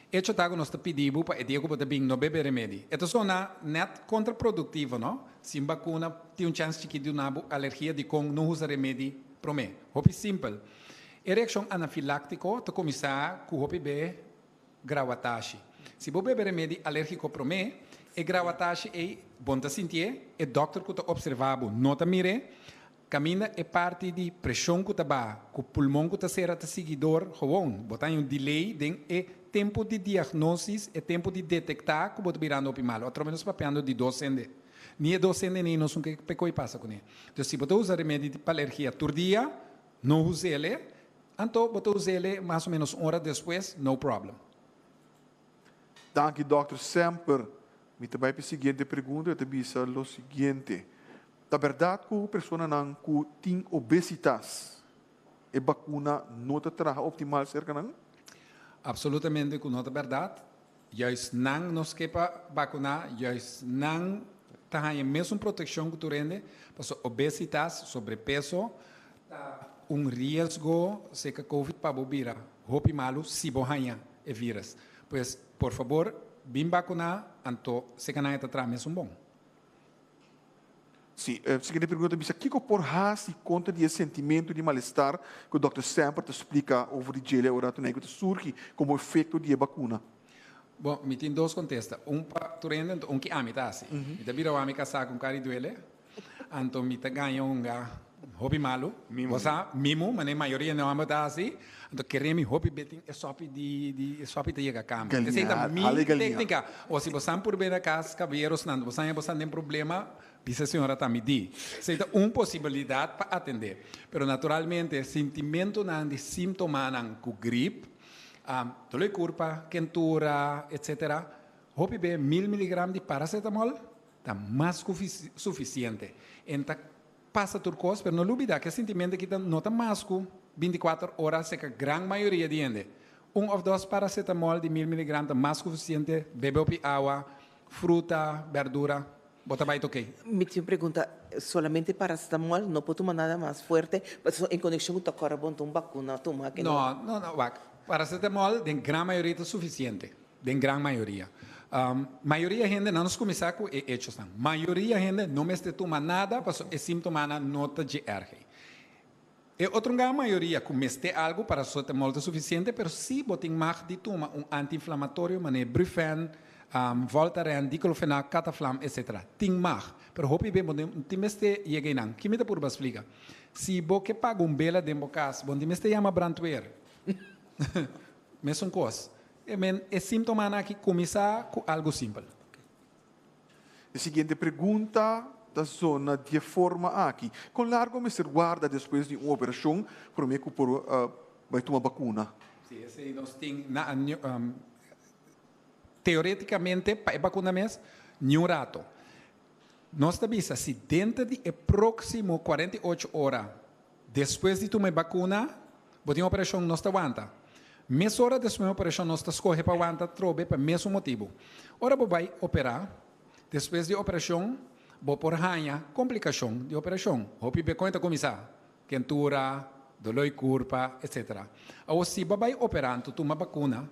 Echo ta ku nos ta pidi bo pa e dia ku bo ta bin no bebe remedi. E ta sona nèt kontraproduktivo, no? Sin bakuna tin un chèns chikí di duna bo alergia dikon no usa remedi promé. Hopi simpel. E reakshon anafiláktiko ta kuminsá ku hopi be grawatashi. Si bo bebe remedi alérgiko promé, e grawatashi ei bon ta sintié, e dòkter ku ta opservá bo no ta mir'é, Kaminda e parti di preshon ku ta baha, ku pulmon ku ta sera ta sigui dor gewoon. Bo ta haña un delay den e tempu di diagnosis, e tempu di detektá ku bo ta birando hopi malu. Atrobe nos papiando di dos hende. Ni e dos hende ni nos un ke pekoi pasa kuné. Dus si bo ta usa remedi pa alergia tur dia, no us'ele, anto bo ta us'ele mas o menos un ora despues, no problem. Danki dòkter Semper. Mi ta bai pa e siguiente pregunta, e ta bisa lo siguiente. Ta bèrdat ku personanan ku tin obesitas e bakuna no ta traha optimal serka nan? Absolutamente ku no ta bèrdat. Juist nan nos ke pa bakuná, juist nan ta haña mesun protekshon ku tur hende, pasobra obesitas, sobrepeso, ta un riesgo serka covid pa bo bira hopi malu si bo haña e vírus. Pues, por fabor, bin bakuná, anto serka nan e ta traha mesun bon. Sí, e siguiente pregunta bisa, kiko por hasi kontra di e sentimentu di malestar ku dòkter Semper ta splika over di djele ora tunei ku ta surgi komo efekto di e bakuna? Bon, mi tin dos kontesta. Un pa tur hende anto un ki ami ta hasi. Mi ta bira wak mi kasá ku un kari duele, anto mi ta gaña hunga hopi malu. Bo sa, mimu, manera mayoria di hòmber ta hasi. Anto kere mi hopi be tin e sopi di di e sopi ta yega kama. Esei ta mi teknika. O si bo san purbe na kas kabayeros nan bo san ya bo san den problema bisa señora ta mi di. Esei ta un posibilidat pa atende. Pero naturalmente sintimentunan di simptomanan ku grip, dolor di kurpa, kentura etcetera hopi be mil miligram di paracetamol ta mas ku sufisiente. En ta Pasa tur kos, pero no lubida ku e sintimentu aki ta no ta mas ku bintikuater ora serka gran mayoria di hende. Un òf dos paracetamol di mil miligram ta mas ku sufisiente, bebe hopi awa, fruta, bèrdura, bo ta bai ta okey. Mi tin un pregunta, solamente paracetamol no por tuma nada mas fuerte? Pasobra en konekshon ku ta kòrda bo un bakuna tuma ke no. No, no, no, wak, paracetamol den gran mayoria ta sufisiente. Den gran mayoria. Mayoria hende, nan nos kuminsá ku e echosnan. Mayoria hende no mester tuma nada pasobra e símtomanan no ta dje erg. E otro gran mayoria ku mester algu, paracetamol ta sufisiente, pero si bo tin mag di tuma un antiinflamatorio manera Brufen, Voltaren, Diclofenac, Cataflam, etc. Tin mag. Pero hopi be bo no tin mester yega einan. Ki mi ta purba splika? Si bo ke paga un bela den bo kas, bo no tin mester yama brandweer. Mesun kos. E men e símtomanan aki kuminsá ku algu simpel. E siguiente pregunta ta zona di e forma aki, Kon largo mester warda despues di un operashon promé ku por bai tuma bakuna? Sí, esei nos tin na teoretikamente pa e bakuna mes niun rato. Nos ta bisa si denter di e próksimo 48 ora Despues di tuma e bakuna, bo tin operashon nos ta wanta. Mesora despues di operashon nos ta skohe pa wanta atrobe pa mesun motibu. Ora bo bai operá, despues di operashon bo por haña komplikashon di operashon. Hopi be kon e ta kuminsá, kentura, doló di kurpa, etsetera. Awor si bo bai operá anto tuma bakuna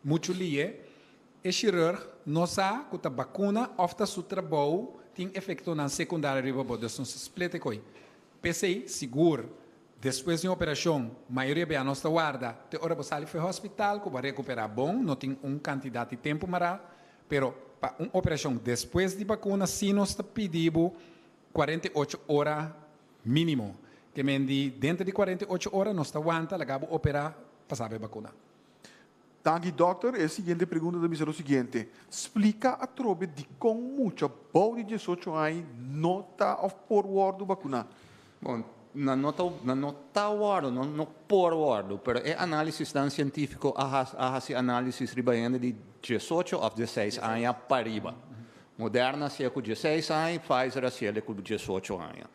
muchu lie, e shirurg no sa ku ta bakuna òf ta su trabou tin efektonan sekundario riba bo, dus nos ta split e koi. P'esei, sigur, despues di un operashon, mayoria bia nos ta warda te ora bo sali for e hospital ku bo a rekuperá bon, no tin un kantidat di tempu mará, pero pa un operashon despues di bakuna sí nos ta pidi bo 48 ora mínimo. Ke men di denter di 48 ora nos ta wanta laga bo operá pa saba e bakuna. Danki dòkter. E siguiente pregunta ta bisa lo siguiente, Splika atrobe dikon mucha bou di diesocho aña no ta òf por wòrdu bakuná. Bon, nan no ta, nan no ta wòrdu, no no por wòrdu, pero e análisisnan sientífiko a has a hasi análisis riba hende di diesocho òf dieseis aña pariba. Moderna a hasié ku dieseis aña i Pfizer a hasié ku diesocho aña.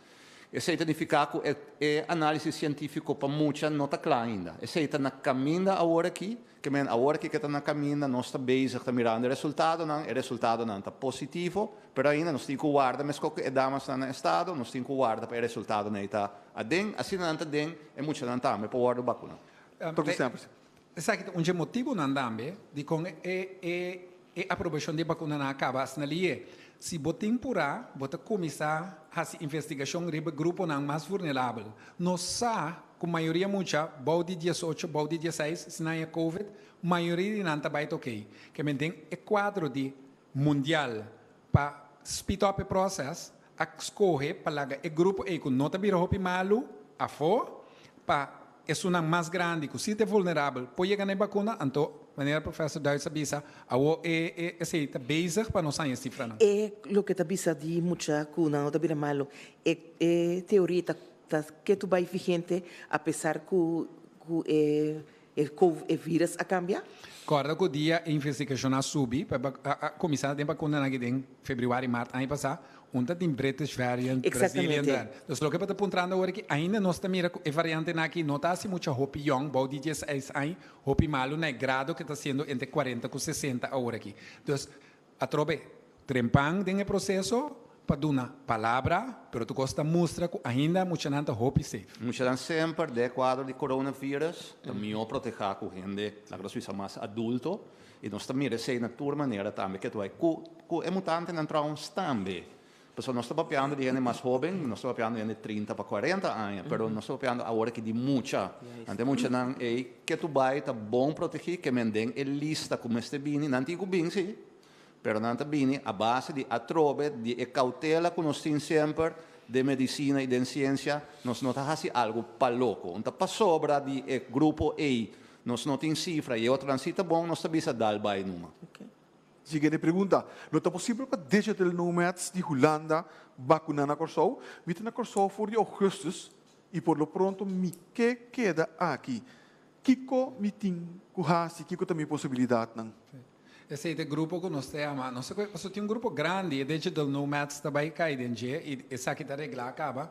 Esei ta nifiká ku e e análisis sientífiko pa mucha no ta kla ainda. Esei ta na kaminda awor aki, ke men awor aki ke ta na kaminda nos ta bezig ta mirando e resultadonan, e resultadonan ta positivo, pero ainda nos tin ku warda meskos ku e damasnan na estado, nos tin ku warda pa e resultadonan ei ta aden, asina nan ta den e muchanan tambe por wòrdu bakuná. Esaki ta un dje motibunan tambe dikon e e e aprobashon di e bakunanan a kaba asina lié. Si bo tin purá, bo ta kuminsá hasi investigashon riba e gruponan mas vurnerabel. Nos sa ku mayoria mucha bou di diesocho, bou di dieseis, si nan haña covid, mayoria di nan ta bai ta okey. Ke men den e kuadro di mundial pa speed up e proses, a skohe pa laga e grupo ei ku no ta bira hopi malu afó, pa esunnan mas grandi ku si ta vulnerabel por yega na e bakuna, anto manera Professor Duits a bisa, awor e e esei ta bezig pa nos haña e sifranan. E loke ta bisa di mucha ku nan no ta bira malu, e e teoria ta ta ketu bai vigente apesar ku ku e E cov e virus a cambia? Corda cu dia e investigacion a subi pa a cuminsa den vacunanan aki den februari, maart aña pasa, un ta tin British variant, Brazilian variant. Dus loke bo ta puntrando awor aki, ainda nos ta mira cu e variantenan aki no ta haci mucha hopi yong, bou di dieseis aña, hopi malu na e grado cu ta siendo entre cuarenta cu sesenta awor aki. Dus Atrobe, trempan den e proseso pa duna palabra, pero tur kos ta mustra ku ainda muchanan ta hopi safe. Muchanan semper den e kuadro di coronavirus ta mihó protehá ku hende, laga nos bisa, mas adulto, i nos ta mira esei na tur manera tambe ke tur ku ku e mutantenan trouwens tambe. Pasobra nos ta papiando di hende mas hóben, nos ta papiando di hende 30 pa 40 aña, pero nos ta papiando awor aki di mucha. Anto e muchanan ei ke tur bai ta bon protegí, ke men den e lista ku mester bini, nan tin ku bin sí, pero nan ta bini a base di atrobe di e kautela ku nos tin semper den medisina i den siensia, nos no ta hasi algu pa loko. Un ta pasobra di e grupo ei nos no tin sifra i e otronan si ta bon, nos ta bisa dal bai numa. Siguiente pregunta, Lo ta posibel pa digital nomads di Hulanda bakuná na Kòrsou? Mi ta na Kòrsou for di ougùstùs i por lo pronto mi ke keda aki. Kiko mi tin ku hasi? Kiko ta mi posibilidatnan? Esei ta e grupo ku nos ta yama, no sé pasobra tin un grupo grandi, e digital nomads ta bai kai den dje i esaki ta reglá kaba.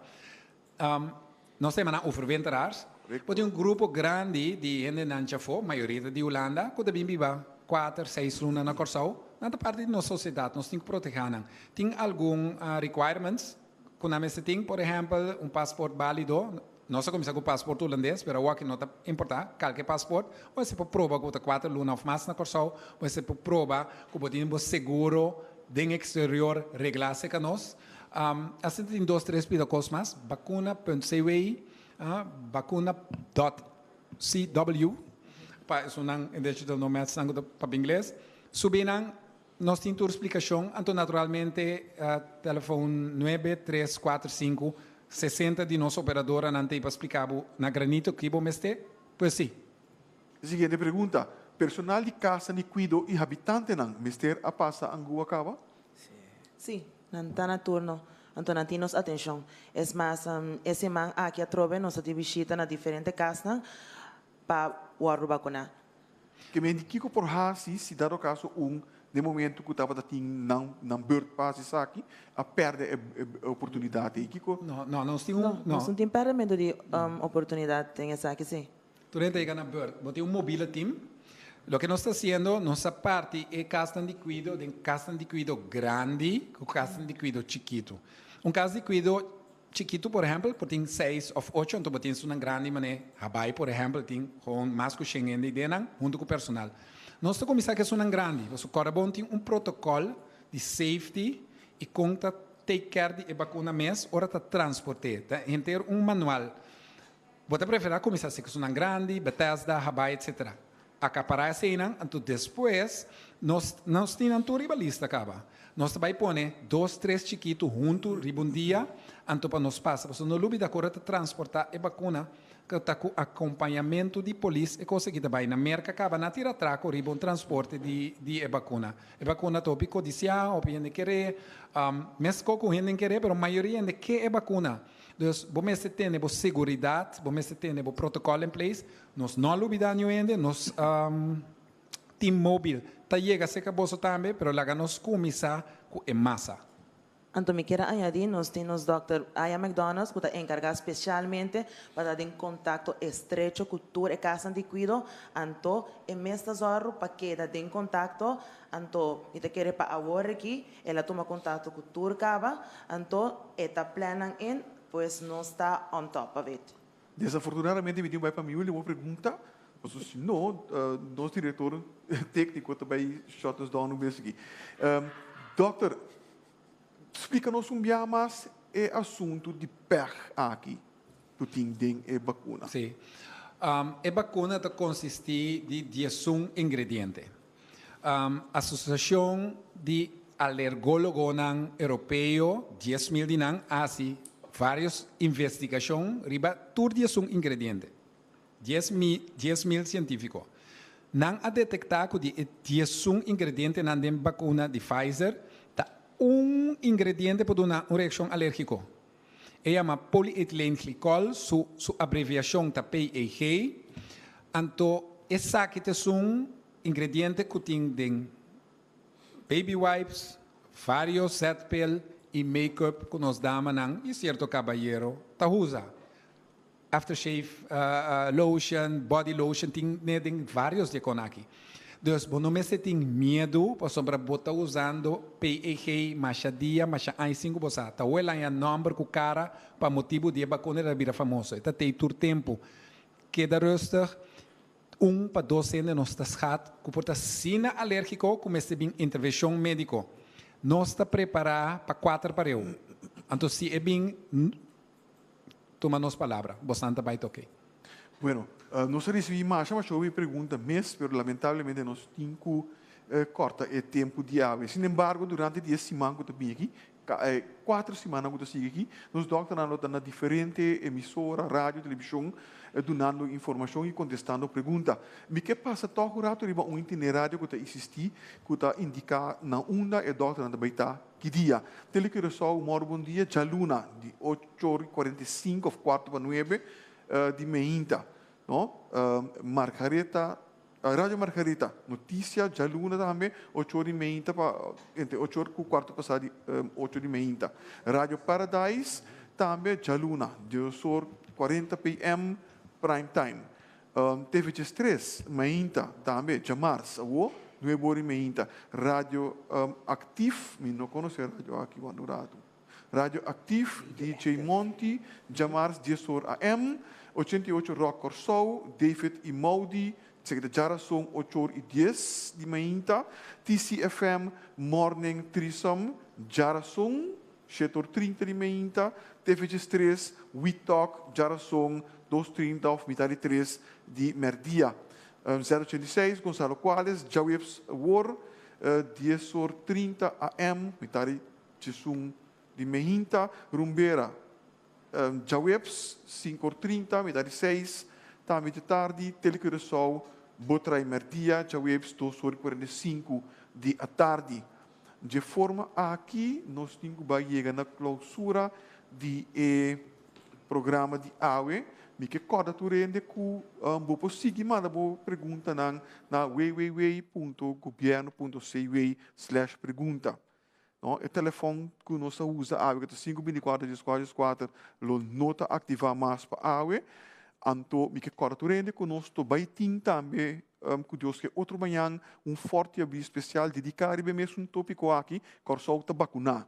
Nos ta yama nan overwinteraars. Bo tin un grupo grandi di hendenan djafó, mayoria ta di Hulanda, ku ta bin biba kuater, seis luna na Kòrsou. Nan ta parti di nos sosiedat, nos tin ku protehá nan. Tin algun requirements ku nan mester tin, por ehèmpel un pasport bálido. Nos a kuminsá ku pasport hulandes, pero awor aki no ta importá kalke pasport. Bo mester por proba ku bo ta kuater luna òf mas na Kòrsou. Bo mester por proba ku bo tin bo seguro den eksterior reglá serka nos. Asina tin dos tres pida kos mas, bakuna punt cw, bakuna dot cw, pa esunnan e digital nomads nan ku ta papia ingles. Subi nan, nos tin tur splikashon, anto naturalmente telefon nuebe tres kuater sinku sesenta di nos operadoranan ta ei pa splika bo na granito ki bo mester, pues si. Siguiente pregunta, Personal di kasnan di kuido i habitantenan mester a pasa angua kaba? Sí, nan ta na turno, anto nan tin nos atencion. Es mas, e siman aki atrobe nos ta di bishita na diferente casnan pa wordo bacuna. Ke men di kiko por hasi si dado caso un den momento cu tabata tin nan nan beurt pa hasi esaki a perde e e oportunidad ey? Kiko? No, no, nos tin un, No, nos no tin perdemento di oportunidad den esaki, sí. Tur hende ta yega na beurt. Bo tin un mobile team. Loke nos ta hasiendo, nos a parti e kasnan di kuido den kasnan di kuido grandi ku kasnan di kuido chikitu. Un kas di kuido chikitu, por ehèmpel, por tin seis òf ocho, anto bo tin esunnan grandi manera Habaai, por ehèmpel, tin gewoon mas ku shen hende ei den huntu ku personal. Nos ta kuminsá ku esunnan grandi, pasobra kòrda bon tin un protokòl di safety i kon ta take care di e bakuna mes ora ta transport'é. Ta henter un manual. Bo ta preferá kuminsá si kusunan grandi, Bethesda, Habaai etc. Akapará eseinan, anto despues nos nos tin nan tur riba lista kaba. Nos ta bai pone dos tres chikitu huntu riba un dia, anto pa nos pasa. Pasobra no lubida ku ora ta transportá e bakuna ku ta ku akompañamentu di polis e kos aki ta bai na Merka kaba nan a tira atrako riba un transporte di di e bakuna. E bakuna ta hopi kodisiá, hopi hende ker'é, meskos ku hende ker'é pero mayoria hende ke e bakuna. Dus bo mester tene bo seguridad, bo mester tene bo protocol in place. Nos no a lubida niun hende, nos team mobil ta yega cerca boso tambe, pero laga nos cuminsa cu e masa. Anto mi kier a añadí, nos tin nos dòkter Aya McDonald's ku ta enkargá spesialmente pa ta den kontakto estrecho ku tur e kasnan di kuido, anto e mes ta zòru pa keda den kontakto, anto mi ta kere pa awor aki el a tuma kontakto ku tur kaba, anto e ta plan nan in, pues nos ta on top of it. Desafortunadamente mi tin bai pa mi ultimo pregunta, pasobra si no nos director tecnico ta bai shut us down un bes aki. Dokter, splica nos un bia mas e asunto di peg aki cu tin den e bacuna. Si. E bacuna ta consisti di diesun ingrediente. Asociacion di Alergologonan Europeo, 10,000 di nan, a haci varios investigacion riba tur diesun ingrediente. 10,000 cientifico. Nan a detecta cu di e diesun ingredientenan den bacuna di Pfizer, ta un ingrediente por duna un reaccion alergico. E yama polyethyleenglycol, su su abreviacion ta PEG. Anto esaki ta esun ingrediente cu tin den baby wipes, varios zetpil y make-up cu nos damanan y cierto cabayero ta usa. Aftershave lotion, body lotion tin ne den varios di e con aki. Dus bo no mester tin miedu pasobra bo ta usando PEG masha dia, masha aña sin cu bo sa. Ta hoel aña nomber cu cara pa motibu di e bacuna ta bira famoso. E ta tey tur tempu. Keda rustig, un pa dos hende nos ta schat cu por ta asina alergico cu mester bin intervencion medico. Nos ta prepara pa cuater pareu. Anto si e bin. Tuma nos palabra, bosan ta bai toke. Bueno, nos a ricibi masha masha hopi pregunta mes, pero lamentablemente nos tin cu corta e tempo di awe. Sin embargo, durante di e siman cu ta bini aki, e cuater simannan cu ta sigui aki, nos dokternan lo ta na diferente emisora, radio, television, dunando informacion y contestando pregunta. Mi ke pasa tog un rato riba un itinerario cu ta existi, cu ta indica na unda e dokternan ta bai ta Ki dia? Tele Curaçao mòru bon dia djaluna di ocho ora i 45 òf kuarto pa nuebe di meinta no. Margaretha Radio Margaretha notisia djaluna tambe ocho ora i meinta pa entre ocho ora ku kuarto pasá di ocho di meinta. Radio Paradise tambe djaluna dies or 40 PM prime time. TV 13 mainta tambe djamars awo nuebe ora i meinta. Radio Actief, mi no conoce radio aki wak un rato. Radio Actief, DJ Monty, djamars dies or AM, 88 Rock Kòrsou, David i Maudy, esaki ta djarason ocho or i dies di mainta. TCFM Morning Threesome, djarason Shete or 30 di meinta, TV 13, We Talk, djarason, dos 30 of mitad di tres di merdia. 086, Gonzalo Cuales, djaweps awor, dies or 30 AM, mitad di diesun di meinta, Rumbera, djaweps, sinku or 30, mitad di seis, tambe di tardi, Tele Curaçao, bo trae merdia, djaweps, dos or 45 di atardi. Dje forma aki nos tin ku bai yega na klousura di e programa di awe. Mi ke kòrda tur hende ku bo por sigui manda bo preguntanan na www.gobierno.cw slash pregunta. No, e telefòn ku nos ta usa awe ku ta sinku bintikuater dieskuater dieskuater lo no ta aktivá mas pa awe. Anto mi ke kòrda tur hende ku nos to bai tin tambe Ku Dios ke otro mañan un forte aviso spesial dediká riba e mesun tópiko aki, Kòrsou ta bakuná.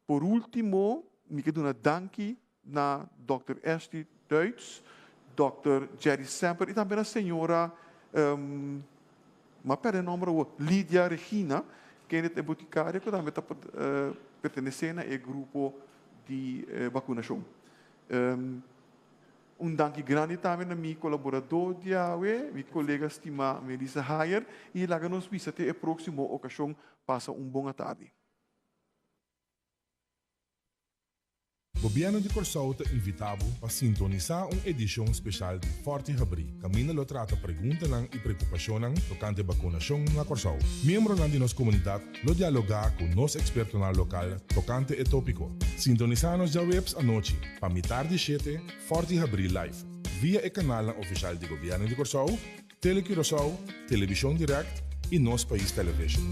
Por último, mi ke duna danki na dòkter Ashley Duits, dòkter Jerry Semper i tambe na señora, mi a pèrdè e nòmber awor, Lydia Regina, kende ta e botikaria ku tambe ta pertenesé na e grupo di bakunashon. Un danki grandi tambe na mi kolaboradó di awe, mi kolega stimá Melissa Hayer, i laga nos bisa te e próksimo okashon. Pasa un bon atardi. Gobièrnu di Kòrsou ta invitá bo pa sintonisá un edishon speshal di Fòrti Habrí, kaminda lo trata preguntanan i preokupashonnan tokante bakunashon na Kòrsou. Miembronan di nos komunidat lo dialogá ku nos ekspertonan lokal tokante e tópiko. Sintonisá nos djaweps anochi pa mitar di shete Fòrti Habrí Live via e kanalnan ofishal di Gobièrnu di Kòrsou, Tele Curaçao, Televishon Dirèkt i Nos Pais Television.